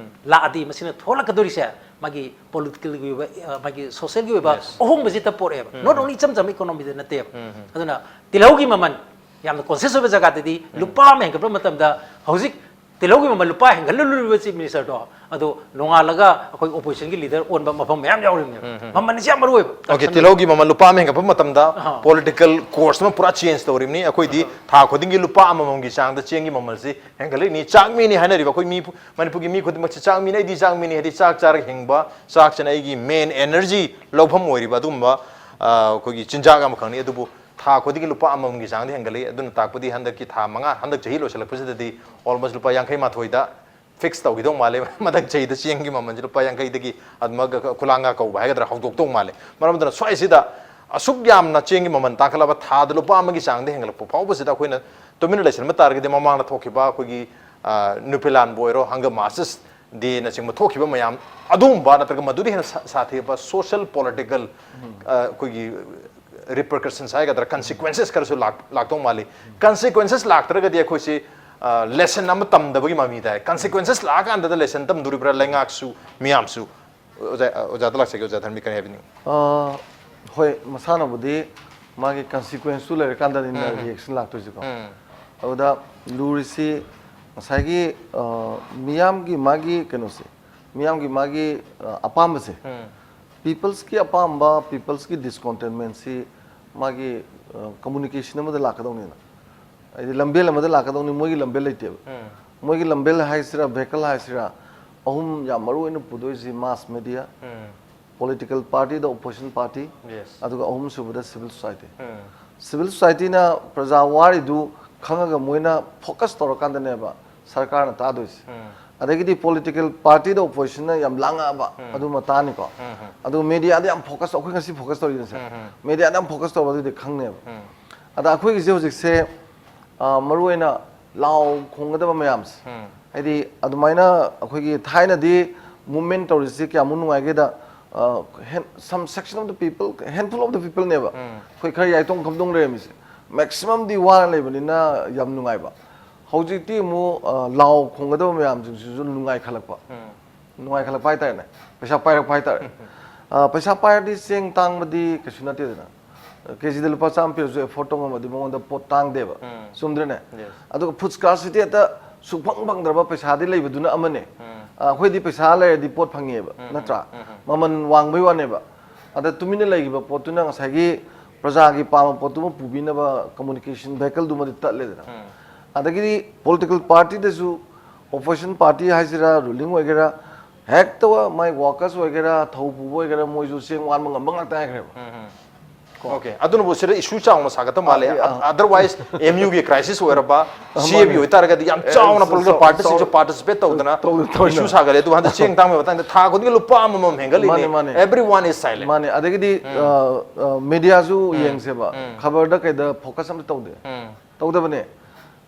ꯂꯥꯛꯑꯗꯤ ꯃꯁꯤꯅ ꯊꯣꯛꯂꯛꯀꯗꯣꯔꯤꯁꯦ ꯃꯥꯒꯤ ꯄꯣꯂꯤꯇꯤꯀꯦꯜꯒꯤ ꯑꯣꯏꯕ, ꯑ, ꯃꯥꯒꯤ ꯁꯣꯁꯤꯌꯦꯜꯒꯤ ꯑꯣꯏꯕ ꯑꯍꯣꯡꯕꯁꯤꯇ ꯄꯣꯔꯛꯑꯦꯕ, not only ꯏꯆꯝ ꯆꯝꯕ ꯏꯀꯣꯅꯣꯃꯤꯗ ꯅꯠꯇꯦꯕ꯫ ꯑꯗꯨꯅ ꯇꯤꯜꯍꯧꯒꯤ ꯃꯃꯜ ꯌꯥꯝꯅ ꯀꯣꯟꯁꯤꯌꯁ ꯑꯣꯏꯕ ꯖꯒꯥꯗꯗꯤ ꯂꯨꯄꯥ ꯑꯃ ꯍꯦꯟꯒꯠꯄ ꯃꯇꯝꯗ, ꯍꯧꯖꯤꯛ ꯇꯤꯜꯍꯧꯒꯤ ꯃꯃꯜ ꯂꯨꯄꯥ ꯍꯦꯟꯒꯠꯂꯨꯔꯤꯕ ꯆꯤꯐ ꯃꯤꯅꯤꯁꯇꯔꯗꯣ, ꯑꯗꯣ ꯅꯣꯡꯉꯥꯜꯂꯒ ꯑꯩꯈꯣꯏ ꯑꯣꯄꯣꯖꯤꯁꯟꯒꯤ ꯂꯤꯗꯔ ꯑꯣꯟꯕ ꯃꯐꯝ ꯃꯌꯥꯝ ꯌꯥꯎꯔꯤꯕꯅꯦꯕ꯫ ꯃꯃꯜꯁꯤ ꯌꯥꯝ ꯃꯔꯨ ꯑꯣꯏꯕ꯫ ꯑꯣꯀꯦ, ꯇꯤꯜꯍꯧꯒꯤ ꯃꯃꯜ ꯂꯨꯄꯥ ꯑꯃ ꯍꯦꯟꯒꯠꯄ ꯃꯇꯝꯗ ꯑꯍꯥ꯫ ꯄꯣꯂꯤꯇꯤꯀꯦꯜ ꯀꯣꯔꯁ ꯑꯃ ꯄꯨꯔꯥ ꯆꯦꯟꯖ ꯇꯧꯔꯤꯕꯅꯤ꯫ ꯑꯩꯈꯣꯏꯗꯤ ꯊꯥ ꯈꯨꯗꯤꯡꯒꯤ ꯂꯨꯄꯥ ꯑꯃꯃꯝꯒꯤ ꯆꯥꯡꯗ ꯆꯦꯡꯒꯤ ꯃꯃꯜꯁꯤ ꯍꯦꯟꯒꯠꯂꯛꯏꯅꯤ꯫ ꯆꯥꯛ ꯃꯤꯅꯤ ꯍꯥꯏꯅꯔꯤꯕ ꯑꯩꯈꯣꯏ ꯃꯤ, ꯃꯅꯤꯄꯨꯔꯒꯤ ꯃꯤ ꯈꯨꯗꯤꯡꯃꯛꯁꯤ ꯆꯥꯛ ꯃꯤꯅꯤ, ꯑꯩꯗꯤ ꯆꯥꯛ ꯃꯤꯅꯤ, ꯍꯥꯏꯗꯤ ꯆꯥꯛ ꯆꯥꯔꯒ ꯍꯤꯡꯕ, ꯆꯥꯛꯁꯤꯅ ꯑꯩꯒꯤ ꯃꯦꯟ ꯑꯦꯅꯔꯖꯤ ꯂꯧꯐꯝ ꯑꯣꯏꯔꯤꯕ ꯑꯗꯨꯒꯨꯝꯕ, ꯑ, ꯑꯩꯈꯣꯏꯒꯤ ꯆꯤꯟꯖꯥꯛ ꯑꯃꯈꯛꯅꯤ꯫ ꯑꯗꯨꯕꯨ ꯊꯥ ꯈꯨꯗꯤꯡꯒꯤ ꯂꯨꯄꯥ ꯑꯃꯃꯝꯒꯤ ꯆꯥꯡꯗ ꯍꯦꯟꯒꯠꯂꯛꯏ꯫ ꯑꯗꯨꯅ ꯇꯥꯛꯄꯗꯤ ꯍꯟꯗꯛꯀꯤ ꯊꯥ ꯃꯉꯥ, ꯍꯟꯗꯛ ꯆꯍꯤ ꯂꯣꯏꯁꯤꯜꯂꯛꯄꯁꯤꯗꯗꯤ almost ꯂꯨꯄꯥ ꯌꯥꯡꯈꯩ ꯃꯥꯊꯣꯏꯗ ꯐꯤꯛꯁ ꯇꯧꯈꯤꯗꯧ ꯃꯥꯜꯂꯦ꯫ ꯃꯊꯪ ꯆꯍꯤꯗ ꯆꯦꯡꯒꯤ ꯃꯃꯜꯁꯦ ꯂꯨꯄꯥ ꯌꯥꯡꯈꯩꯗꯒꯤ ꯑꯗꯨꯃꯛ ꯈꯨꯂꯥꯡꯒ ꯀꯧꯕ ꯍꯥꯏꯒꯗ꯭ꯔꯥ, ꯍꯧꯗꯣꯛꯇꯧ ꯃꯥꯜꯂꯦ꯫ ꯃꯔꯝ ꯑꯗꯨꯅ ꯁ꯭ꯋꯥꯏꯁꯤꯗ ꯑꯁꯨꯛ ꯌꯥꯝꯅ ꯆꯦꯡꯒꯤ ꯃꯃꯜ ꯇꯥꯡꯈꯠꯂꯕ, ꯊꯥꯗ ꯂꯨꯄꯥ ꯑꯃꯒꯤ ꯆꯥꯡꯗ ꯍꯦꯟꯒꯠꯂꯛꯄ ꯐꯥꯎꯕꯁꯤꯗ ꯑꯩꯈꯣꯏꯅ ꯇꯨꯃꯤꯟꯅ ꯂꯩꯁꯤꯟꯕ ꯇꯥꯔꯒꯗꯤ, ꯃꯃꯥꯡꯗ ꯊꯣꯛꯈꯤꯕ ꯑꯩꯈꯣꯏꯒꯤ, ꯑ, ꯅꯨꯄꯤꯂꯥꯟꯕꯨ ꯑꯣꯏꯔꯣ, ꯍꯪꯒꯔ ꯃꯥꯔꯆꯦꯁ ꯗꯦꯅꯆꯤꯡꯕ ꯊꯣꯛꯈꯤꯕ ꯃꯌꯥꯝ ꯑꯗꯨꯒꯨꯝꯕ ꯅꯠꯇ꯭ꯔꯒ ꯃꯗꯨꯗꯤ ꯍꯦꯟꯅ ꯁꯥ-, ꯁꯥꯊꯤꯕ ꯁꯣꯁꯤꯌꯦꯜ ꯄꯣꯂꯤꯇꯤꯀꯦꯜ, ꯑ, ꯑꯩꯈꯣꯏꯒꯤ ꯔꯤꯄꯔꯀꯁꯟꯁ ꯍꯥꯏꯒꯗ꯭ꯔꯥ, ꯀꯟꯁꯤꯀ꯭ꯋꯦꯟꯁꯦꯁ ꯈꯔꯁꯨ ꯂꯥꯛ-, ꯂꯥꯛꯇꯧ ꯃꯥꯜꯂꯤ꯫ ꯀꯟꯁꯤꯀ꯭ꯋꯦꯟꯁꯦꯁ ꯂꯥꯛꯇ꯭ꯔꯒꯗꯤ ꯑꯩꯈꯣꯏꯁꯤ, ꯑ, ꯂꯦꯁꯟ ꯑꯃ ꯇꯝꯗꯕꯒꯤ ꯃꯃꯤ ꯇꯥꯏ꯫ ꯀꯟꯁꯤꯀ꯭ꯋꯦꯟꯁꯦꯁ ꯂꯥꯛꯑꯀꯥꯟꯗꯗ ꯂꯦꯁꯟ ꯇꯝꯗꯣꯔꯤꯕ꯭ꯔꯥ ꯂꯩꯉꯥꯛꯁꯨ ꯃꯤꯌꯥꯝꯁꯨ? ꯑꯣꯖꯥ, ꯑꯣꯖꯥꯗ ꯂꯥꯛꯆꯒꯦ, ꯑꯣꯖꯥ ꯙꯔꯃꯤ ꯀꯔꯤ ꯍꯥꯏꯕꯤꯅꯤꯡ? ꯑ, ꯍꯣꯏ, ꯃꯁꯥꯅꯕꯨꯗꯤ ꯃꯥꯒꯤ ꯀꯟꯁꯤꯀ꯭ꯋꯦꯟꯁꯇꯨ ꯂꯩꯔꯀꯥꯟꯗꯅꯤꯅ ꯔꯤꯌꯦꯛꯁꯟ ꯂꯥꯛꯇꯣꯏꯁꯦꯀꯣ꯫ ꯑꯗꯨꯗ ꯂꯨꯔꯤꯁꯤ ꯉꯁꯥꯏꯒꯤ, ꯑ, ꯃꯤꯌꯥꯝꯒꯤ ꯃꯥꯒꯤ ꯀꯩꯅꯣꯁꯦ, ꯃꯤꯌꯥꯝꯒꯤ ꯃꯥꯒꯤ, ꯑ, ꯑꯄꯥꯝꯕꯁꯦ, ꯄꯤꯄꯜꯁꯀꯤ ꯑꯄꯥꯝꯕ, ꯄꯤꯄꯜꯁꯀꯤ ꯗꯤꯁꯀꯣꯟꯇꯦꯟꯃꯦꯟꯁꯤ ꯃꯥꯒꯤ, ꯑ, ꯀꯝꯃꯨꯅꯤꯀꯦꯁꯟ ꯑꯃꯗ ꯂꯥꯛꯀꯗꯧꯅꯤꯅ, ꯍꯥꯏꯗꯤ ꯂꯝꯕꯦꯜ ꯑꯃꯗ ꯂꯥꯛꯀꯗꯧꯅꯤ, ꯃꯣꯏꯒꯤ ꯂꯝꯕꯦꯜ ꯂꯩꯇꯦꯕ꯫ ꯃꯣꯏꯒꯤ ꯂꯝꯕꯦꯜ ꯍꯥꯏꯁꯤꯔꯥ, ꯚꯦꯍꯤꯀꯜ ꯍꯥꯏꯁꯤꯔꯥ, ꯑꯍꯨꯝ ꯌꯥꯝ ꯃꯔꯨ ꯑꯣꯏꯅ ꯄꯨꯗꯣꯏꯁꯤ ꯃꯥꯁ ꯃꯦꯗꯤꯌꯥ, ꯄꯣꯂꯤꯇꯤꯀꯦꯜ ꯄꯥꯔꯇꯤꯗ ꯑꯣꯄꯣꯖꯤꯁꯟ ꯄꯥꯔꯇꯤ, Yes. ꯑꯗꯨꯒ ꯑꯍꯨꯝꯁꯨꯕꯗ ꯁꯤꯚꯤꯜ ꯁꯣꯁꯥꯏꯇꯤ꯫ ꯁꯤꯚꯤꯜ ꯁꯣꯁꯥꯏꯇꯤꯅ ꯄ꯭ꯔꯖꯥ ꯋꯥꯔꯤꯗꯨ ꯈꯪꯉꯒ ꯃꯣꯏꯅ ꯐꯣꯀꯁ ꯇꯧꯔꯀꯥꯟꯗꯅꯦꯕ ꯁꯔꯀꯥꯔꯅ ꯇꯥꯗꯣꯏꯁꯦ꯫ ꯑꯗꯒꯤꯗꯤ ꯄꯣꯂꯤꯇꯤꯀꯦꯜ ꯄꯥꯔꯇꯤꯗ ꯑꯣꯄꯣꯖꯤꯁꯟꯅ ꯌꯥꯝ ꯂꯥꯡꯉꯛꯑꯕ, ꯑꯗꯨꯃ ꯇꯥꯅꯤꯀꯣ꯫ ꯑꯗꯨꯒ ꯃꯦꯗꯤꯌꯥꯗ ꯌꯥꯝ ꯐꯣꯀꯁ, ꯑꯩꯈꯣꯏ ꯉꯁꯤ ꯐꯣꯀꯁ ꯇꯧꯔꯤꯁꯦ, ꯃꯦꯗꯤꯌꯥꯗ ꯌꯥꯝ ꯐꯣꯀꯁ ꯇꯧꯕ ꯑꯗꯨꯗꯤ ꯈꯪꯅꯦꯕ꯫ ꯑꯗ ꯑꯩꯈꯣꯏꯒꯤꯁꯦ ꯍꯧꯖꯤꯛꯁꯦ, ꯑ, ꯃꯔꯨꯑꯣꯏꯅ ꯂꯥꯎ ꯈꯣꯡꯒꯗꯕ ꯃꯌꯥꯝꯁꯦ, ꯍꯥꯏꯗꯤ ꯑꯗꯨꯃꯥꯏꯅ ꯑꯩꯈꯣꯏꯒꯤ ꯊꯥꯏꯅꯗꯤ ꯃꯨꯞꯃꯦꯟ ꯇꯧꯔꯤꯁꯤ ꯀꯌꯥꯃꯨꯛ ꯅꯨꯡꯉꯥꯏꯒꯦꯗ, ꯑ, hand-, some section of the people, handful of the people ꯅꯦꯕ ꯑꯩꯈꯣꯏ ꯈꯔ ꯌꯥꯏꯇꯣꯡ ꯈꯝꯗꯣꯡ ꯂꯩꯔꯝꯃꯤꯁꯦ꯫ ꯃꯦꯛꯁꯤꯃꯝꯗꯤ ꯋꯥꯅ ꯂꯩꯕꯅꯤꯅ ꯌꯥꯝ ꯅꯨꯡꯉꯥꯏꯕ꯫ ꯍꯧꯖꯤꯛꯇꯤ ꯑꯃꯨꯛ, ꯑ, ꯂꯥꯎ ꯈꯣꯡꯒꯗꯕ ꯃꯌꯥꯝꯁꯤꯡꯁꯤꯁꯨ ꯅꯨꯡꯉꯥꯏꯈꯠꯂꯛꯄ꯫ ꯎꯝ꯫ ꯅꯨꯡꯉꯥꯏꯈꯠꯂꯛꯄ ꯍꯥꯏꯇꯥꯔꯦꯅꯦ꯫ ꯄꯩꯁꯥ ꯄꯥꯏꯔꯛꯄ ꯍꯥꯏꯇꯥꯔꯦ꯫ ꯑ, ꯄꯩꯁꯥ ꯄꯥꯏꯔꯗꯤ ꯆꯦꯡ ꯇꯥꯡꯕꯗꯤ ꯀꯩꯁꯨ ꯅꯠꯇꯦꯗꯅ꯫ ꯀꯦꯖꯤꯗ ꯂꯨꯄꯥ ꯆꯥꯝꯃ ꯄꯤꯔꯁꯨ afford ꯇꯧ ꯉꯝꯃꯗꯤ ꯃꯉꯣꯟꯗ ꯄꯣꯠ ꯇꯥꯡꯗꯦꯕ꯫ ꯎꯝ꯫ ꯆꯨꯝꯗ꯭ꯔꯅꯦ? Yes꯫ ꯑꯗꯨꯒ food scarcity ꯍꯦꯛꯇ ꯁꯨꯛꯐꯪ ꯐꯪꯗ꯭ꯔꯕ ꯄꯩꯁꯥꯗꯤ ꯂꯩꯕꯗꯨꯅ ꯑꯃꯅꯦ꯫ ꯎꯝ꯫ ꯑ, ꯑꯩꯈꯣꯏꯗꯤ ꯄꯩꯁꯥ ꯂꯩꯔꯗꯤ ꯄꯣꯠ ꯐꯪꯉꯦꯕ, ꯎꯝ, ꯅꯠꯇ꯭ꯔꯥ? ꯎꯝ, ꯎꯝ꯫ ꯃꯃꯜ ꯋꯥꯡꯕꯩ ꯋꯥꯅꯦꯕ꯫ ꯑꯗ ꯇꯨꯃꯤꯟꯅ ꯂꯩꯈꯤꯕ ꯄꯣꯠꯇꯨꯅ ꯉꯁꯥꯏꯒꯤ ꯄ꯭ꯔꯖꯥꯒꯤ ꯄꯥꯝꯕ ꯄꯣꯠꯇꯨꯃ ꯄꯨꯕꯤꯅꯕ communication vehicle ꯗꯨꯃꯗꯤ ꯇꯠꯂꯦꯗꯅ꯫ ꯎꯝ꯫ ꯑꯗꯒꯤꯗꯤ political party ꯗꯁꯨ, opposition party ꯍꯥꯏꯁꯤꯔꯥ, ruling ꯑꯣꯏꯒꯦꯔꯥ, ꯍꯦꯛꯇ ꯃꯥꯏ workers ꯑꯣꯏꯒꯦꯔꯥ, ꯊꯧ ꯄꯨꯕ ꯑꯣꯏꯒꯦꯔꯥ, ꯃꯣꯏꯁꯨ ꯆꯦꯡ ꯋꯥꯟꯕ ꯉꯝꯕ ꯉꯥꯛꯇ ꯍꯥꯏꯈ꯭ꯔꯦꯕ꯫ ꯎꯝ, ꯎꯝ꯫ ꯀꯣ꯫ Okay, ꯑꯗꯨꯅꯕꯨ ꯁꯤꯗ issue ꯆꯥꯎꯅ ꯁꯥꯒꯠꯇꯕ ꯃꯥꯜꯂꯦ꯫ ꯑꯥ, ꯑꯥ꯫ Otherwise, M U ꯒꯤ crisis ꯑꯣꯏꯔꯕ, ꯑꯥ, C A B ꯃꯥꯅꯦ꯫ ꯑꯣꯏꯇꯥꯔꯒꯗꯤ ꯌꯥꯝ ꯑꯦ, ꯆꯥꯎꯅ ꯆꯥꯎ-, political party ꯁꯤꯡꯁꯨ ꯆꯥꯎ-, participate ꯇꯧꯗꯅ ꯇꯧ-, ꯇꯧ-, issue ꯁꯥꯒꯠꯂꯦ꯫ ꯑꯗꯨꯒ ꯍꯟꯗꯛ ꯆꯦꯡ ꯇꯥꯡꯕꯒꯤ ꯃꯇꯥꯡꯗ ꯊꯥ ꯈꯨꯗꯤꯡꯒꯤ ꯂꯨꯄꯥ ꯑꯃꯃꯝ ꯍꯦꯟꯒꯠꯂꯤꯅꯦ꯫ ꯃꯥꯅꯦ, ꯃꯥꯅꯦ꯫ Everyone is silent꯫ ꯃꯥꯅꯦ꯫ ꯑꯗꯒꯤꯗꯤ, ꯎꯝ꯫ ꯑ, ꯑ, media ꯁꯨ ꯎꯝ꯫ ꯌꯦꯡꯁꯦꯕ꯫ ꯎꯝ꯫ ꯈꯕꯔꯗ ꯀꯩꯗ focus ꯑꯝꯇ ꯇꯧꯗꯦ꯫ ꯎꯝ꯫ ꯇꯧꯗꯕꯅꯦ꯫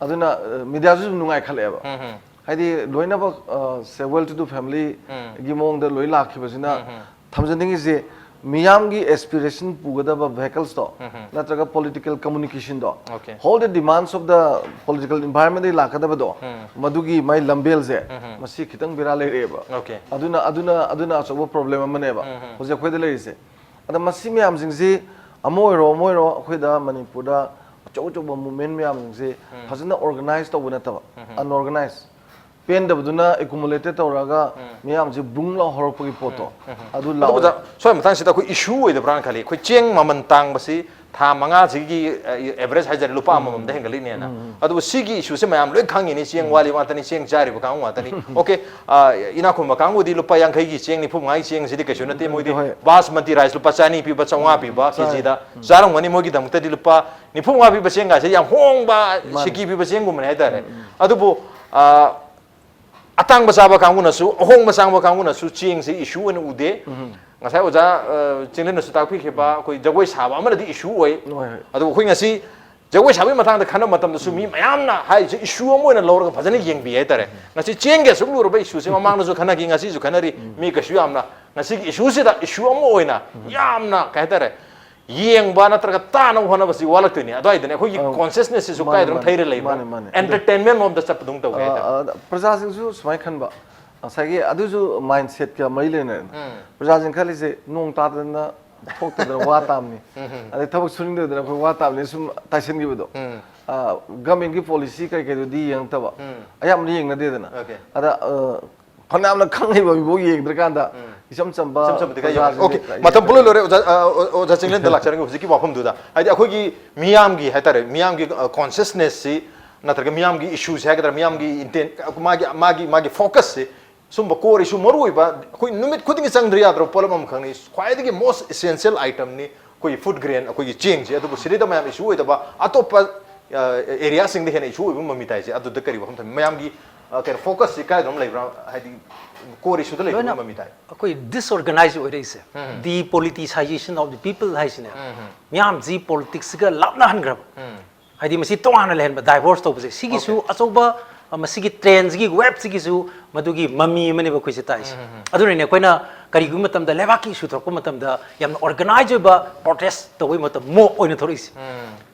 ꯑꯗꯨꯅ, ꯑ, media ꯁꯨ ꯅꯨꯡꯉꯥꯏꯈꯠꯂꯛꯑꯦꯕ꯫ ꯎꯝ, ꯎꯝ꯫ ꯍꯥꯏꯗꯤ ꯂꯣꯏꯅꯃꯛ, ꯑ, say well to the family ꯎꯝ꯫ ꯒꯤ ꯃꯑꯣꯡꯗ ꯂꯣꯏ ꯂꯥꯛꯈꯤꯕꯁꯤꯅ ꯎꯝ, ꯎꯝ꯫ ꯊꯝꯖꯅꯤꯡꯉꯤꯁꯦ, ꯃꯤꯌꯥꯝꯒꯤ aspiration ꯄꯨꯒꯗꯕ vehicles ꯇꯣ, ꯎꯝ, ꯎꯝ꯫ ꯅꯠꯇ꯭ꯔꯒ political communication ꯗꯣ, Okay꯫ all the demands of the political environment ꯗꯒꯤ ꯂꯥꯛꯀꯗꯕꯗꯣ, ꯎꯝ꯫ ꯃꯗꯨꯒꯤ ꯃꯥꯏ ꯂꯝꯕꯦꯜꯁꯦ, ꯎꯝ, ꯎꯝ꯫ ꯃꯁꯤ ꯈꯤꯇꯪ ꯕꯦꯔꯥ ꯂꯩꯔꯛꯑꯦꯕ꯫ Okay꯫ ꯑꯗꯨꯅ, ꯑꯗꯨꯅ, ꯑꯗꯨꯅ ꯑꯆꯧꯕ problem ꯑꯃꯅꯦꯕ ꯎꯝ, ꯎꯝ꯫ ꯍꯧꯖꯤꯛ ꯑꯩꯈꯣꯏꯗ ꯂꯩꯔꯤꯁꯦ꯫ ꯑꯗ ꯃꯁꯤ ꯃꯌꯥꯝꯁꯤꯡꯁꯤ ꯑꯃ ꯑꯣꯏꯔꯣ, ꯑꯃ ꯑꯣꯏꯔꯣ, ꯑꯩꯈꯣꯏꯗ ꯃꯅꯤꯄꯨꯔꯗ ꯑꯆꯧ ꯑꯆꯧꯕ movement ꯃꯌꯥꯝꯁꯤꯡꯁꯤ ꯎꯝ꯫ ꯐꯖꯅ organize ꯇꯧꯕ ꯅꯠꯇꯕ, ꯎꯝ, ꯎꯝ꯫ Unorganized, ꯄꯦꯟꯗꯕꯗꯨꯅ accumulated ꯇꯧꯔꯒ ꯎꯝ꯫ ꯃꯌꯥꯝꯁꯤ ꯕ꯭ꯔꯨꯡ ꯂꯥꯎ ꯍꯧꯔꯛꯄꯒꯤ ꯄꯣꯠꯇꯣ, ꯎꯝ, ꯎꯝ꯫ ꯑꯗꯨ ꯑꯗꯨ ꯂꯥꯛꯑꯣ꯫ ꯑꯣꯖꯥ, ꯁ꯭ꯋꯥꯏ ꯃꯇꯥꯡꯁꯤꯗ ꯑꯩꯈꯣꯏ issue ꯑꯣꯏꯗꯕ꯭ꯔꯥꯅ ꯈꯜꯂꯤ꯫ ꯑꯩꯈꯣꯏ ꯆꯦꯡ ꯃꯃꯜ ꯇꯥꯡꯕꯁꯤ ꯊꯥ ꯃꯉꯥꯁꯤꯒꯤ, ꯑ, average ꯍꯥꯏꯖꯔꯦ, ꯂꯨꯄꯥ ꯎꯝ꯫ ꯑꯃꯃꯝꯗ ꯍꯦꯟꯒꯠꯂꯤꯅꯦꯅ꯫ ꯎꯝ, ꯎꯝ꯫ ꯑꯗꯨꯕꯨ ꯁꯤꯒꯤ issue ꯁꯦ ꯃꯌꯥꯝ ꯂꯣꯏ ꯈꯪꯉꯤꯅꯤ, ꯆꯦꯡ ꯎꯝ꯫ ꯋꯥꯠꯂꯤ ꯉꯥꯛꯇꯅꯤ, ꯆꯦꯡ ꯆꯥꯔꯤꯕ ꯀꯥꯡꯕꯨ ꯉꯥꯛꯇꯅꯤ꯫ Okay, ꯑ, ꯏꯅꯥꯛ ꯈꯨꯟꯕ ꯀꯥꯡꯕꯨꯗꯤ ꯂꯨꯄꯥ ꯌꯥꯡꯈꯩꯒꯤ ꯆꯦꯡ, ꯅꯤꯐꯨ ꯃꯉꯥꯒꯤ ꯆꯦꯡꯁꯤꯗꯤ ꯀꯩꯁꯨ ꯅꯠꯇꯦ, ꯃꯣꯏꯗꯤ ꯍꯣꯏ꯫ Basmati rice ꯂꯨꯄꯥ ꯆꯅꯤ ꯄꯤꯕ, ꯆꯥꯝꯃꯉꯥ ꯄꯤꯕ ꯆꯥꯔꯦ꯫ KG ꯗ ꯎꯝ꯫ ꯆꯥꯔꯝꯒꯅꯤ꯫ ꯃꯣꯏꯒꯤꯗꯃꯛꯇꯗꯤ ꯂꯨꯄꯥ ꯅꯤꯐꯨ ꯃꯉꯥ ꯄꯤꯕ ꯆꯦꯡꯒꯥꯁꯦ ꯌꯥꯝ ꯍꯣꯡꯕ, ꯃꯥꯅꯦ꯫ ꯁꯤꯀꯤ ꯄꯤꯕ ꯆꯦꯡꯒꯨꯝꯕꯅꯦ ꯍꯥꯏꯇꯥꯔꯦ꯫ ꯎꯝ, ꯎꯝ꯫ ꯑꯗꯨꯕꯨ, ꯑ, ꯑꯇꯥꯡꯕ ꯆꯥꯕ ꯀꯥꯡꯕꯨꯅꯁꯨ, ꯑꯍꯣꯡꯕ ꯆꯥꯕ ꯀꯥꯡꯕꯨꯅꯁꯨ ꯆꯦꯡꯁꯤ issue ꯑꯣꯏꯅ ꯎꯗꯦ꯫ ꯎꯝ꯫ ꯉꯁꯥꯏ ꯑꯣꯖꯥ, ꯑ, ꯆꯤꯡꯂꯦꯟꯅꯁꯨ ꯇꯥꯛꯄꯤꯈꯤꯕ, ꯎꯝ꯫ ꯑꯩꯈꯣꯏ ꯖꯒꯣꯏ ꯁꯥꯕ ꯑꯃꯅꯗꯤ issue ꯑꯣꯏ꯫ ꯍꯣꯏ, ꯍꯣꯏ꯫ ꯑꯗꯨꯕꯨ ꯑꯩꯈꯣꯏ ꯉꯁꯤ ꯖꯒꯣꯏ ꯁꯥꯕꯒꯤ ꯃꯇꯥꯡꯗ ꯈꯟꯅꯕ ꯃꯇꯝꯗꯁꯨ ꯃꯤ ꯎꯝ꯫ ꯃꯌꯥꯝꯅ ꯍꯥꯏꯔꯤꯁꯦ issue ꯑꯃ ꯑꯣꯏꯅ ꯂꯧꯔꯒ ꯐꯖꯅ ꯌꯦꯡꯕꯤ ꯍꯥꯏꯇꯥꯔꯦ꯫ ꯎꯝ꯫ ꯉꯁꯤ ꯆꯦꯡꯒꯤ ꯑꯁꯨꯛ ꯂꯨꯔꯕ issue ꯁꯦ ꯃꯃꯥꯡꯗꯁꯨ ꯈꯟꯅꯈꯤ, ꯉꯁꯤꯁꯨ ꯈꯟꯅꯔꯤ꯫ ꯎꯝ꯫ ꯃꯤ ꯀꯩꯁꯨ ꯌꯥꯝꯅ ꯉꯁꯤꯒꯤ issue ꯁꯤꯗ issue ꯑꯃ ꯑꯣꯏꯅ ꯎꯝ꯫ ꯌꯥꯝꯅ, ꯀꯩ ꯍꯥꯏꯇꯥꯔꯦ, ꯌꯦꯡꯕ ꯅꯠꯇ꯭ꯔꯒ ꯇꯥꯅꯕ ꯍꯣꯠꯅꯕꯁꯤ ꯋꯥꯠꯂꯛꯇꯣꯏꯅꯤ꯫ ꯑꯗꯨꯋꯥꯏꯗꯅꯦ ꯑꯩꯈꯣꯏꯒꯤ ꯑꯧ꯫ ꯀꯣꯟꯁꯤꯌꯁꯅꯦꯁꯁꯤꯁꯨ ꯃꯥꯅꯦ, ꯀꯥꯏꯗꯅꯣꯝ ꯃꯥꯅꯦ, ꯊꯩꯔ ꯂꯩꯕ꯫ ꯃꯥꯅꯦ, ꯃꯥꯅꯦ꯫ ꯑꯦꯟꯇꯔꯇꯦꯟꯃꯦꯟ ꯔꯣꯝꯗ ꯆꯠꯄꯗꯧ ꯇꯧꯋꯦ ꯍꯥꯏꯇꯥꯔꯦ꯫ ꯑ, ꯑ, ꯄ꯭ꯔꯖꯥꯁꯤꯡꯁꯨ ꯁꯨꯃꯥꯏꯅ ꯈꯟꯕ, ꯉꯁꯥꯏꯒꯤ ꯑꯗꯨꯁꯨ ꯃꯥꯏꯟꯁꯦꯠꯀ ꯃꯔꯤ ꯂꯩꯅꯔꯦ꯫ ꯄ꯭ꯔꯖꯥꯁꯤꯡ ꯈꯜꯂꯤꯁꯦ ꯅꯣꯡ ꯇꯥꯗꯅ ꯊꯣꯛꯇꯗꯅ ꯋꯥ ꯇꯥꯕꯅꯤ, ꯑꯗꯩ ꯊꯕꯛ ꯁꯨꯅꯤꯡꯗꯗꯅ ꯑꯩꯈꯣꯏ ꯋꯥ ꯇꯥꯕꯅꯤ ꯁꯨꯝ ꯇꯥꯏꯁꯤꯟꯈꯤꯕꯗꯣ꯫ ꯒꯃꯦꯟꯒꯤ ꯄꯣꯂꯤꯁꯤ ꯀꯩ ꯀꯩꯗꯨꯗꯤ ꯌꯦꯡꯉꯛꯇꯕ, ꯑꯌꯥꯝꯕꯅ ꯌꯦꯡꯅꯗꯦꯗꯅ꯫ Okay. ꯑꯗ ꯑ, ꯐꯅꯌꯥꯝꯅ ꯈꯪꯉꯤꯕ ꯃꯤꯐꯥꯎ ꯌꯦꯡꯗ꯭ꯔꯀꯥꯟꯗ ꯏꯆꯝ ꯆꯝꯕ ꯏꯆꯝ ꯆꯝꯕꯗꯤ ꯀꯥꯏ ꯌꯥꯎꯔꯦ꯫ ꯄ꯭ꯔꯖꯥꯁꯤꯡꯁꯦ Okay, ꯃꯇꯝ ꯄꯨꯂꯣꯏ ꯂꯣꯏꯔꯦ꯫ ꯑꯣꯖꯥ, ꯑ, ꯑꯣ-, ꯑꯣꯖꯥ ꯆꯤꯡꯂꯦꯟꯗ ꯂꯥꯛꯆꯔꯒꯦ ꯍꯧꯖꯤꯛꯀꯤ ꯋꯥꯐꯝꯗꯨꯗ꯫ ꯍꯥꯏꯗꯤ ꯑꯩꯈꯣꯏꯒꯤ ꯃꯤꯌꯥꯝꯒꯤ ꯍꯥꯏꯇꯥꯔꯦ, ꯃꯤꯌꯥꯝꯒꯤ ꯀꯣꯟꯁꯤꯌꯁꯅꯦꯁꯁꯤ ꯅꯠꯇ꯭ꯔꯒ ꯃꯤꯌꯥꯝꯒꯤ ꯏꯁꯨꯁꯤ ꯍꯥꯏꯒꯗ꯭ꯔꯥ, ꯃꯤꯌꯥꯝꯒꯤ ꯏꯟꯇꯦꯟ, ꯃꯥꯒꯤ, ꯃꯥꯒꯤ, ꯃꯥꯒꯤ ꯐꯣꯀꯁꯁꯤ ꯁꯨꯝꯕ core issue ꯃꯔꯨ ꯑꯣꯏꯕ ꯑꯩꯈꯣꯏ ꯅꯨꯃꯤꯠ ꯈꯨꯗꯤꯡꯒꯤ ꯆꯪꯗ꯭ꯔ ꯌꯥꯗ꯭ꯔꯕ ꯄꯣꯠꯂꯝ ꯑꯃꯈꯛꯅꯤ, ꯈ꯭ꯋꯥꯏꯗꯒꯤ most essential itemꯅꯤ ꯑꯩꯈꯣꯏꯒꯤ food grain, ꯑꯩꯈꯣꯏꯒꯤ ꯆꯦꯡꯁꯦ꯫ ꯑꯗꯨꯕꯨ ꯁꯤꯗꯩꯗ ꯃꯌꯥꯝ ꯏꯁꯨ ꯑꯣꯏꯗꯕ ꯑꯇꯣꯞꯄ ꯑꯦꯔꯤꯌꯥꯁꯤꯡꯗ ꯍꯦꯟꯅ ꯏꯁꯨ ꯑꯣꯏꯕ ꯃꯃꯤ ꯇꯥꯏꯁꯦ꯫ ꯑꯗꯨꯗ ꯀꯔꯤ ꯋꯥꯐꯝ ꯊꯝꯕꯤ? ꯃꯌꯥꯝꯒꯤ ꯑ, ꯀꯩꯅꯣ, ꯐꯣꯀꯁꯁꯤ ꯀꯥꯏꯗꯅꯣꯝ ꯂꯩꯕ꯭ꯔꯥ? ꯍꯥꯏꯗꯤ core issueꯗ ꯂꯩꯕ ꯂꯣꯏꯅ ꯃꯃꯤ ꯇꯥꯏ꯫ ꯑꯩꯈꯣꯏ ꯗꯤꯁꯑꯣꯔꯒꯅꯥꯏꯖ ꯑꯣꯏꯔꯛꯏꯁꯦ, depoliticization of the people ꯍꯥꯏꯁꯤꯅꯦ꯫ ꯃꯤꯌꯥꯝꯁꯤ ꯄꯣꯂꯤꯇꯤꯛꯁꯁꯤꯒ ꯂꯥꯞꯅꯍꯟꯈ꯭ꯔꯕ, ꯍꯥꯏꯗꯤ ꯃꯁꯤ ꯇꯣꯉꯥꯟꯅ ꯂꯩꯍꯟꯕ, ꯗꯥꯏꯚꯣꯔꯁ ꯇꯧꯕꯁꯦ, ꯁꯤꯒꯤꯁꯨ ꯑꯆꯧꯕ, ꯑ, ꯃꯁꯤꯒꯤ ꯇ꯭ꯔꯦꯟꯁꯤꯒꯤ ꯋꯦꯕꯁꯤꯒꯤꯁꯨ ꯃꯗꯨꯒꯤ ꯃꯃꯤ ꯑꯃꯅꯦꯕ ꯑꯩꯈꯣꯏꯁꯦ ꯇꯥꯛꯏꯁꯦ꯫ ꯑꯗꯨꯅꯅꯦ ꯑꯩꯈꯣꯏꯅ ꯀꯔꯤꯒꯨꯝꯕ ꯃꯇꯝꯗ ꯂꯩꯕꯥꯛꯀꯤ ꯏꯁꯨ ꯊꯣꯛꯂꯛꯄ ꯃꯇꯝꯗ ꯌꯥꯝꯅ ꯑꯣꯔꯒꯅꯥꯏꯖ ꯑꯣꯏꯕ ꯄ꯭ꯔꯣꯇꯦꯁ ꯇꯧꯕꯒꯤ ꯃꯍꯨꯠꯇ ꯃꯣꯞ ꯑꯣꯏꯅ ꯊꯣꯛꯂꯛꯏꯁꯦ꯫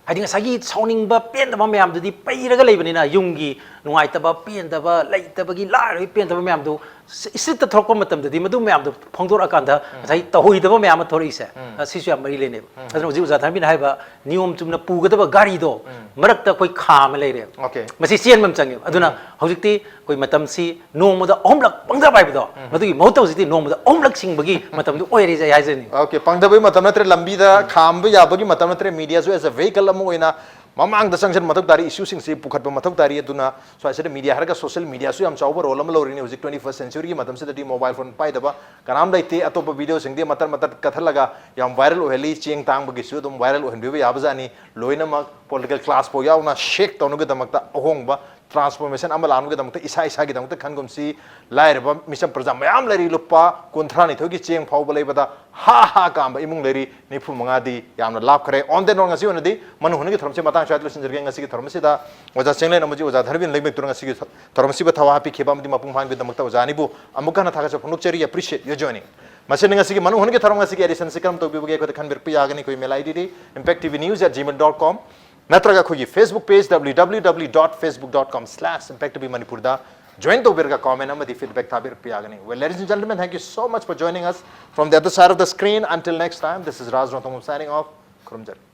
ꯍꯥꯏꯗꯤ ꯉꯁꯥꯏꯒꯤ ꯁꯥꯎꯅꯤꯡꯕ ꯄꯦꯟꯗꯕ ꯃꯌꯥꯝꯗꯨꯗꯤ ꯄꯩꯔꯒ ꯂꯩꯕꯅꯤꯅ, ꯌꯨꯝꯒꯤ ꯅꯨꯡꯉꯥꯏꯇꯕ, ꯄꯦꯟꯗꯕ, ꯂꯩꯇꯕꯒꯤ, ꯂꯥꯏꯔꯕꯒꯤ ꯄꯦꯟꯗꯕ ꯃꯌꯥꯝꯗꯨ ꯏꯁ-, ꯏꯁꯇ꯭ꯔꯤꯠꯇ ꯊꯣꯛꯂꯛꯄ ꯃꯇꯝꯗꯗꯤ ꯃꯗꯨ ꯃꯌꯥꯝꯗꯣ ꯐꯣꯡꯗꯣꯔꯛꯑꯀꯥꯟꯗ ꯉꯁꯥꯏ ꯇꯧꯍꯩꯗꯕ ꯃꯌꯥꯝ ꯑꯃ ꯊꯣꯛꯂꯛꯏꯁꯦ, ꯑ, ꯁꯤꯁꯨ ꯌꯥꯝ ꯃꯔꯤ ꯂꯩꯅꯩꯕ꯫ ꯑꯗꯨꯅ ꯍꯧꯖꯤꯛ ꯑꯣꯖꯥ ꯊꯥꯟꯕꯤꯅ ꯍꯥꯏꯕ ꯅꯤꯌꯣꯝ ꯆꯨꯝꯅ ꯄꯨꯒꯗꯕ ꯒꯥꯔꯤꯗꯣ ꯃꯔꯛꯇ ꯑꯩꯈꯣꯏ ꯈꯥꯝꯃ ꯂꯩꯔꯦꯕ꯫ Okay. ꯃꯁꯤ ꯆꯦꯟꯕ ꯑꯃ ꯆꯪꯉꯦꯕ꯫ ꯑꯗꯨꯅ ꯍꯧꯖꯤꯛꯇꯤ ꯑꯩꯈꯣꯏ ꯃꯇꯝꯁꯤ ꯅꯣꯡꯃꯗ ꯑꯍꯨꯝꯂꯛ ꯄꯪꯊꯕ ꯍꯥꯏꯕꯗꯣ, ꯃꯗꯨꯒꯤ ꯃꯍꯨꯠꯇ ꯍꯧꯖꯤꯛꯇꯤ ꯅꯣꯡꯃꯗ ꯑꯍꯨꯝꯂꯛ ꯁꯤꯡꯕꯒꯤ ꯃꯇꯝꯗꯨ ꯑꯣꯏꯔꯦ ꯑꯩ ꯍꯥꯏꯖꯅꯤꯡꯉꯤ꯫ Okay, ꯄꯪꯊꯕꯒꯤ ꯃꯇꯝ ꯅꯠꯇ꯭ꯔꯦ, ꯂꯝꯕꯤꯗ ꯈꯥꯝꯕ ꯌꯥꯕꯒꯤ ꯃꯇꯝ ꯅꯠꯇ꯭ꯔꯦ, mediaꯁꯨ as a vehicle ꯑꯃ ꯑꯣꯏꯅ ꯃꯃꯥꯡꯗ ꯆꯪꯁꯤꯟꯕ ꯃꯊꯧ ꯇꯥꯔꯤ, ꯏꯁꯨꯁꯤꯡꯁꯤ ꯄꯨꯈꯠꯄ ꯃꯊꯧ ꯇꯥꯔꯤ꯫ ꯑꯗꯨꯅ ꯁ꯭ꯋꯥꯏꯁꯤꯗ media ꯍꯥꯏꯔꯒ social mediaꯁꯨ ꯌꯥꯝ ꯆꯥꯎꯕ role ꯑꯃ ꯂꯧꯔꯤꯅꯤ꯫ ꯍꯧꯖꯤꯛ twenty first centuryꯒꯤ ꯃꯇꯝꯁꯤꯗꯗꯤ mobile phone ꯄꯥꯏꯗꯕ ꯀꯅꯥꯝ ꯂꯩꯇꯦ꯫ ꯑꯇꯣꯞꯄ videoꯁꯤꯡꯗꯤ ꯃꯇꯠ ꯃꯇꯠ ꯀꯠꯊꯠꯂꯒ ꯌꯥꯝ viral ꯑꯣꯏꯍꯜꯂꯤ꯫ ꯆꯦꯡ ꯇꯥꯡꯕꯒꯤꯁꯨ ꯑꯗꯨꯝ viral ꯑꯣꯏꯍꯟꯕꯤꯕ ꯌꯥꯕꯖꯥꯠꯅꯤ꯫ ꯂꯣꯏꯅꯃꯛ political class ꯐꯥꯎ ꯌꯥꯎꯅ shake ꯇꯧꯅꯕꯒꯤꯗꯃꯛꯇ ꯑꯍꯣꯡꯕ transformation ꯑꯃ ꯂꯥꯛꯅꯕꯒꯤꯗꯃꯛꯇ ꯏꯁꯥ ꯏꯁꯥꯒꯤꯗꯃꯛꯇ ꯈꯟꯒꯨꯝꯁꯤ꯫ ꯂꯥꯏꯔꯕ ꯃꯤꯆꯝ ꯄ꯭ꯔꯖꯥ ꯃꯌꯥꯝ ꯂꯩꯔꯤ, ꯂꯨꯄꯥ ꯀꯨꯟꯊ꯭ꯔꯥ ꯅꯤꯊꯣꯏꯒꯤ ꯆꯦꯡ ꯐꯥꯎꯕ ꯂꯩꯕꯗ ꯍꯥ ꯍꯥ ꯀꯥꯝꯕ ꯏꯃꯨꯡ ꯂꯩꯔꯤ, ꯅꯤꯐꯨ ꯃꯉꯥꯗꯤ ꯌꯥꯝꯅ ꯂꯥꯞꯈ꯭ꯔꯦ꯫ On that note, ꯉꯁꯤ ꯑꯣꯏꯅꯗꯤ ꯃꯅꯨꯡ ꯍꯨꯠꯅꯒꯤ ꯊꯧꯔꯝꯁꯤ ꯃꯇꯥꯡ ꯁ꯭ꯋꯥꯏꯗ ꯂꯣꯏꯁꯤꯟꯖꯔꯒꯦ꯫ ꯉꯁꯤꯒꯤ ꯊꯧꯔꯝ ꯑꯁꯤꯗ ꯑꯣꯖꯥ ꯆꯦꯡꯂꯦꯟ ꯑꯃꯗꯤ ꯑꯣꯖꯥ ꯙꯔꯃꯦꯟ ꯂꯩꯃꯦꯛꯇꯨꯅ ꯉꯁꯤꯒꯤ ꯊꯧꯔꯝ ꯑꯁꯤꯕꯨ ꯊꯧꯍꯥ ꯄꯤꯈꯤꯕ ꯑꯃꯗꯤ ꯃꯄꯨꯡ ꯐꯥꯍꯟꯕꯒꯤꯗꯃꯛꯇ ꯑꯣꯖꯥ ꯑꯅꯤꯕꯨ ꯑꯃꯨꯛꯀ ꯍꯟꯅ ꯊꯥꯒꯠꯆꯕ ꯐꯣꯡꯗꯣꯛꯆꯔꯤ꯫ Appreciate your joining. ꯃꯁꯤꯅ ꯉꯁꯤꯒꯤ ꯃꯅꯨꯡ ꯍꯨꯠꯅꯒꯤ ꯊꯧꯔꯝ ꯑꯁꯤꯒꯤ edition ꯑꯁꯤ ꯀꯔꯝ ꯇꯧꯕꯤꯕꯒꯦ ꯑꯩꯈꯣꯏꯗ ꯈꯟꯕꯤꯔꯛꯄ ꯌꯥꯒꯅꯤ꯫ ꯑꯩꯈꯣꯏ email ID D impact T V news at gmail dot com ꯅꯠꯇ꯭ꯔꯒ ꯑꯩꯈꯣꯏꯒꯤ Facebook page W W W dot facebook dot com slash impact T V Manipur ꯗ join ꯇꯧꯕꯤꯔꯒ comment ꯑꯃꯗꯤ feedback ꯊꯥꯕꯤꯔꯛꯄ ꯌꯥꯒꯅꯤ꯫ Well, ladies and gentlemen, thank you so much for joining us from the other side of the screen. Until next time, this is Raj Rongthong signing off. ꯈꯨꯔꯨꯝꯖꯔꯤ꯫